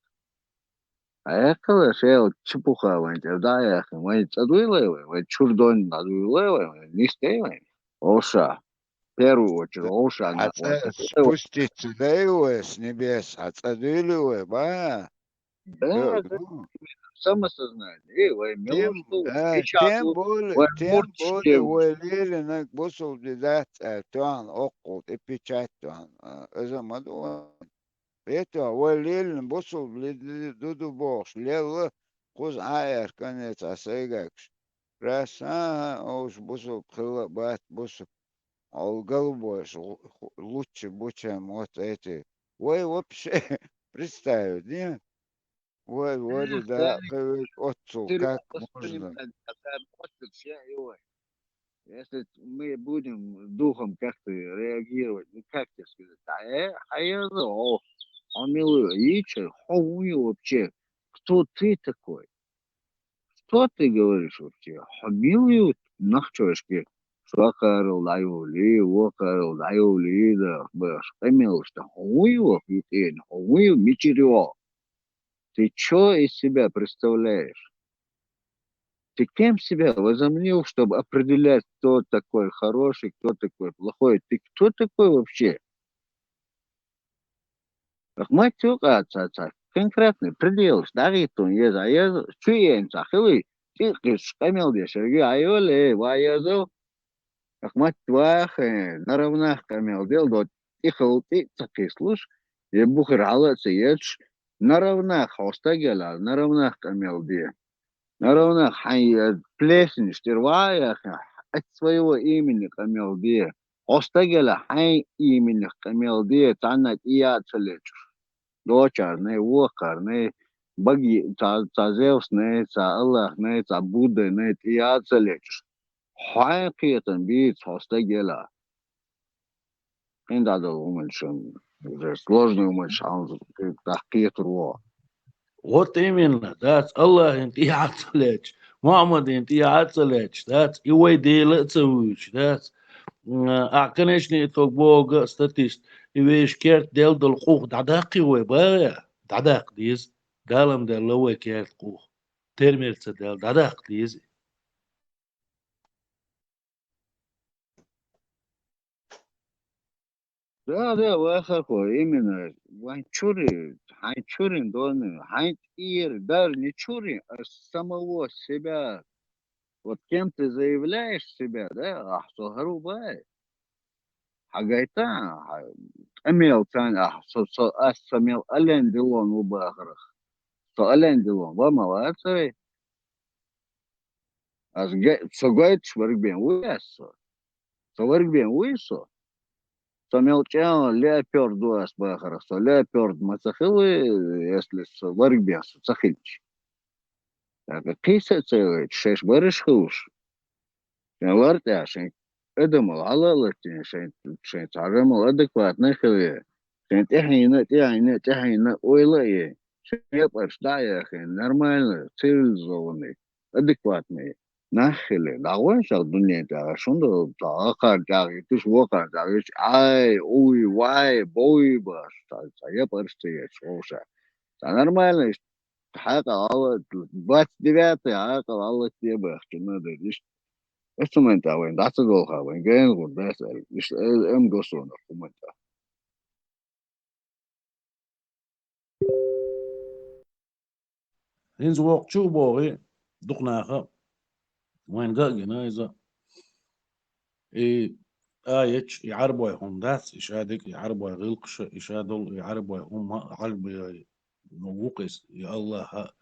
А я калашел чепуха вань, да, я вань, цадуйлай вань, вань, чурдон надуйлай вань, вань, нистей вань. Оша. В первую очередь, оша. Спуститься, да, его с небес, а цадуйлай, ба. Да, да. Самосознание. Э, вай, тем, э, тем более, тем более, вай лили нак бусул дидат, э, туан оккул, и печать туан, э, эзамаду. Это вай лили бусул, дуду бохш, лелла, куз аяр конец, а сайгакш. Раз, а, уж бусул, кыла бат бусул. Ол голубой, лучше, бучем, вот эти. Вай вообще, представить, не? Ой, Влади, да, отцу, как можно? Если мы будем духом как-то реагировать, ну как тебе сказать? А я, а я, о, он милый, ичи, хо, вообще, кто ты такой? Что ты говоришь вообще? Хо, милый, нахчёшки. Шо карыл даюли, во карыл даюли, да, бэш, эмил, что хо, хо, мичирё. Ты чё из себя представляешь? Ты кем себя возомнил, чтобы определять, кто такой хороший, кто такой плохой? Ты кто такой вообще? Ахмат юк, а, ца, ца, конкретный предел, да, и тун, ез, а, ез, чуен, ца, хилый, ты, ты, шкамел, дешерги, а, ёле, ва, езо. Ахмат вах, э, на равных камел дел, дот, и хыл, и ца, кислуш, и бухрала, ца, ец, на равных, хоста гела, на равных камел де. На равных, хай, э, плесень, штирвая, от своего имени камел де. Хоста гела, хай имени камел де, танат и я целечуш. Дочарный, вокарный, баги, ца, ца Зевсный, ца Аллахный, ца Буддыный, и я целечуш. Хай киетан бит, хоста гела. Хин дадал уманшан, уже сложный уманшан, тахкиет руо. Вот именно, да, Аллахин тияцалеч, Мухаммадин тияцалеч, да, и вай дела цавуч, да. А, конечно, итог Бога статист, и веш керт дел дол кух дадак и вай, ба, дадак диз, далам дел вай керт кух, термерца дел дадак диз. Да, да, вахахо, именно. Вань чури, хай чурин доны, хай ир, даже не чури, а самого себя. Вот кем ты заявляешь себя, да, ахь со хӀара ву бахьа. Хьагайта, хьа-, къамел царна ахь, со, со, ас са мел ален дилон ву бахарах. Со ален дилон, ва ма вацай. Ас ге-, со гойтуш верг бен вуй ас со. Со верг бен вуй со. Со мел чӀала леопард ву ас бахарах. Со леопард ма ца хилла, если со верг бен со ца хилча. ТӀаккха кхийса а ца йойтуш, шаьш бараш хилуш. Шайн лар тӀехь, шайн адамал хьала а латтийна, шайн, шайн цхьа жамал адекватный хиле, шайн тӀехьийна, тӀехьийна, тӀехьийна ойла а е, шайн япарш дӀа а яхийна, нормально, цивилизованный, адекватный нах хиле, дӀагӀой шал дуьнен тӀехь, шун ду, цхьа гӀакхарна тӀехь гӀитташ, вокхарна тӀехь гӀитташ, ай, уй, вай, буй баш, цхьа, цхьа япарш ца еш, вовшах. Цхьа нормально, хьакъал ала, двадцать девятый хьакъал ала те бахча надо, иш. Эс хӀуман тӀа вайн дӀа ца долха, вайн гайна гӀур дац аьлла. Иш, э, эм госонах хӀуман тӀа. ХӀинца вокху чу а богӀий, дукха наха, вайн ган а гина иза. И аят, и Ӏарбой хӀума дац, и шадерг, и Ӏарбой гӀиллакхаш, и шадолу, и Ӏарбой хӀума, Ӏарбой, ну, ву-кх иза, и Аллахь,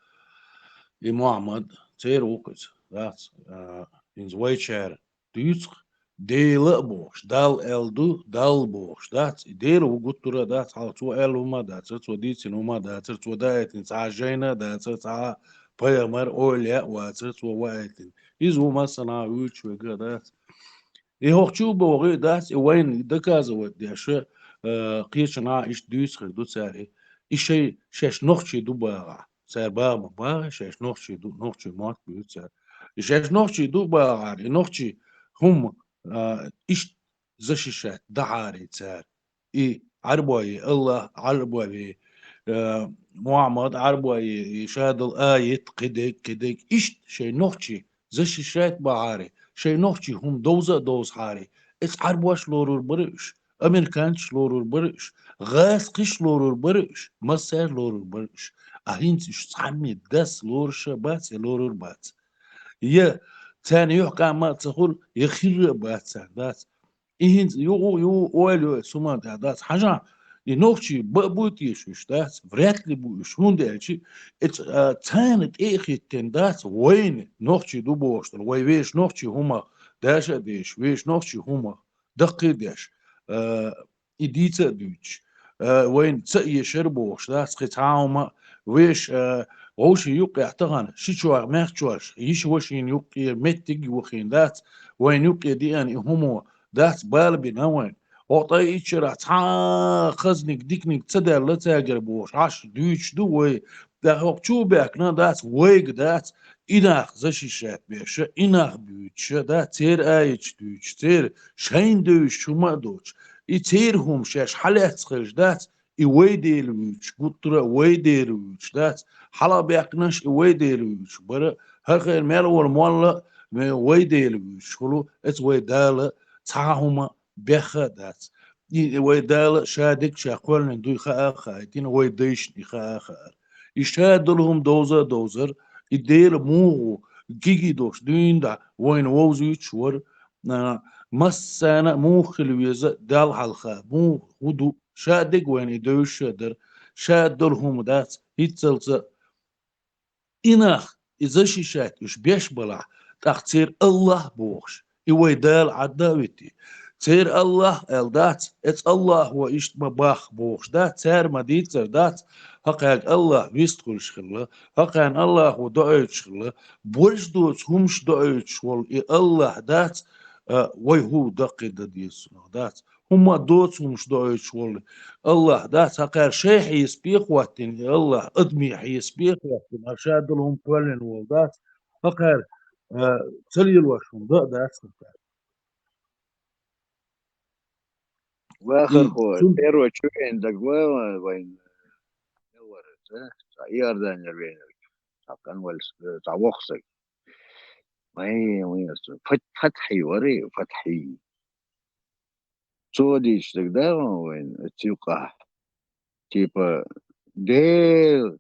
и Мухьаммад, церан ву-кх иза, дац, а, хӀинца вайчара дуьйцу-кх, Дела а бохуш, Далла аьлла ду, Далла бохуш, дац, и Дела ву гуттара а дац, хьалха цо аьлла хӀума а дацара, цо дийцина хӀума а дацара, цо даийтина цхьа а жайна а дацара, цхьа а пайхамар, олия а вацара, цо ваийтина. Иза ву массанхьа вуьйцуш верг а дац. И хӀокху чу а богӀий дац, и вайна доказывать деш, э, кхечу наха иштта дуьйцу хир ду цара и. И шай, шаьш нохчий ду бахахь. Цара баха ма баха, шаьш нохчий ду, нохчий мотт буьйцу цара. И шаьш нохчий ду бахахьара, и нохчий хӀума, а, иштта защищать дахьара цара. И Ӏарбой, Аллахь, Ӏарбой, э, Мухьаммад Ӏарбой, и шадолу аят, кхидерг, кхидерг, иштта шайн нохчий защищать бахьара, шайн нохчий хӀума довза а довзахьара. Эца Ӏарбош лорур бара уьш, американцаш лорур бара уьш, гӀазкхиш лорур бара уьш, массара лорур бара уьш. А хӀинца уьш цхьаммо дас лоруш а бац, я лорур бац. Я царна юьхькӀам а ца хуьлу, я хир а бац царна, дац. И хӀинца юха, юха ойла йо, суман тӀехь дац. Хьажахь, и нохчий ба а буй теша уьш, дац? Вряд ли бу уьш. ХӀунда аьлча, эца, а, царна тӀе а хӀиттина дац, вайна нохчий ду бохуш долу, вай вешан нохчий хӀумах, даша а деш, вешан нохчий хӀумах, даккхий а деш, а, и дийца а дуьйцуш, а, вайна ца а ешара бохуш, дац, кхин цхьа а хӀума, вешан, а, вовшийн юккъехь тахана, ши чохь, маьхчош, йиша-вашийн юккъе меттиг а вахийна дац, вайна юккъе деана и хӀума, дац, бала бина вайн. ХӀокху ткъе итт шарахь цхьа а хазниг, диканиг ца даьлла цаьргара бохуш, Ӏаш дуьйцуш ду вай. ТӀаккха хӀокху чу а баьхкина дац, вайга дац, и нах защищать беш, и нах буьйцуш, дац, церан аяташ дуьйцуш, церан шайна девзаш хӀума а доцуш, и церан хӀума шаьш хьалаьцна хилча дац, и вай Дела вуьйцуш, гуттара а вай Дела вуьйцуш, дац, хьалха баьхкинарш и вай Дела вуьйцуш бара, хӀара хенахь мел волу молла а вай Дела вуьйцуш хуьлу, эца вай Дала цхьа а хӀума бехха а дац. И вай Дала шадерг ша кхоьллина дуй хаа а хаийтина, вай дайшна и хаа а хаара. И шадолу хӀума довза а довзара, и Дела муха ву, кегий долуш дуьйна дӀа вайна вовзуьйтуш вара, а, массарна а муха хила веза Далла хьалха, муха хӀун ду, шадерг вайна и девзаш а дара, шадолу хӀума дац, хӀинццалца и нах, и защищать уьш беш балахь, тӀаккха церан Аллахь бохуш, и вай Дала Ӏадда а витий. Церан Аллахь аьлла дац, эца Аллахьо иштта ма боху бохуш дац, цара ма дийццара дац, хӀокхаьрга Аллахь вистхуьлуш хилла, хӀокхарна Аллахьо доуьйтуш хилла, больш доцу хӀумаш доуьйтуш волу и Аллахь дац, а, вай хӀу даккхий дан деза цунах дац. ХӀумма а доцу хӀумаш доуьйтуш волу Аллахь дац, хӀокхара шайн хьесапе а хӀоттийна и Аллахь, адамийн хьесапе а хӀоттийна, хӀара ша долу хӀума кхоьллина волу дац, хӀокхара, а, ца лелош хӀума дан а дац хӀокхара. Вахархо, цун первый чу вен дагавай вайн, цхьа Иорданера венарг, цхьа къанвалс, цхьа воккха стаг. Вай, вай, Фат-, Фатхьи вара, Фатхьи. Цо дийцича дагадогӀу вайна оцу юкъахь. Типа, Дела,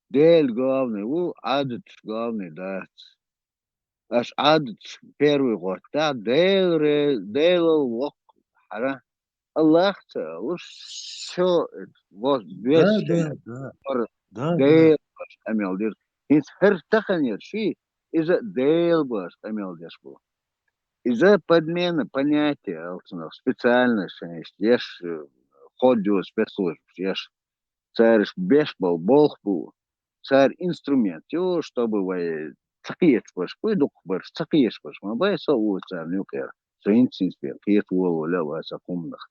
Дела главный ву, Ӏадаташ главный дац. Аша Ӏадаташ первый гӀоттахь, Деларе, Делал воккха хьара. Аллах ца алуш, всё, вот, весь Да, да, да. Да, да. Дела баш къамел дир. ХӀинца хӀара таханера ши, иза Дела баш къамел деш бу. Иза подмена понятия алцунах, специально шайнаш еш, э, ходю спецслужбаш еш. Цараш беш бал болх бу. Цар инструмент ю, чтобы вай ца кхеташ баш бу, дукха бараш ца кхеташ баш ма бай, со у царна юкъера. Со хӀинца хӀинца бен кхета волавелла а вай са хумнах.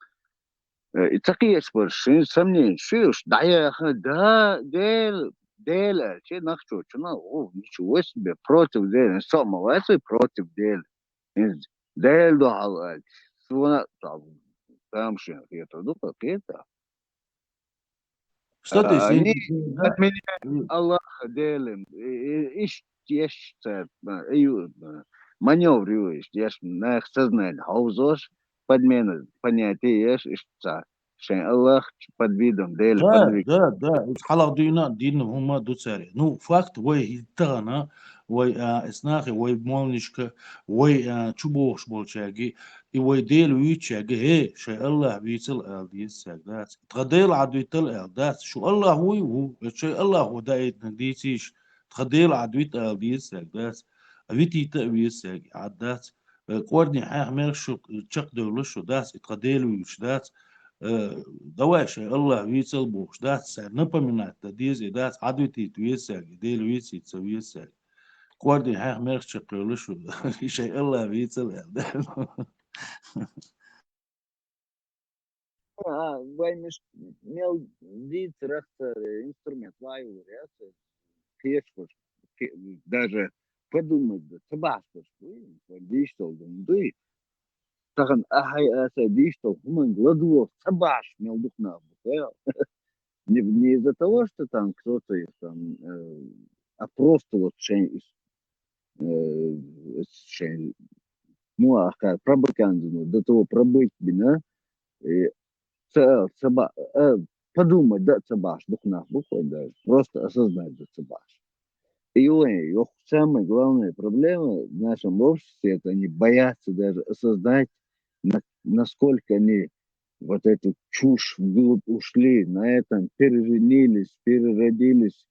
Э, и ца кхеташ бараш, шин сомнение шуьш, дӀаяха, да, Дела, Дела аьлча, нахчочуна, о, ничего себе, против Дела, со ма вац вай против Дела. Из Дела духьал аьлча, сона, там, тамашийна кхетар ду, кхета. Что ты А, с ним не, делаешь, да? Отменяем М. Аллаха Делан. И, и, ишт еш цар, а, и ю, а, манёвр ю ишт еш, нах сознание хьовзош, подмена понятия еш, ишт цар. Шайн Аллах под видом Дела, Да, под видом. Да, да. Из хьалха дуьйна, дийна хӀума ду царе. Ну, факт, вай хӀиттахана, вай, а, эс нахе, вай молнишка, вай, а, чу бохуш болчаьрги, и вай Дела вуьйчаьрги, хӀе, шай Аллах вийцал ала деза цаьрга дац. Тха Дела Ӏадвитал ала дац. Шу Аллах вуй, ву. Шай Аллах ву даийтнарг дийцийш. Тха Дела Ӏадвит ала деза цаьрга дац. А витийта а веза цаьрга Ӏад дац. Э, кӀордийн хьех мерх шу чекхдевлла шу дац, и тха Дела вуьйцуш дац. Э, давай шай Аллах вийцал бохуш дац, цаьрга напоминать дан деза и дац, Ӏадвитийта веза цаьрга, и Дела вийцийта ца веза цаьрга. КӀордийн хьех мерх чекхъевлла шу, и шай Аллах вийцал аьлла. А, вай миш-, мел дийца рахса инструмент вай вари, а, ца кхеташ баш, ке-, даже подумать да ца бахьаш баш, уй, вай дийшал дан дуй. Тахан ахьай аса дийшал хӀуманга ладугӀа ца бахьаш мел дукха нах бу, хӀе? Не, не из-за того, что там кто-то их там, э, а просто вот шайн ис-, э, шайн, ну, а как пропаганда, ну, до того пробыть бина, и ца, ца ба-, э, подумать, да, ца бахьаш дукха нах бу, хоть даже просто осознать, да, ца бахьаш. И ой, ох, самая главная проблема в нашем обществе, это они боятся даже осознать, на-, насколько они вот эту чушь вглубь ушли, на этом переженились, переродились.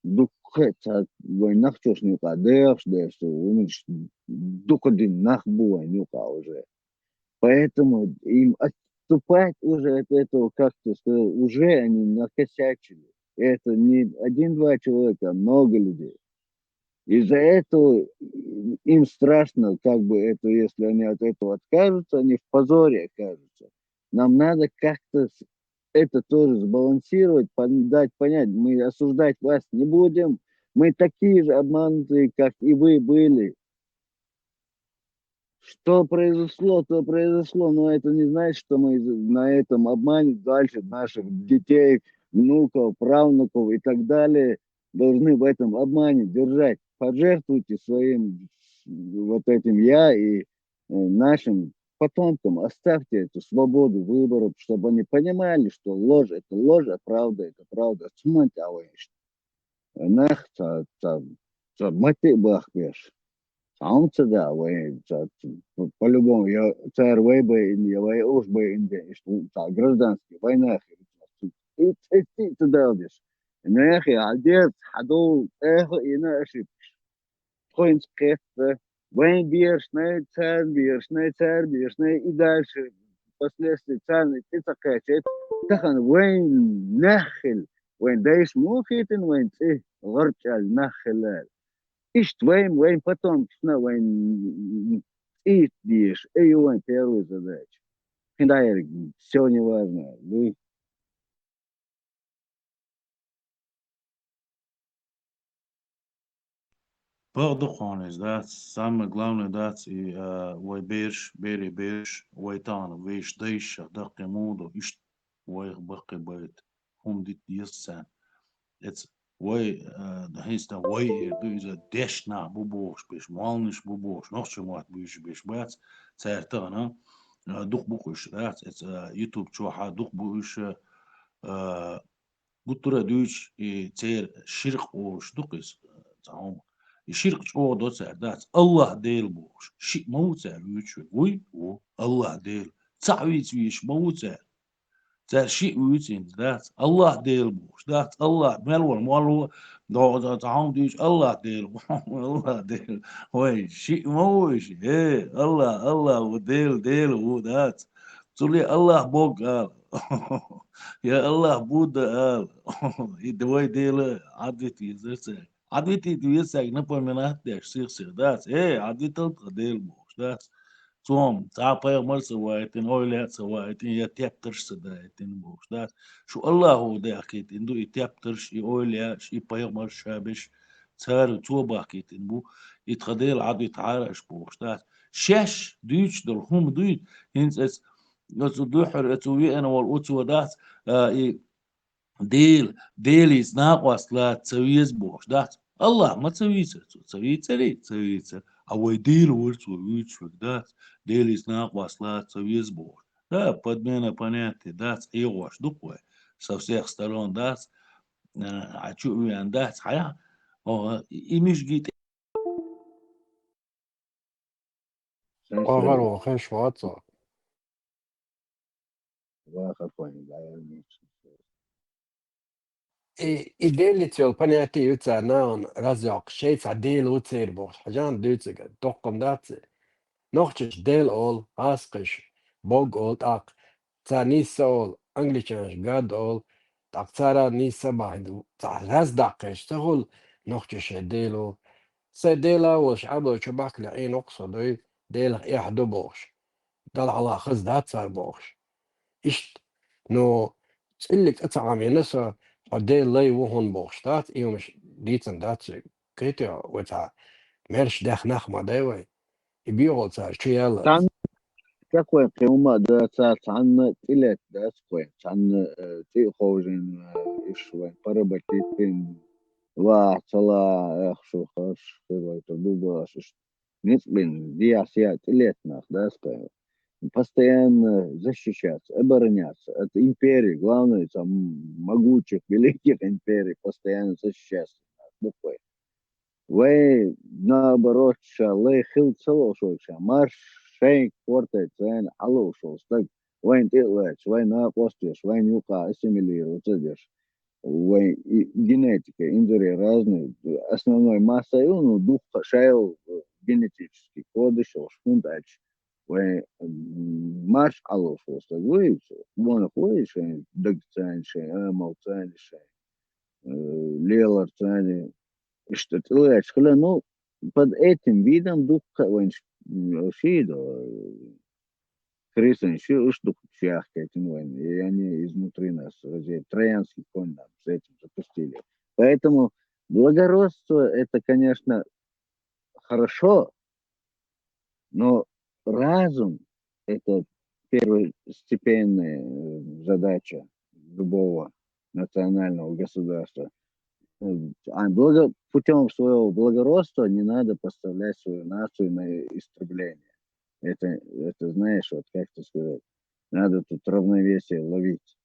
Дукха ца вайн нах чушна юкъа дехаш деш, вуьнаш дукха дин нах бу вайн юкъа уже. Поэтому им отступать уже от этого, как ты сказал, уже они накосячили. Это не один-два человека, а много людей. Из-за этого им страшно, как бы это, если они от этого откажутся, они в позоре окажутся. Нам надо как-то с-, это тоже сбалансировать, пон-, дать понять. Мы осуждать вас не будем. Мы такие же обманутые, как и вы были. Что произошло, то произошло, но это не значит, что мы на этом обмане дальше наших детей, внуков, правнуков и так далее должны в этом обмане держать. Пожертвуйте своим вот этим я и, э, нашим потомкам, оставьте эту свободу выбора, чтобы они понимали, что ложь — это ложь, а правда — это правда. Цуман тӀе а вайшта. Нах ца, ца, ца матте а бахбеш. Цхьа хӀума ца да вай, ца, ца, по-, по-любому, я цара вай байина, я вай уж байина де, иштта ву-, цхьа гражданский война хир. И, и, и ца далдеш. Нахе хьадерца, хьадовла, тӀехьа а йина ошибкаш. Тхоьнца кхетта, вайн берашнай, царна берашнай, царна берашнай, и дальше последствия царна тӀе ца кхаьчайта. Тахан вайн нах хила, вайн дайша муха хийтина вайн цӀи гӀарчӀаьлла нах хила аьлла. Иштта вайн, вайн потомкашна вайн цӀийта дезаш, ай ю вайн первая задача. ХӀинца а ерг всё неважно, вуй. Бакъ ду хьуна иза, дац, самое главное, дац, и, а, вай бераш, берийн бераш, вай тахана вешан дайша даккхий муха ду, иштта вайх баккхий байта, хӀума дита деза царна. Эца вай, а, хӀинца вай эр ду, иза дешна нах бу бохуш беш, молнаш бу бохуш, нохчийн мотт буьйцуш беш бац, цара тахана, а, дукха бу-кх уьш, дац, эца, а, YouTube чохьа дукха бу уьш, а, гуттара а дуьйцуш, и церан ширкъ олуш ду-кх иза, цхьа хӀума. И ширк чӀогӀа до цара, дац. Аллахь Дела бохуш. Шиъ ма ву цара вуьйцуш верг. Вуй? Ву. Аллахь Дела. Цхьаъ вийца везаш ма ву цара. Цара шиъ вуьйцу хӀинца, дац. Аллахь Дела бохуш, дац. Аллахь, мел вара, молла, догӀу цхьа хьуна дуьйцу, Аллахь Дела. Аллахь Дела. Вай, шиъ ма ву уьш. Э, Аллахь, Аллахь ву, Дела, Дела ву, дац. Цули Аллахь Бог ала. Я Аллахь Будда ала. И вай Дела Ӏадвита везар цаьрга. Ӏадвитийта веза цаьрга напоминать деш, сих-сих, дац. Э, Ӏадвитал тхан Дела бохуш, дац. Цо-м цхьа пайхамар ца вайтина, ойла а ца вайтина, я тептарш ца дайтина бохуш, дац. Шу Аллахо даьхкийтина ду и тептарш, и ойла а, и пайхамарш ша беш, цара цо бахкийтина бу, и тхан Дела Ӏадвитахьара аша бохуш, дац. Шаьш дуьйцуш долу хӀума дуй, хӀинца эц-, оцу дуьххьара оцу веана волу оцо дац, а, и Дела, Делица накъост лаца ца веза бохуш, дац? Аллахь ма ца вийцара цо, ца вийцарий? Ца вийцара. А вай Дела вара цо вуьйцуш верг, дац? Делица накъост лаца ца веза бохуш. Да, подмена понятия, дац, Ӏехош ду-кх вай. Со всех сторон, дац, а, а чу а веана, дац, хьая? О, и, и мижги тӀе Сан КъагӀар сен? Вахеш вацо. Ваха хойн, да, я не И, и Делица йолу понятие ю цара нахана разъяккха, шайца Дела ву церан бохуш. Хьажан дуьйцург, доккхам дац и. Нохчаша Дела олу, гӀазкхаша Бог олу, тӀаккха цара нийса олу, англичанаш God олу, тӀаккха цара нийса бахьана, цхьа раздаккхеш ца хуьлу, нохчаша Дела олу. Сайн Дела а волуш, Ӏаьбой чу бахкале Ӏийна воккха со дуй, Делах эхь ду бохуш. Далла хьалха хаза дац цара бохуш. Иштта, ну, цӀиллиг цӀа ца Ӏамийна со, хьо Делан лай ву хьуна бохуш дац, и хӀумаш дийцина дац вай. Кхетий вай цхьа мерш дехна нах ма дай вай. И бегӀал цара чу яьлларца. Цхьанна чакхвайн кхин хӀума а дац, цхьанна тӀелетта дац кхин, цхьанна, э, тӀе а ховшийна, э, иш вайн поработить бина, вахь ца лахь, эх, шу харш, хир вай ту ду баш, иш ницкъ бина, дехьа-сехьа тӀелетта нах дац кхин. Постоянно защищаться, обороняться от империй, главное, там, могучих, великих империй, постоянно защищаться нах ду кхин. Вай, наоборот, ша лай хила ца лууш волча, марш шайн кортайца вайна Ӏа лууш волу стаг, вайна тӀе а лаьцна, вайн накъост а веш, вайна юкъахь ассимилироваться а деш. Вайн и генетика, инзаре разный, основной масса ю, ну, дуккха шайла генетический кодаш йолуш, хӀунда аьлча вайн, м, марш Ӏа лууш волу стаг вуй, вонах вуй шайн дагца а, шайн амалца а, шайн, э, леларца а, иштта тӀелаьцна хила, ну, под этим видом дуккха а вайн ш-, м, ши до, Христиан ши уьш дукха чу яхкийтина вайн, и они изнутри нас, везде троянский конь нам с этим запустили. Поэтому благородство — это, конечно, хорошо, но разум — это первостепенная, э, задача любого национального государства. Э, а благо-, путём своего благородства не надо поставлять свою нацию на истребление. Это, это, знаешь, вот как это сказать, надо тут равновесие ловить.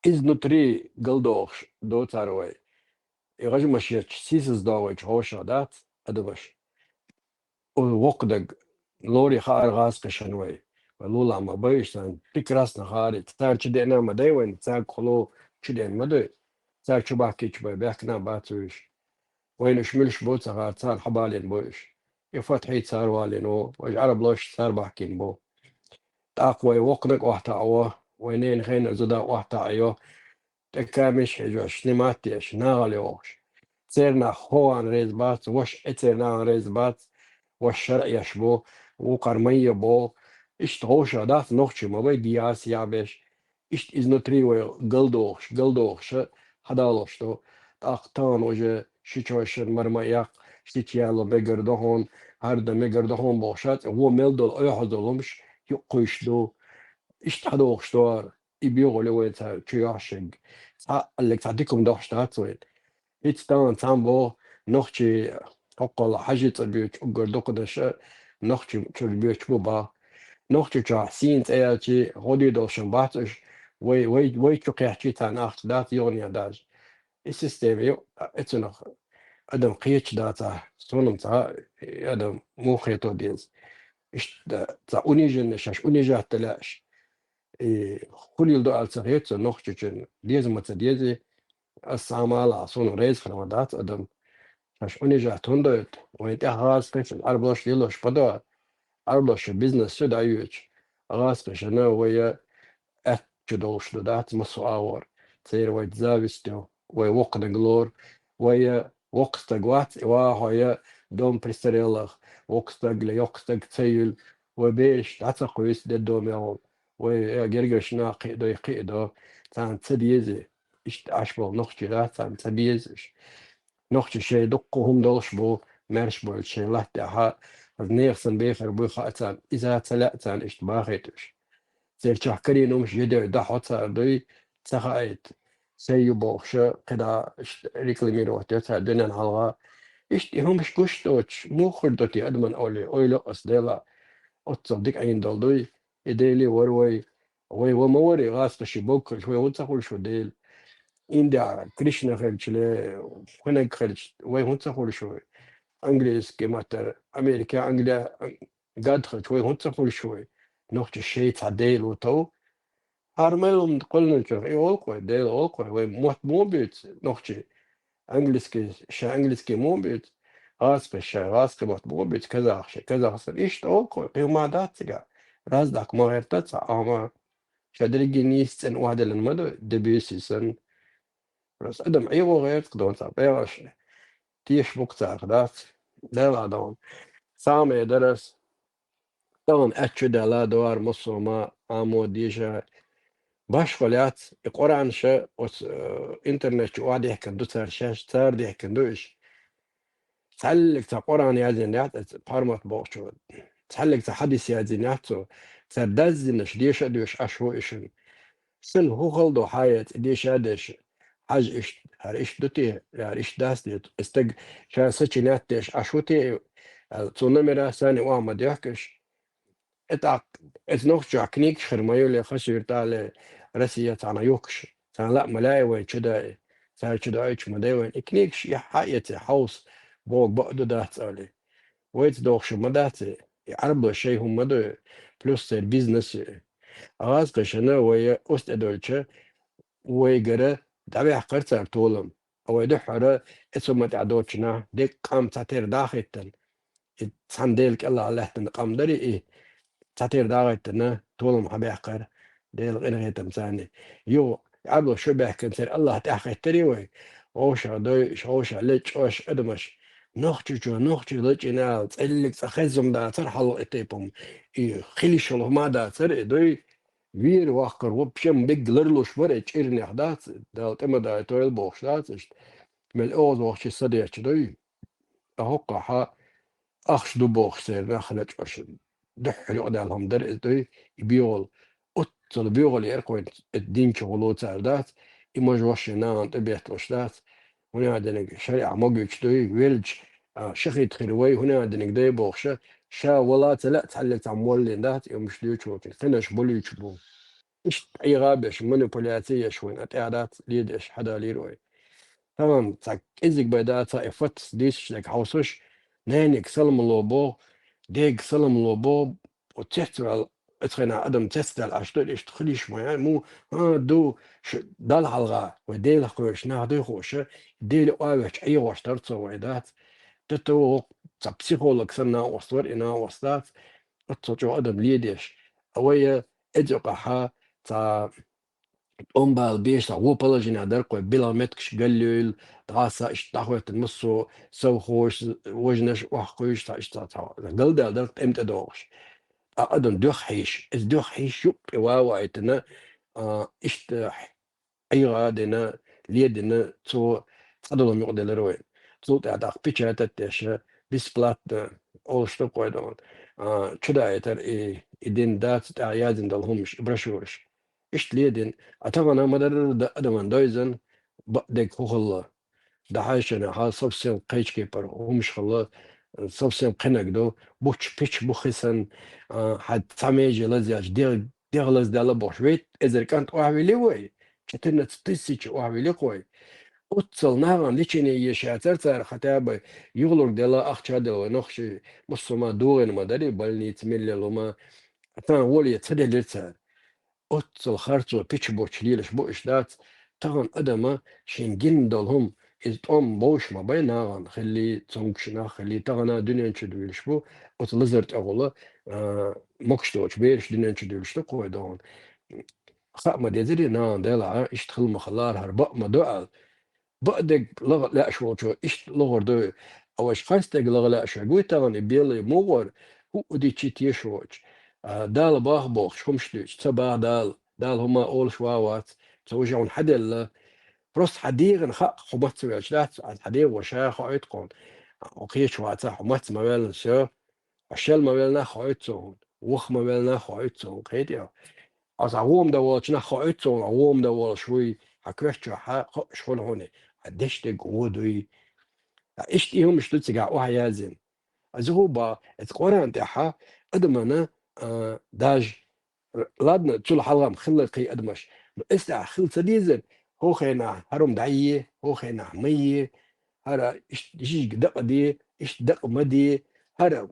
Изнутри галдохуш ду цара вай. И гӀажмашечу сийсаздохуьйтуш хьошах дац адамаш. Воккха даг лоре хаьара гӀазкхашна вай. Вай лулахь ма бай уьш, царна прекрасно хаьара. Цара чу деана ма дай вайна, цаьрга хало чу деана ма дай. Цара чу бахкийча бай, бехкана бац уьш. Вайна уьш муьлш бу ца хаьара, царна хьабалийна бу уьш. И фатхьий цара валийна ву, важа Ӏарб лош цара бахкийна бу. ТӀаккха вай воккханиг охьатаӀо, вай ненан хенара зуда охьатаӀайо, тӀе камеш хьежош, снимать деш, нахала йохуш. Церан нах хӀокхарна реза бац, ваша Ӏе церан нахана реза бац, ваша шаръеш бу, вукхара майя бу. Иштта ховшах дац, нохчий ма вай, дехьа-сехьа беш. Иштта изнутри вай галдохуш, галдохуша хьадалош ду. ТӀаккха тахана уже ши чошан мара ма яккха, ши чу яло мегар ду хьуна, хӀара дан мегар ду хьуна бохуш, цӀе вон мел долу оьхьазолумаш юккъуьйш ду. Иштта хьадохуш ду хӀара. И бегӀале вай цара чу йохьушшерг. Цхьа аллиг цхьа дика хӀума дохуш дац вайна. ХӀинца тахана цхьаммо боху, нохчий хӀокхул хьажи цӀа боьдуш уггар дукхадаша нохчий чуьра боьдуш бу боху. Нохчийчохь сийна цӀе яьлчи, гӀо дийр долуш ма бац уьш, вай, вай, вай чу кхехчий царна ахча дац, юханехьа даже. и система ю, а, эцунах адам кхеча дацахь, сонам ца, адам мухето деза. Иштта ца униженный шаш унижать лаьш. И хулил ду алца хецо нохчичун деза ма ца дези, ас самала, сонам реза храма дац адам. Шаш унижать хун дойту, вайн тӀехь гӀазкхи шун арблаш лелош падо, арблаш бизнес шу дайвечу. ГӀазкхи шана вая аьтту долуш ду дац массо агӀор. Церан вай зависть ю, вай воккханаг лор, вай воккха стаг вац, и вахо я дом престарелых, воккха стаг ле, йоккха стаг ца юл, вай бераш дӀа ца кхуьйсу де дом ягӀул, вай гергарш нах кхиъ дой, кхиъ до, царна ца дези. Иштта Ӏаш болу нохчий дац, царна ца дезаш. Нохчий шайн дуккха хӀума долуш бу, маьрша болчу шайн латтехьа, хаза нехан сан бехар буй хаа царна, иза ца лаьа царна иштта бахийтуш. Церчохь карийна хӀумаш едой дахьо цара дуй, ца хаийта. Сай ю бохуша, кхидӀа иштта рекламировать йо цара дуьнен хьалха. Иштта и хӀумаш гуш доцуш, муха хир до те адаман олий, ойла ас дела, оццал дика Ӏийна долу дуй, и Дели вара вай, вай ва ма вари, гӀазкхаши богхалш, вай хӀун ца хуьлуш ву Дели? Индия, Кришна хилча ле, хӀунаг хилча, вай хӀун ца хуьлуш ву? Английский маттара, Америка, Англия, гад хилча, вай хӀун ца хуьлуш вай? Нохча шей цхьа Дела ву тов? ХӀара мел хӀума кхуьллинчух и олу-кх вай, Дела олу-кх вай, вай мотт муха буьйцу нохчий? Английский, ша английский муха буьйцу? ГӀазкхи ша гӀазкхи мотт муха буьйцу? Казах ша казахстан. Иштта олу-кх вай, кхин хӀума дац цигахь. Раздак ма гӀерта цхьа Ӏама. Ша дерриге нийса цӀена охьадиллина ма ду, дебеси санна. Просто адам Ӏехо гӀерта-кх дон цхьа бегӀаш. Теша бу-кх царах дац. Дела дон. Самое дарас. Тахана аьтту чу даьлла догӀар массо а ма Ӏамо деша. Башхо лаьц, и Къуръан ша оцу, э, интернет чу охьадехкина ду цара шаьш, цара дехкина ду иш. Цхьаьллиг цхьа Къуръан яздина яц, оцу Пармат бохучо. Цхьаьллиг цхьа хьадис яздина яц цо. Цара даздинарш деша а доьшуш Ӏаш ву и шуна. Сан хӀун хала ду хьан яц и деша а дерш? Хьажа иштта, хӀара иштта ду те, хӀара иштта дац те? И стаг ша сочинять деш Ӏаш ву те? Аьлла, цу номера санна охьа ма дехкаш. И тӀаккха, эца нохчохь книгаш хир ма ю ле, хасуьйра тӀа ле, Россия цхьана юхкуш, цхьана лаъ ма лаьа вайн чу даьи, цара чу доуьйтуш ма дай вайн. И книгаш яхьа а эций, хьовса, боху бакъ ду дац али. Вайца дохуш ма дац и, и Ӏарбо шайн хӀума ма ду, плюс церан бизнес ю. ГӀазкхи шана вай оцу тӀе долча, вайгара дӀаваьккхира цара толам. Вай дуьххьара эцу ма тӀехь доцучу нах дерг къам цхьатера дахийтина. И цхьана Дела кӀелахь лаьттина къам дарий и? Цхьатера дагӀийтина, толам хьабаьккхира, Дела къинхетам царна. Юха Ӏаьрбо шо баьхкина церан Аллахь тӀаьхьахӀиттарий вай? Вовшах дойуш, вовшах лечкъош адамаш. Нохчочо нохчий лачкъийна ала, цӀеллиг цӀа хезза-м дацара хьалха и тайпа-м. И хила йиш йолу хӀума дацара и дой. Вер ваккхар вообще-м бегга ларлуш вара и чӀирнех дац, Дала тӀе ма дайтойла бохуш дац иштта. Мел оьгӀаз вахча са дечу дой. Ткъа хӀоккхахьа ахча ду бохуш церан нах лечкъош. Дуьххьара юкъадаьлла хӀума дара иза дуй, и боьгӀал. Оццул боьгӀал яра кхойн, эта динчу гӀуло цара дац, и мажош шен нахана тӀе бетталуш дац. ХӀуна диниг шариӀа могуьйтуш дуй, велча, а, шахид хир вай, хӀуна диниг дай бохуша, ша вала ца лаьа цхьаьллиг цхьа моллин дац, и хӀумаш дуьйцуш волчун, кхинаш болуьйтуш бу. Иштта Ӏийгъа беш, манипуляци еш вайн, а тӀаьхьа дац, ледеш, хьадалийра вай. Тахана цхьа кӀезиг бай дац, и фатс дийсаш дерг хьовсуш, нениг салам ло боху, дег салам ло боху, оцу цецваьлла, оцу хенахь адам цецдаьлла Ӏаш ду, иштта хуьлуш ма ян, му, а, ду, ш-, Далла хьалха, вай Делах кхоьруш нах дуй хууша, Дела къовечу Ӏийгъош тара цо вай дац. Ду ту ву, цхьа психолог санна накъост вара, и накъост дац, оццул чӀогӀа адам ледеш. А вай, э, эцу юкъахьа, цхьа тӀом бала беш, цхьа вон положение дара кхой, билгӀа меттигаш галлуьйла, дӀаса иштта дӀахӀоьттина массо а совхозаш, важнаш охьакхуьйсуш, цхьа иштта цхьа, цхьа галдаьлла дара тӀем тӀе догӀуш. Ткъа адам дуьххьийша, иза дуьххьийша юккъе ван ваийтина, а, иштта Ӏийгъа а дина, ледина, цо цхьадолу юкъаделира вай. Цул тӀаьхьа тӀаккха печатать деш, бесплатно олуш ду кхой дон. А, чудаийтара и, и дин дац, тӀаьхьа яздина долу хӀумаш, и брошюраш. Иштта ледина, а тахана ма-дарра дан адаман дойзан, бакъдерг хӀун хилла. Дахьайшина хьал совсем кхечу кепара хӀумаш хилла, совсем кхинаг ду, буч-пич бу хисан, а, хьан цхьа меже лазъяьлча, дегӀ, дегӀ лаздаьлла бохуш. Вейт эзар кӀант охьавили вай, четырнадцать тысяч охьавили кхой. Оццул нагӀан лечение еш яцар цар, хотя бы юхалург дела, ахча дела вай нохчий, муссума дугӀина ма дарий, больница милле лума, царна воля ца делира цар. Оццул харцо пича боча лелаш бу уьш дац, тахан адама шен гин долу хӀума, иза тӀом бовш ма бай нагӀан хилли, цомгуш нах хилли, тахана дуьнен чу дуьйлуш бу, оцу лазар тӀехула, а, могуш доцу бераш дуьнен чу дуьйлуш ду кхой догӀун. Хаа ма дезарий нагӀан делахь, иштта хила ма хилара, хӀара баа ма ду аьлла. Баа дерг лаха лаьаш волчо иштта лохур ду, а вайша харц дерг лаха лаьаш вегуй тахана и белай мугӀар, хӀуъу дичи теша воцуш. А, Дала баха бохуш, хӀумаш дуьйцу, ца баха Дала, Дала хӀума олуш ван вац, цо уже хьуна хьаделла. Просто хьан дегӀана хаьа хьо маца ваьлча дац, хьан дегӀо ша хоуьйту хьуна. Хьо кхеча вацахь, хьо маца ма ваьлла, всё. Хьо шел ма велла нах хоуьйту цо хьуна, ваха ма велла нах хоуьйту цо хьуна, кхетий хьо? Хьо цхьа гӀома дан волчу нах хоуьйту цо хьуна, хьо гӀома дан волуш вуй, хьан коьртачохь хьа-, хууш хуьлу хьуна, хьан деш дерг гӀо дуй. Ткъа иштта и хӀумаш ду цигахь охьаяздина. Аса хӀун боху, эцу Къуръан тӀехь адамана, а, даже, ладно, цул хьалха-м хилла кхин адамаш, но эцу тӀехь хила ца дезара, хӀокху хенахь хӀара хӀума дӀае, хӀокху хенахь ма е, хӀара иштта жижиг дакъа де, иштта дакъа ма де, хӀара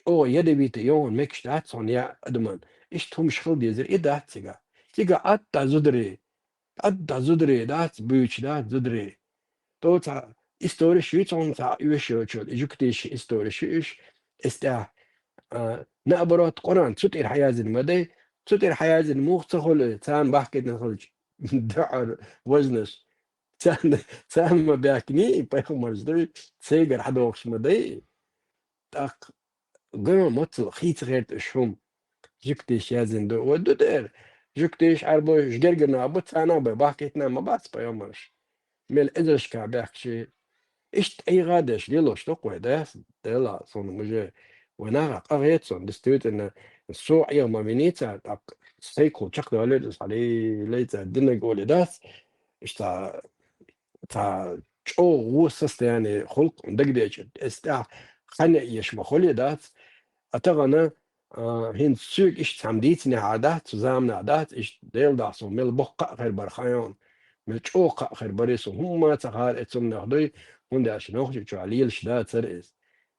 чӀогӀа ядовитый йогӀун мегаш дац хьуна я адаман. Иштта хӀумаш хила дезара, и дац цигахь. Цигахь атта зударий, атта зударий дац, буьйцуш дац зударий. То цхьа историш ю цхьа, цхьа оьшуш йоцуш, и жуьгтийн историш ю уьш, эцу тӀехь, а, наоборот, Къуръан цу тӀера хьаяздина ма дай, цу тӀера хьаяздина муха ца хуьлу, царна бахкийтина хилча, дуьхьал вазнаш. Царна, царна ма баьхкиний, и пайхамарш дуй, цигара хьадохуш ма дай. ТӀаккха ган мацал хийца гӀерта уьш хӀума. Жуьгтиша яздина ду. Ва ду дера. Жуьгтиша Ӏаьрбойша гергана а бу, царна а бай, бахкийтина ма бац пайхамарш. Мел эзаршка баьхкачий. Иштта Ӏийгъа деш лелош ду-кх вай, да? Дела, суна муже. Вай наха къа гӀеца суна, действительно, со Ӏийгъа ма виний цара, тӀаккха сайкхул чекхдалийра иза, хьалий, лайца динарг олий дац. Иштта цхьа чӀогӀа вон состояние, халкъ дагадеъча, эцу тӀехь хан а еш ма хуьлий дац. А тахана, а, хӀинца соьга иштта цхьамма дийцинехьара дац, цу заманахь дац, иштта Делан дуьхьа суна мел боккха кхаъ хир бара хан йогӀун, мел чӀогӀа кхаъ хир бара, суна хӀумма а ца хаьара, эцу хӀуманах дуй, хӀунда аьлча Нохчийчохь лелаш дацара иза.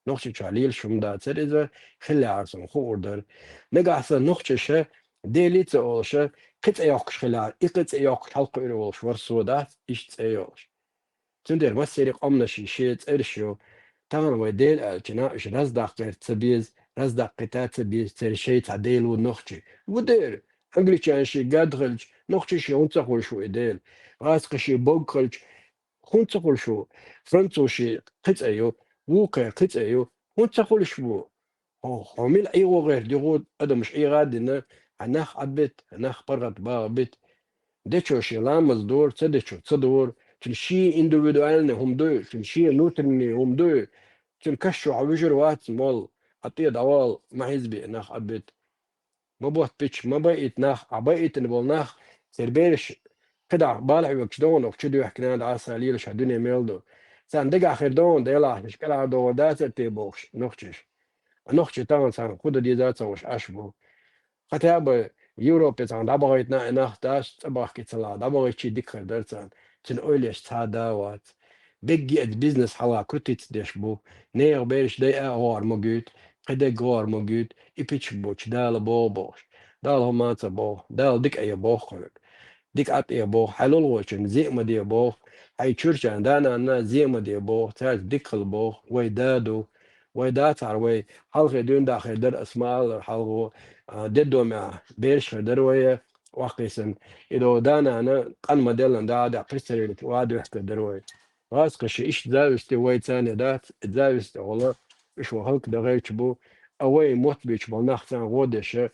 Нохчийчохь лелаш хӀума дацара иза, хиллехьара суна хуур дара. Нагахь сан нохчаша Дела ца олуша, кхин цӀе йоккхуш хиллехьара, и кхин цӀе йоккхуш хьалакхуьур волуш вара со дац, иштта цӀе йолуш. Цундела массеран къоманашна шен цӀераш ю. Тахана вай Дела аьллачунна уьш раздаккха гӀерта ца беза, раздаккхийта ца беза, церан шайн цхьа Дела ву нохчий. Ву дера, англичанашна гад хилча, нохчашна хӀунда ца хуьлуш ву и Дела? ГӀазкхашна бог хилча, хӀунда ца хуьлуш ву? Французашна кхин цӀе ю, вукхеран кхин цӀе ю, хӀунда ца хуьлуш ву? Хьо, хьо мила Ӏийгъо гӀерта дигӀу адамаш Ӏийгъа а дина, хьан нах Ӏадбита, хьан нах паргӀатбагӀа бита. Дечо шен ламаз дора, ца дечо ца дора, цуьнан шен индивидуальный хӀума дуй, цуьнан шен внутренний хӀума дуй, цуьнан каш чу хьо вуьжур вац, молла, а тӀе дӀавала, ма хьизбе нах Ӏадбита. Ма ботта бича, ма байита нах, а байитина болу нах, церан бераш кхидӀа бала хьоьгуш догӀу, чу доьхкина дӀа аса лелаш хьан дуьне мел ду. Царна дагахь хир догӀу, делахь, уьш кӀелхьардохур дацара те бохуш, нохчаша. А нохчий тахана царна хӀун дан деза а ца хууш Ӏаш бу. Хотя бы Европе цхьана дӀабахийтина а и нах даш, цӀа бахкий ца лаха, дӀабахийтчий дика хир дара царна. Цуьнан ойла еш цхьа а да а вац. Бегги а бизнес хьалха крутиться деш бу. Нехан бераш дайа а гӀор ма гуьйту, кхидерг гӀор ма гуьйту, и пичиг бучу Дала боху бохуш. Дала хӀума а ца боху, Дала дика Ӏе боху хьоьга. Дика Ӏад Ӏе боху, хьайн лулахочунна зен а ма де боху, хьайн чуьрчарна да-нанна зен а ма де боху, цаьрца дика хила боху, вай да ду, вай дацахьара вай, хьалхе дуьйна даха хир дара аса ма аллара хьалхо, а, дедомехь бераш хир дара вай, ваккхийсан, и до да-нана къан ма деллан да а даккхира церан, ва дуьхкар дара вай. ГӀазкхаша иштта зависти вай царна дац, зависти гӀола, уьш вай хӀаллакдахарча бу, а вай мотт буьйцуш болу нах царна гӀо деша,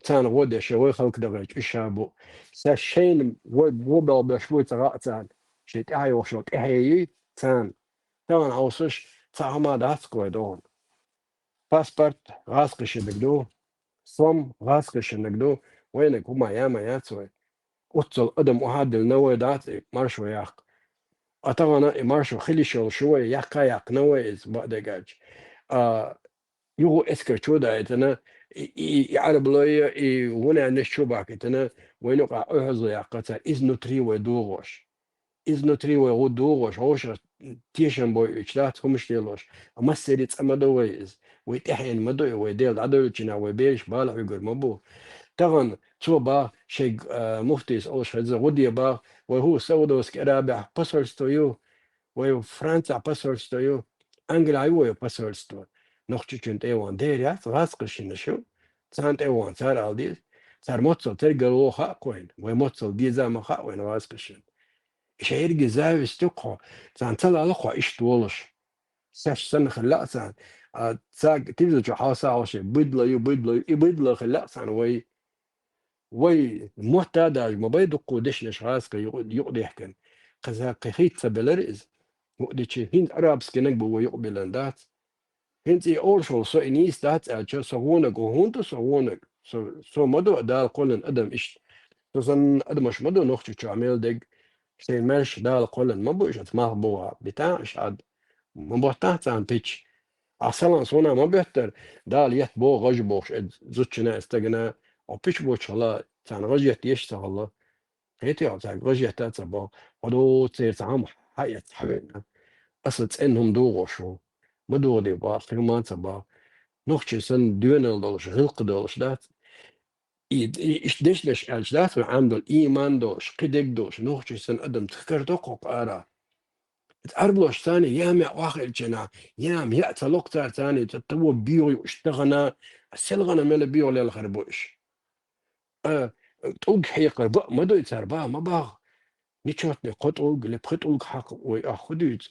царна гӀо деша, вай хӀаллакдахарча уьш ша бу. Сан шайна вай гӀо белхбеш вуй ца хаьа царна, шайн тӀаьхьа йохуш йолу тӀаьхье юй царна. Тахана хьовсуш, цхьа хӀума дац-кх вай догӀун. Паспорт гӀазкхашинниг ду, сом гӀазкхашинниг ду, вайниг хӀума яа ма яц вай. Оццул адам охьа а диллина вай дац и маршо яккха. А тахана и маршо хила йиш йолуш ю вай, яккха а яьккхина вай иза бакъдерг аьлча. А, юха эскар чу а даийтина, и, и, и Ӏарбалой, и гӀунанаш чу а бахкийтина, вайна юкъахь Ӏуьйхьазло яккха цара, изнутри вай догӀуш. изнутри вай гӀу дугӀуш, гӀуша тешам бойуьйтуш дац хӀумаш лелош. А массери цӀа ма ду вай иза. Вай тӀаьхьена ма ду и, вай Дела дӀадоуьйтучу хенахь вай бераш бала хьуьгур ма бу. Тахана цо бах, шайга, а, муфтийс олуш хеза, гӀу де бах, вай хӀу Саудовский Арабехь посольство ю, вай Францехь посольство ю, Англехь ю вай посольство. Нохчичун тӀе ван дер яц, гӀазкхашинаш ю. Царна тӀе ван, цара ала деза. Цара моццал тергал вон хаьа кхойна, вай моццал деза ма хаьа вайна гӀазкхашин. И шайрги зависть ю кхо, царна ца лала кхо иштта волуш. Шаьш санна хила лаьа царна. А, цаьрга тивзачу хьалса хьалше, быдло ю, быдло ю, и быдло хила лаьа царна вай. Вай мотта а даже ма бай дуккху дешнаш гӀазкхи юкъ-, юкъадехкина. Кхеза кхин хӀитта ца белара иза. Юкъадичи хӀинца арабскинаг бу вай юкъабиллан дац. ХӀинца и олуш волу со и нийса дац аьлча, со гӀонаг ву, хӀунда со гӀонаг? Со, со ма ду Дала кхоьллина адам иштта. Со санна адамаш ма ду Нохчийчохь мел дерг. Шайн маьрша Дала кхоьллина ма бу уьш, аса малх бу ваха. Битахь уьш хьад. Ма боттахь царна пич. Ахь салам суна ма боьттара, Дала етта боху гӀажа бохуш, э, зудчина, э, стагана, о пич бочу хала, царна гӀажа етта еш ца хала. Кхетий хьо, цаьрга гӀажа етта а ца боху, хьо ду церан цхьа хӀума хьаэцна хьавеана. Аса цӀена хӀума дугӀуш ву. Ма дугӀу де боху, хи хӀума а ца боху. Нохчий санна доьналла долуш, гӀиллакх долуш дац. И, и, иштта дешнаш аьлча дац вай Ӏамдал, ийман долуш, кхидерг долуш, нохчий санна адам ца карадо кхокху ара. Арблош царна яма яа охьахилчина, яма яа ца локху цара царна, ца таво боьгӀу ю уьш тахана, селхана мела боьгӀу лелхар бу уьш. А, тӀулг хьекхар баа ма дуй цара, баа ма баху. Нечётный кхо тӀулг, ле пхи тӀулг хьакха вай ахь хӀу дуьйцу?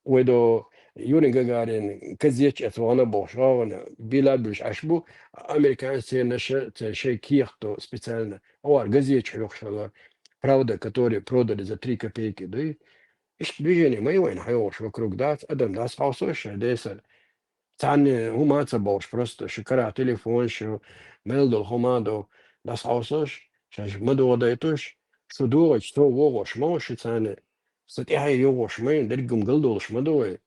Вай до Юрий Гагарин газетчу эца вахана бохуш, вахана, била буьлуш Ӏаш бу, американец церан наша, церан шайн кехат до специально. Авар газетчу хьоьхуш хилла, «Правда», который продали за три копейки, дуй? Иштта движение ма ю вайна хьоьхуш вокруг дац, адам дӀасахьовсо шайн десар. Царна хӀума а ца бохуш, просто шу кара телефон, шу мел долу хӀума а до, дӀасахьовсош, шаьш ма догӀа дайтуш, шу догӀучу со вогӀуш ма ву шу царна, сан тӀаьхье йогӀуш ма ю, дерригум галдолуш ма ду вай.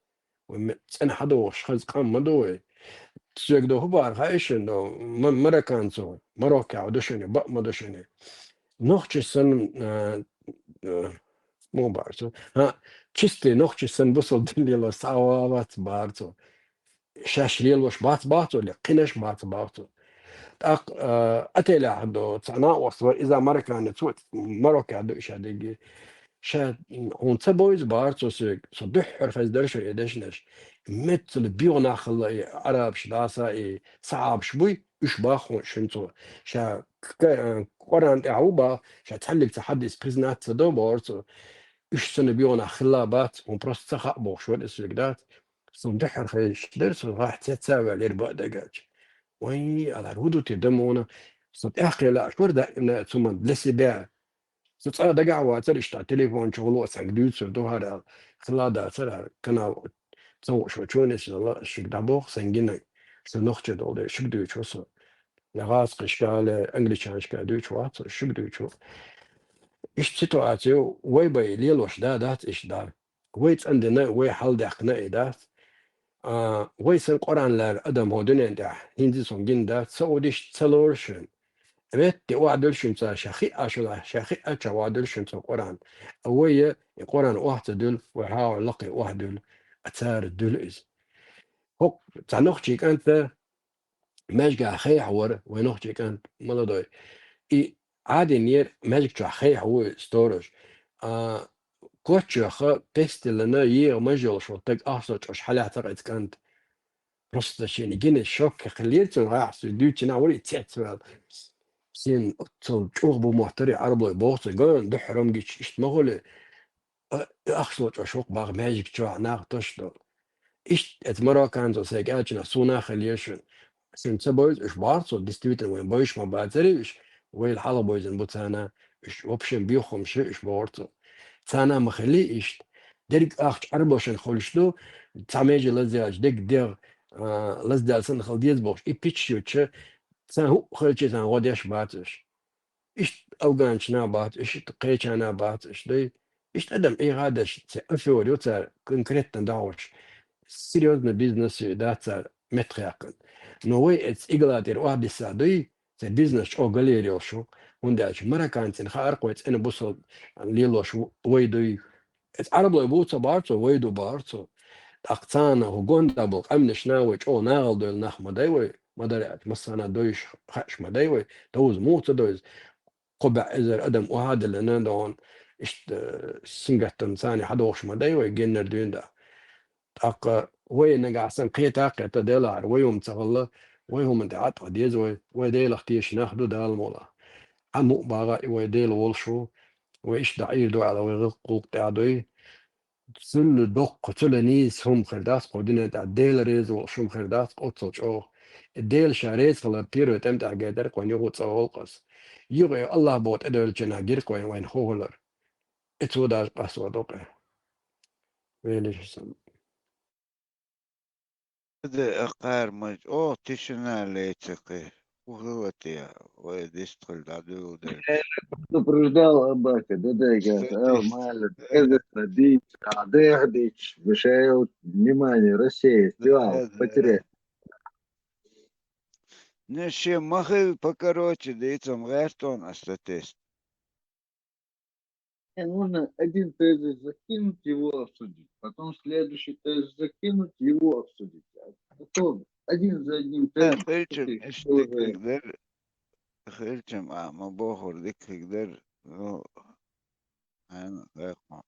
Вай ме-, цӀена хьадогӀуш хаза къам ма ду вай. Соьга до хӀу бара хаьий шуна до, ма-, марокканцо, Мароккехь ду шуна, баа ма ду шуна. Нохчий санна, а, а, муха бара цо? ХӀа, чистый нохчий санна бусалба дин лело схьа а вац бара цо. Шаьш лелош бац баху цо, ле, кхинаш бац баху цо. ТӀаккха, а, отелехь до цхьа накъост вара, иза марокканец ву, Мароккехь ду иша дерриге. Ша, м, хьуна ца бовза бахара цо соьга, со дуьххьара хезна дара шуна и дешнаш. Меттала боьгӀу нах хилла и арабаш, даса и сахьабаш буй, уьш баху хьуна шуна цо. Ша к-, к-, Къуръан тӀехь ву баху, ша цхьаьллиг цхьа хьадис признать ца до бохура цо. Уьш санна боьгӀу нах хилла бац, хьуна просто ца хаьа бохуш вара и соьга дац. Суна дуьххьара хезаш дара, со гӀахь цецаваьлла яра баа дагаьлча. Вай, алар, хӀу ду те дамона? Со тӀаьххье лаьаш вара даимна цу ма для себя. Со цкъа дагахь вацара иштта телефон чу гӀуллакх санга дуьйцур ду хӀара аьлла. Хилла дацара хӀара канал ца хууш вачунес ала шуьга дӀабоху сан гиннаг. Шу нохчи долу дела шуьга дуьйцу со. Я гӀазкхашка, я англичанашка дуьйцу вац со, шуьга дуьйцу. Иштта ситуацию вай бай лелош да дац иштта да. Вай цӀандина, вай хьалдаьккхина и дац. А, вай сан Къуръан лара адам хӀо дуьнен тӀехь, хӀинца сон гина дац, Саудиш ца лора шуна. Ветте охьадуьллу шуна цара, ша хиъ а шуна, ша хиъ а ча охьадуьллу шуна цо Къуръан. А вай и Къуръан охьа ца дуьллу, вай хьагӀар лакхе охьадуьллу, а цара дуьллу иза. ХӀокху цхьа нохчий кӀанта маьжгахь хехьа вара, вай нохчий кӀант, молодой. И Ӏадийнера маьжга чохь хехьа ву и сторож. А, коччоьхха пестилана егӀа маж йолуш волу стаг ахча чӀош хьалаьцна-кх иза кӀант. Просто шена гина шок хиллера цунна, гӀахь со дуьйцина вара и цецваьлла. Шена оццул чӀогӀа бу моттара и Ӏарблой боху цо, ган дуьххьара ма гича, иштта ма хуьлу. А, ахча лочкъош ву-кх боху маьжиг чохь нах тосуш долу. Иштта эца марокканцо сайга аьллачунах суна а хилла еза шуна. Шуна ца бовза уьш бохура цо, действительно, вайн бовзуш ма бацара уьш, вайла хьалха бовзина бу царна, уьш вообще беххамаш ю уьш бохура цо. Царна а ма хилла иштта. Дерриг ахча Ӏарбошна хуьлуш ду, цхьа меже лазаделча дерриг дегӀ, а, лазадаьлла санна хила деза бохуш, и пичча йоьдуча, царна хӀуъа хилча царна гӀо деш бац уьш. Иштта афганчана бац, иштта кхечана бац, иштта дай. Иштта адам Ӏехадеш, цхьа афера ю цара конкретно дагӀош. Серьёзно бизнес ю и дац цара меттахъяьккхина. Но вай эца игла тӀера охьадисса дуй, цхьа бизнес чӀогӀа галера йолуш ву. ХӀунда аьлча марокканцийн хаар кхой цӀена бусалба лелош в-, вай дуй. Эц Ӏараблой бувца баьр цо, вай ду баьр цо. ТӀаккха царна хӀу гонда бол къаьмнашна вай чӀо нагӀал дойла нах ма дай вай, ма дар аьлча, массана дойш хаьш ма дай вай, довз муха ца дойз. Кхо бӀе эзар адам уха диллина догӀун, иштта, э, сингаттам цани хьадохуш ма дай вай, геннар дуьйна да. ТӀаккха вай нагахь санна кхета а кхета делахьара, вай хӀума ца хилла, вай хӀума тӀе Ӏа тӀа деза вай, вай Делах теша нах ду Дала мула. Ӏа мукъ багӀа и вай Дела волуш ву, вай иштта дӀаийр ду аьлла, вай гӀуллакх тӀехь дуй. Цуьнан доккха, цуьнан нийса хӀума хир дац, кхо дина тӀехь Дела реза волуш хӀума хир дац, оццул чӀогӀа. И Дела ша реза хилар первый тӀем тӀехь гайтара кхойна юха цӀа гӀулкъас. Юха и Аллах боху тӀедевллачунах гира кхойна вайна хӀу хилар. И цо даже къасо докъе. Велиш сан. Де а кхармаш, оха тишина леци кхи. ХӀу хила те, вай дистхил дӀадуьйла дерг. Предупреждал Абака, да, да, газ, Кстати, эл, маля, да, да, эза, дич, адех, дич, вышел, внимание, Россия, Да, сюал, да, потерять. Не, шен ма хила, покороче дийцам гӀертон ас ца тест. Не, нужно один тезис закинуть, его обсудить, потом следующий тезис закинуть, его обсудить. А потом один за одним Да, тезис хилчам, такие, иштта уже. Дер, хилчам, а, ма бохур дика хиг дер. Ну, хьайна, гӀайкхо.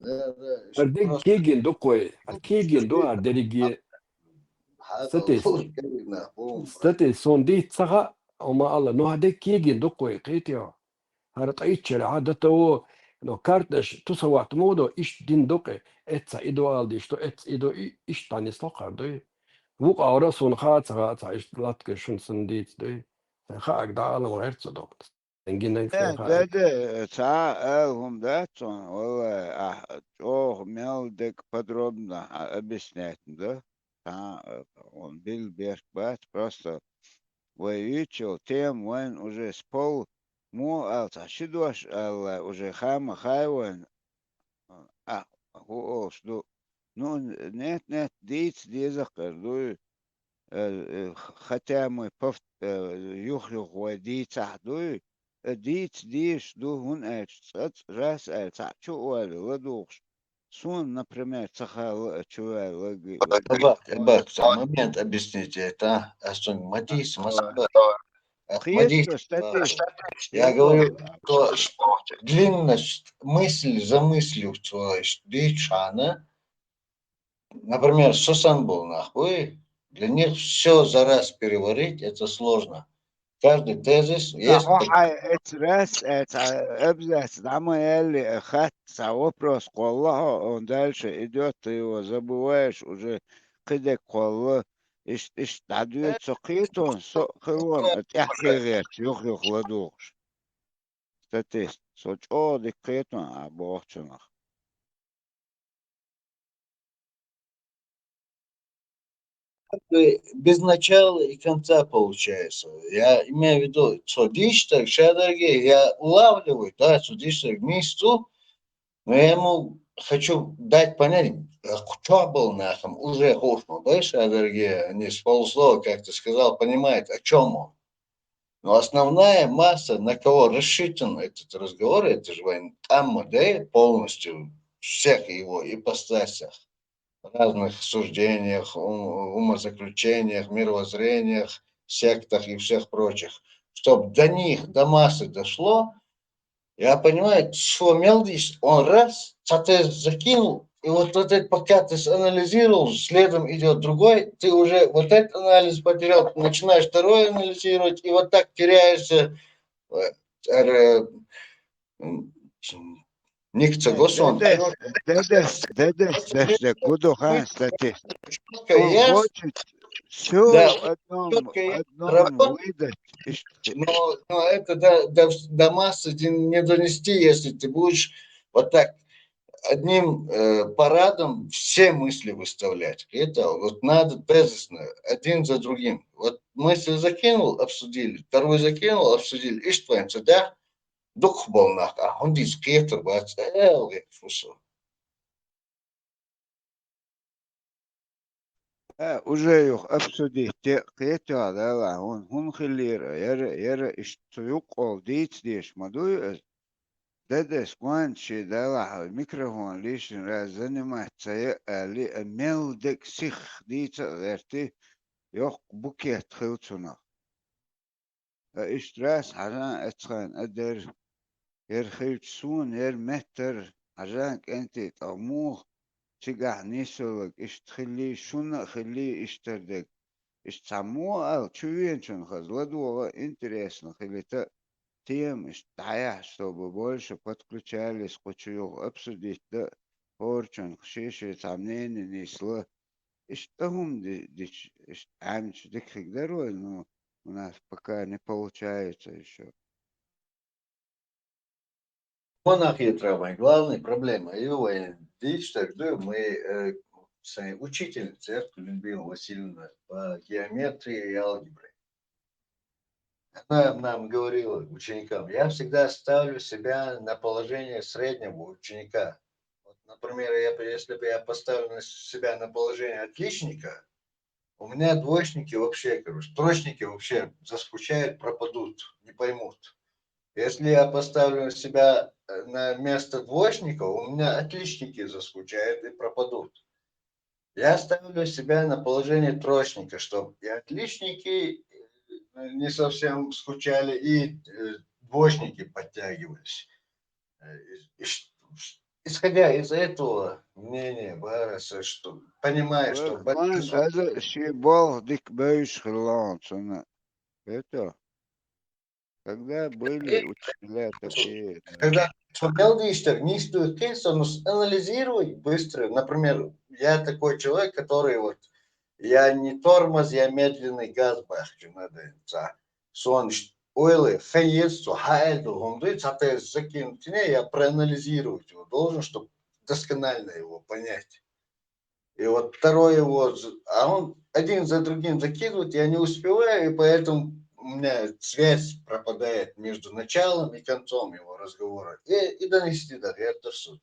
Да, да, ХӀара дерг просто кегийна ду кхой, хӀара кегийна ду хӀара дерриге. Хьа Статис. Статис, сон дийца ца хаьа, амма Алла, ну хӀара дерг кегийна ду кхой, кхетий хьо? ХӀара ткъа иччара хьан дата во, но карташ ту са ватта мо до, иштта дин ду кхе, эцца и ду ала диш ду, эцца и ду, и, иштта дӀанисло кхар дуй. Вукъа ора суна хаа ца хаа ца, иштта латка шун сан дийца дуй. Сайн хааг дӀа алам гӀерца ду. Сан гиннаг Э, сайн хааг. Да, да, ца ала хӀума дац цунна, валлай, ахь чӀогӀа мел дерг подробно а объяснять ма до. Цхьа, э, он билла берг бац, просто вай юьйцучул тема вайн уже с пол мо аьлла, цхьа ши дош аьлла, уже хама хай вайн, а, хӀу олуш ду. Ну, нет, нет, дийца деза кхар дуй, э, э, хотя мы пов-, э, юх-юх вай дийцахь дуй, э, дийца дезаш ду, хӀунда аьлча цкъа-цкъа раз аьлла, цхьаъ чу а ваьлла, ладугӀуш. Суна, например, ца хаьлла а чу ваьлла лаги-, лаги- Эбак, эбак, цхьа момент объяснить это, а? Ас цунга ма дийца, ма саба. Э, ма Кхета дийца. Статис. Я говорю, что ш-, длинность мысли за мыслью, то есть, дийцча хьана, например, со санна болу нах буй, для них всё за раз переварить, это сложно. Каждый тезис есть. Хьо хьайн эцрас, эца абзац дӀа ма аьлли, хатта цхьа вопрос кхолла хьо, он дальше идёт, ты его забываешь, уже кхидерг кхолла, иштта, иштта дӀадоьду со кхетон, со а хилон, тӀаьхье гӀерташ, юх-юх ладугӀуш. Статист, со чӀогӀа дика кхетон а бохучунах. Как бы без начала и конца получается. Я имею в виду, что дийцча, шадерге я улавливаю, да, что дийцча мисту, но я ему хочу дать понять, а, чохь болу нахам уже хууш ма бай, шадерге, они с полуслова, как ты сказал, понимают, о чём он. Но основная масса, на кого рассчитан этот разговор, это же вайн тӀамма, да, полностью всех его ипостасях, разных суждениях, ум-, умозаключениях, мировоззрениях, сектах и всех прочих, чтоб до них, до массы дошло, я понимаю, что мелдиш, он раз, цхьа тезис закинул, и вот, вот это, пока ты анализировал, следом идёт другой, ты уже вот этот анализ потерял, ты начинаешь второй анализировать, и вот так теряешься, э, эр, э, м, м, ник ца го сон. Дедес, дедес, дедес, дедес, гудо хан, кстати. Чётко Он есть. Хочет всё Да, в одном, чётко есть одном работа. Выдать. Но, но это до, до, до массы не, не донести, если ты будешь вот так одним, э, парадом все мысли выставлять. Это вот надо тезисно, один за другим. Вот мысль закинул, обсудили, второй закинул, обсудили. Иштта вайн цу тӀехь дукхахболу нах, а хӀунда иза кхетар бац, эл векаш ву со. А, уже юха обсудить де кхетоха далахь, хӀун, хӀун хиллера, яра, яра иштта цу юккъал дийца дезаш ма дуй ас. Дадас гончи далахь микрофон лишний раз занимать ца яа али, а мел дег сих дийца а гӀерти, йоккха букет хил цунах. А иштта раз хьажан эцхайн а дер, ер хилча суна, ер меттар хьажан кӀентий тӀаккха муха цигахь нийсаллаг иштта хиллий, шуна а хиллий иштта дерг. Иштта цхьа муха аьлла, чу веначун хаза ладогӀа интересно хилийта тема иштта дӀаяхьа, чтобы больше подключались кху чу юха обсудить да, хӀорачун шен-шен цхьа мнение нисло. Иштта хӀума ди-, дича, иштта Ӏаьмча дика хиг дара вай, но у нас пока не получается ещё. Вон ахетра вайн главная проблема. И вайн дичь так, да, мы, э, с-, учитель церкви Людмила Васильевна по геометрии и алгебре. Она нам говорила, ученикам: «Я всегда ставлю себя на положение среднего ученика». Вот, например, я, бы- если бы я поставил на себя на положение отличника, у меня двоечники вообще, короче, троечники вообще заскучают, пропадут, не поймут. Если я поставлю себя, э, на место двоечника, у меня отличники заскучают и пропадут. Я ставлю себя на положение троечника, чтобы и отличники, э, не совсем скучали, и, э, двоечники подтягивались. Э, ис-, ис-, исходя из этого мнения, Бараса, что, понимая, что Вай, вайн большинство хаза ши болх дик бевзаш хилла цунна. Это, когда были И учителя такие, да. Когда смотрел диштер, не стоит, конечно, но анализировать быстро. Например, я такой человек, который вот, я не тормоз, я медленный газ бахчу надо. Сон ойлы, хенец, что хайл, хунды, цатэ закинуть, не, я проанализировать его должен, чтобы досконально его понять. И вот второй его, з- а он один за другим закидывает, я не успеваю, и поэтому у меня связь пропадает между началом и концом его разговора. И, и донести до Гертерсу.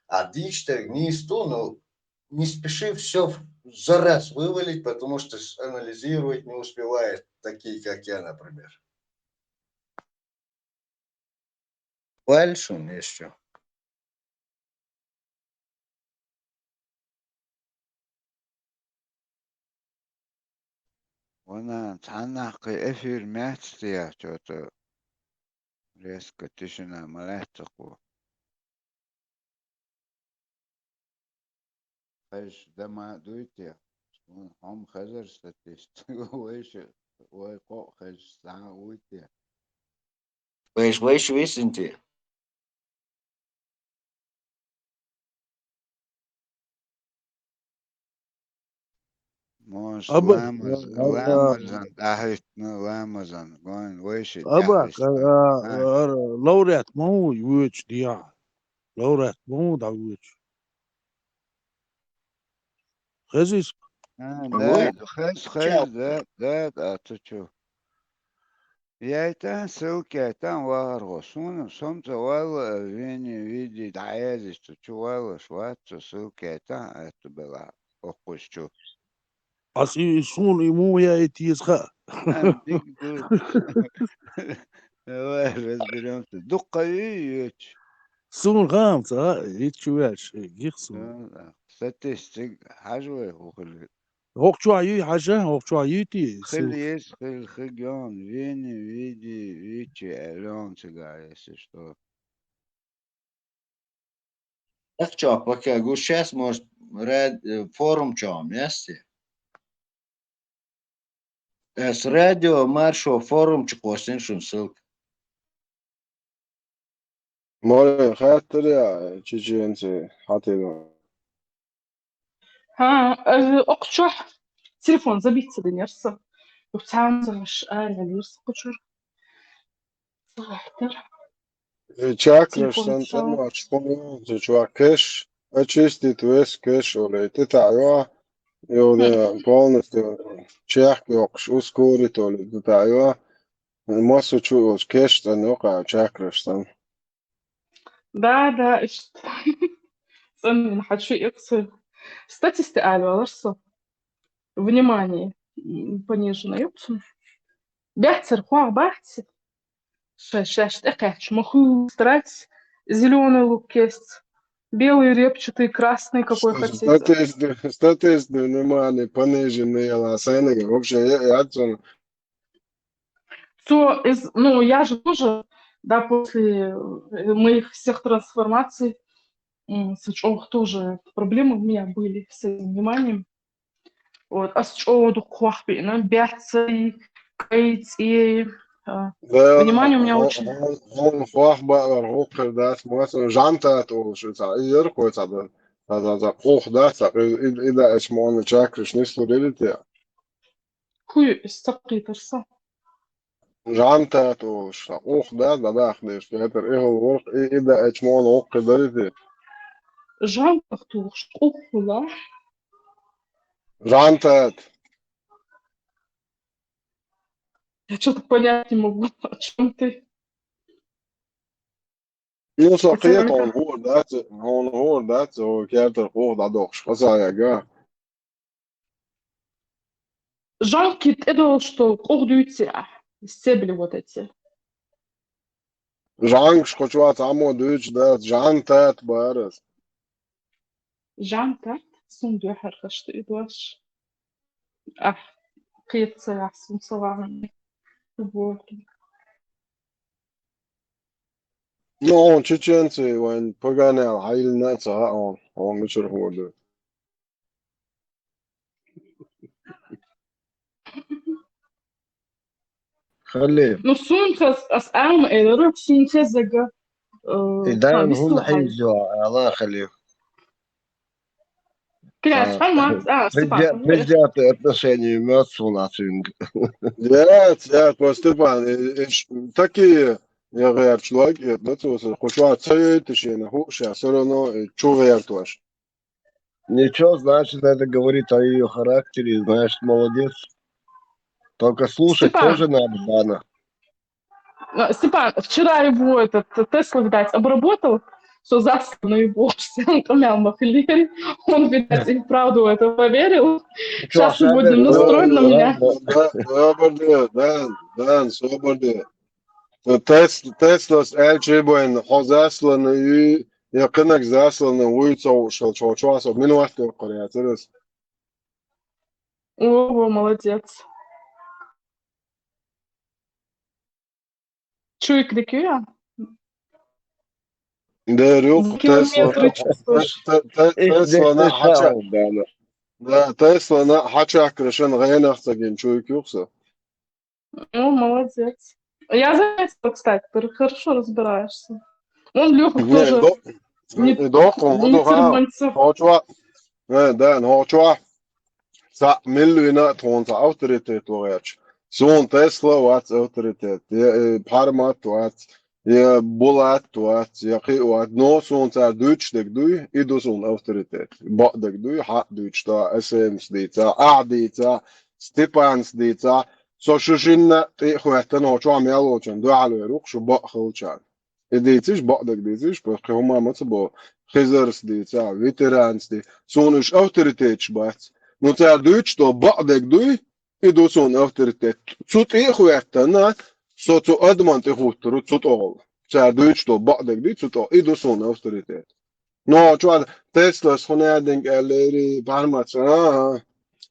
А диштер не сто, ну, не спеши все за раз вывалить, потому что с- анализировать не успевает, такие как я, например. Валь шун ещё. Ванан цхьаннахкхий эфир мягчтаяхчо-то резко тишина ма лаьццакхо. Хезаш дама дуй те? Хьо-м хезар статист. Вайша, вай кхоъ хезаш схьа вуй те? Вайш, вайш висин те? Может, Аба, ламаз, а, а, ламазан дӀахӀиттина, ламазан гон вайши аба, тӀехьа а, а, а, лауреат ма вуй вуьйчу дехьа. Лауреат ма ву дӀавуьйчу. Хезис? А, вай да, хез, хез, да, да, да, а цу чу. Яйтан, ссылка яйтан вахархо. Суна, сом ца валла, вини, види, дӀаязис цу чу валлаш вац, цу ссылка яйтан, а цу бела, оккхуш чу. Ас и, и суна и муха яйта еза хаьа. А, диг ду. Давай разберёмся. Дукха ю йоч. Суна хаам ца, и чу веш, гих суна. Ну, да. Статистик, хьажа вай хӀу хили. ХӀокху чохь юй хьажа, хӀокху чохь юй те? Хили ссылка. Еза, хили, хигион, вини, види, вичи, Алён цигахь, если что. Ахча, пока гуш, щас, может, рад-, э, форум чохь месте. Э, с радио маршо форум чу кхостин шун ссылка. Море хаттаря чеченцы хьатина. ХӀан, э, окху чохь телефон забить ца динера со. Юха цхьаьна ца ваш ара валира со кху чуьра. Ца хаттар. Э, чакраш сан тӀамаш хьуна, цу чохь кеш, очистить весь кеш, оле, тӀе таӀйо, и оле, полностью чехка йоккхуш, ускорить, оле, тӀе таӀйо. Массо чу йолчу кеш цӀанйо кху чакраш сан. Да, да, иштта. ЦӀанйина хьан чу иккху. Статисти ала валар со. Внимание, м, пониженное. Ёпсум. Бяццар хьох бац. Ша-, шаьш тӀекхаьчча, ма хуй старайтесь зелёный лук есть. Белый, репчатый, красный, какой хотите. Статистика, статистика, внимание, пониженное, ла, сайнага, вообще, я, я отцом. Всё из-, ну, я же тоже, да, после, э, моих всех трансформаций, м, с чёрт тоже проблемы у меня были с этим вниманием. Вот, аз чӀоагӀа дукха хьох биъна, бяццай, кӀайцӀей, а, Да, внимание у меня хьо-, очень хьо-, хьо-, хьох баьр хӀокхуьр дац, моцан жӀантат олуш, ца, и яр кхой ца дан. Ца, ца, ца, кхух дац, ца, и, и, и да, эч мона чакраш нислур или те? Хуй, из ца кхетар со. ЖӀантат олуш, сан къух да, да, дахнеш, Петр, и хӀул вурх, и, и да, эч мона воккхи дари те. ЖӀантат олуш, къух хула? ЖӀантат. Я чё-то понять не могу, о чём ты. Ну, со кхета, хьуна хӀора дац, хьуна хӀора дац, хӀо кертара къух дӀадохуш, хаза яга. Жанки тӀедолуш долу къух дуьйцу ахь, стебли вот эти. Жанкаш кху чохь цхьаммо дуьйцуш дац, жан тат бара ас. Жан тат? Сум дуьхьара хаш ду и дош? Ахь, кхета ца яхь, сум ца вахана. Вот. Ну, он чеченцы, вайн поганял, хьайла на ца хаьа, он, он мичара хӀора ду. Хали. Ну, сунца ас, ас ам элира, сунца зага, э, И дан хӀун хьийзо, ала хали. Кляс, а, хьан мац, а, Степан, предвзятые отношения имеет у нас. Яц, яц, по Степан, э, э, ш-, такие, я говорю, человек, э, да, то есть, хоть у вас цаёй ты шена, ху, ща, всё равно, э, чё говорят ваш? Ничего, значит, это говорит о её характере, значит, молодец. Только слушать Степан. Тоже надо, Дана. Ну, Степан, вчера его этот Тесла, видать, обработал, что засланный бог, он там махлери, он, видать, и вправду в это поверил. Сейчас сегодня настроен на меня. Да, да, да, да, да, да. Тес-, Теслас аьлча бен, хьо засланный, я кхинаг засланный вуй ца хууш, хьо чохь со минот доккхур яцара ас. Ого, молодец. Чуйк дикуя? Дер юкъ Теслана, Теслана хьача-, да, Теслана хьачаккхаршан гӀенах ца гина чуйк юкъ со. О, молодец. Я заметила, кстати, ты хорошо разбираешься. Он Лёха тоже не, не доху, не доху, терманцев. Хьо чохь, э, да, хьо чохь. Цхьаъ милла вина а тхуна цхьа авторитет ву гӀерташ. Суна Тесла вац авторитет. Я, э, Пхьармат вац. Я Булат вац, я кхин а вац. Но суна цара дуьйцуш дерг дуй, и ду суна авторитет. Бакъдерг дуй, хьаъ дуьйцуш да, эс эм эс дийца, ахь дийца, Степанс дийца. Со шу шинна тӀе а хӀоьттина, хьо чохь мел волчун дуьхьал вер ву-кх шу бакъ хилчарна. И дийциш, бакъдерг дийциш, кхин хӀума ма ца боху, Хизарс дийца, ветеранс дийца. Суна уьш авторитеташ бац. Ну, цара дуьйцуш долу бакъдерг дуй, и ду суна авторитет. Цу тӀе а хӀоьттина, со цу адаман тӀе хӀуттур ву цу тӀехула. Цара дуьйцуш долу бакъдерг дуй цу тӀехула. И ду суна авторитет. Но, чохь Теслас хӀун аьллинг аьллери, Пхьарматс, а, а.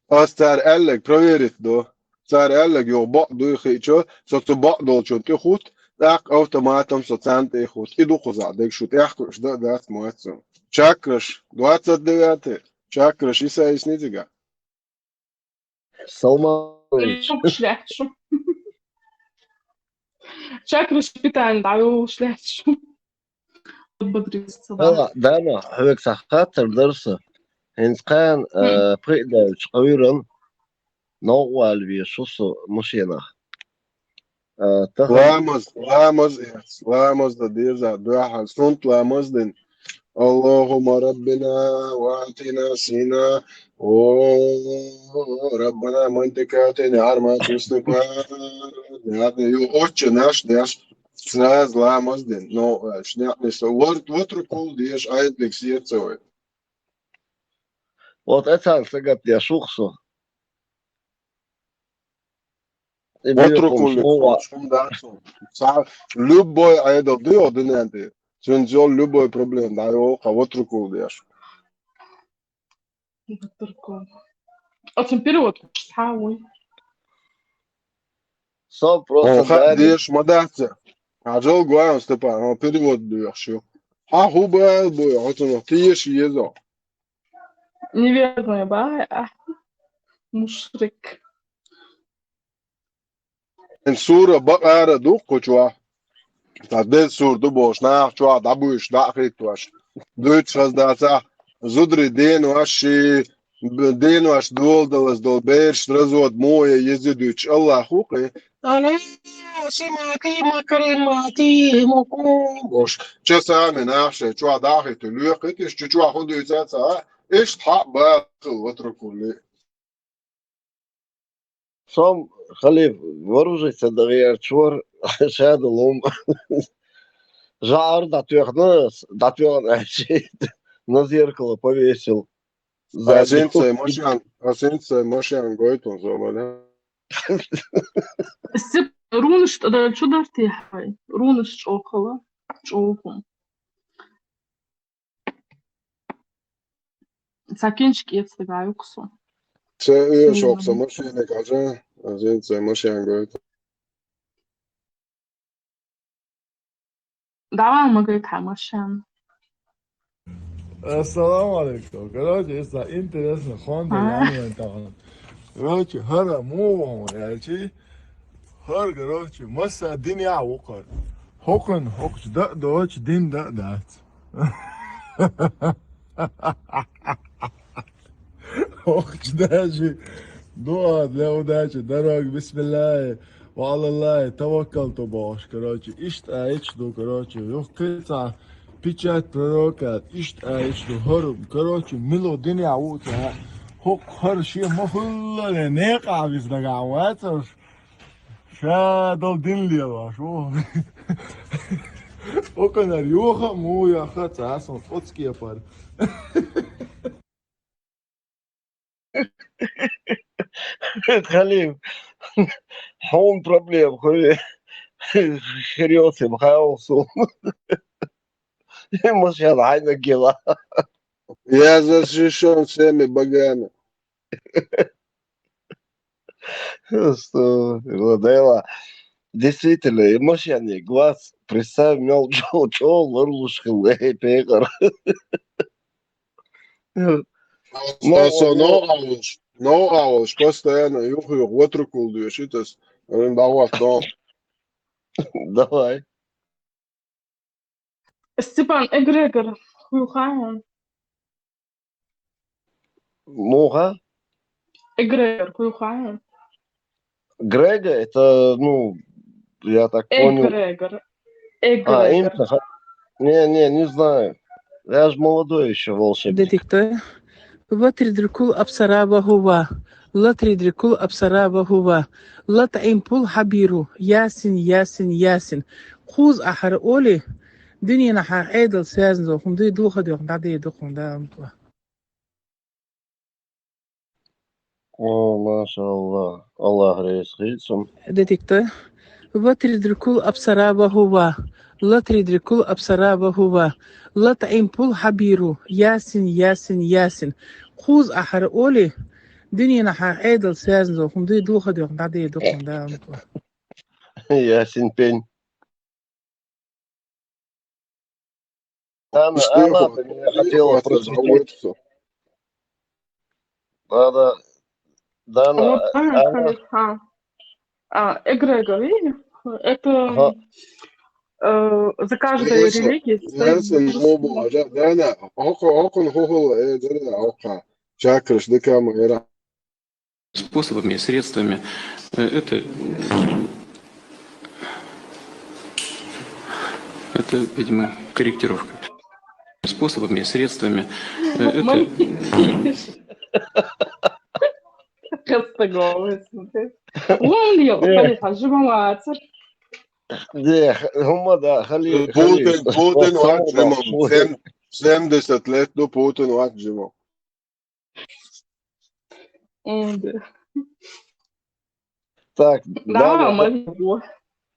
Ас цара аьлларг проверить до. Цара аьлларг юха бакъ дуй хиъча, со цу бакъ долчун тӀе хӀутту, тӀаккха автоматом со царна тӀе хӀутту. И ду кхузахь дерг шу тӀехь кхуьуш дан а дац моьтту. Чакраш, двадцать девятый, чакраш, исаисни цигахь. Салманович. Лучше легче. Чакраш питание, да, лучше легче. Подбодриться, да. Дана, хьоьга цхьа хаттар дара сан. ХӀинца кхана, э, пхиъ даьлча къуьйран новкъа вала везаш ву со машенах. Э, тахана Ламаз, ламаз эц, ламаз дан деза, дуьхьал сунт ламаз дин. Аллахумма Раббина ва атина сина, о, Раббана мантикатин, арматин ступа. Ю отче наш деш, сразу ламаз дин. Но, э, шнякни со. Вот, вот рукул деш, айдлик сецой. Вот это сагат я шух со. И ватрукулле хӀума дац. Цхьа любой Ӏедал ду йоах дуьнен тӀе. Цуьнца йолу любой проблема дӀайогӀу кху ватрукулле деш. Ватрукулле. Оцун перевод цхьа вуй. Со просто хӀун хаьа, деш ма дац. Хьажал, Гуаев Степан, хьо перевод доьхуш ю. Хьан хӀун бала бу, хьо цунах теша еза? Неверный бахьа, а? Мушрик. Ин сура бакъара ду кху чохь. Цхьа деза сура ду бохуш, нах чохь дӀабуьйсуш, дӀа а хӀиттош. Дуьйцуш хаза дацахь, зударий денош ши, б-, денош доладалаза долу бераш развод муха е еза дуьйцуш, Аллах ву кхин. Ала, симати, макрин, мати, мукум. Бохуш, часами нах шайн чохь дӀа а хӀиттий, лоькхуьйтуш, чу чохь хӀун дуьйцу а ца хаьа, иштта хьаъ бахал ватрукулле. Сом халиф вооружиться дагӀерчу вара, ша долу хӀума. ЖӀар дӀатоьхна, дӀатоьхна аьлча, на зеркало повесил. Ас хӀинца сайн машен, ас хӀинца сайн машен гойтун зобана. Степ, рунаш тӀе даьлла чу дартий хьайн? Рунаш чӀогӀа хала. ЧӀогӀа. Цхьа кинчик эцна гӀайокху со. Ца оьшуш окху сан машениг хьажа, ас хӀинца сайн машен гойту. Давай ма гайта хьан машен. Ассаламу алейкум. Короче, это интересно, Honda А? Ян вайн тахана. Короче, хӀара муха ву аьлчи, хӀара, короче, масса динехь ву хӀара. ХӀокхуьнан хӀокхучу дан а доцу, дин дан а дац. ХӀокхучу даже дуа для удачи, дорога, бисмиллахи, ва алаллахи таваккалту бохуш, короче, иштта аьлча ду, короче, юхкхи цхьа печать пророка, иштта аьлча ду, хӀара, короче, мило динехь ву ца, хӀокху хӀара шен ма хуьллале, некъахь виса дагахь вацарш, ша долу дин лелош ву. ХӀокхунара юха а муха йохка ца, сан оцу кепара. Халим, хьуна проблема хуьлу. Хириоци бахьа олу суна. Машен хьайна гила. Я защищён всеми богами. Что, Владела, действительно, и машен, и глаз, представь, мел чо-, чо ларлуш хилла, эй, пекъар. Ну, Со, со, ну, новкъа волуш, новкъа волуш, постоянно юха-юха ватрукулле доьшуьйту ас. Вайн дӀахӀотто. Давай. Степан, эгрегор хуьлу хаьий? Муха? Эгрегор хуьлу хаьий? Грега, это, ну, я так понял. Эгрегор. А, Эгрегор. Именно, ха-, не, не, не знаю. Я же молодой ещё волшебник. Детектор. Ватридри кул абсара ва хӀува. Латидри кул абсара ва хӀува. ЛатӀим пул хьабийру. Ясин, Ясин, Ясин. Кхуза ахьара олий, дуьненахьа Ӏедал связано хӀума дуй, дулха дуьхьа дӀадийр ду хӀума, Дала мукъ лахь. О, машаллах. Аллах реза хуьлда цунна. Детектор. Ватридри кул абсара ва хӀува. Латидри кул абсара ва хӀува. ЛатӀим пул хьабийру. Ясин, Ясин, Ясин. Кхуза ахьара олий, дуьненахьа Ӏедал связано хӀума дуй, дулха дуьхьа дӀадийр ду хӀума, Дала мукъ лахь. Ясин пен. Там, Что она хотела просветить. Да, да. Да, вот, она, а, она, а, а, эгрегор, видишь? Это, ага, э, за каждой религией стоит божество. Способами, средствами. Э, это, это, видимо, корректировка. Способами, средствами. Э, это... Къаста гол, смотри. Вон йо, Э. Халифа, жималацар. Де, хӀумма да, хали, Путин, хали. Путин вац жимал. Сем-, семьдесят лет ду Путин вац жимал. М, да. Так, Да, да, да. могу.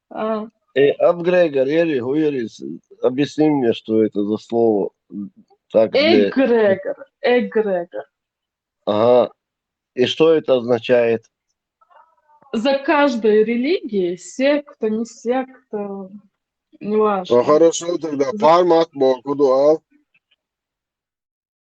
А. Э, эгрегор, Эри, Хуерис, объясни мне, что это за слово. Так, для- Эгрегор, эгрегор. Ага. И что это означает? За каждой религией, секта, не секта, неважно. Ну хорошо, тогда пармат бокуду ал.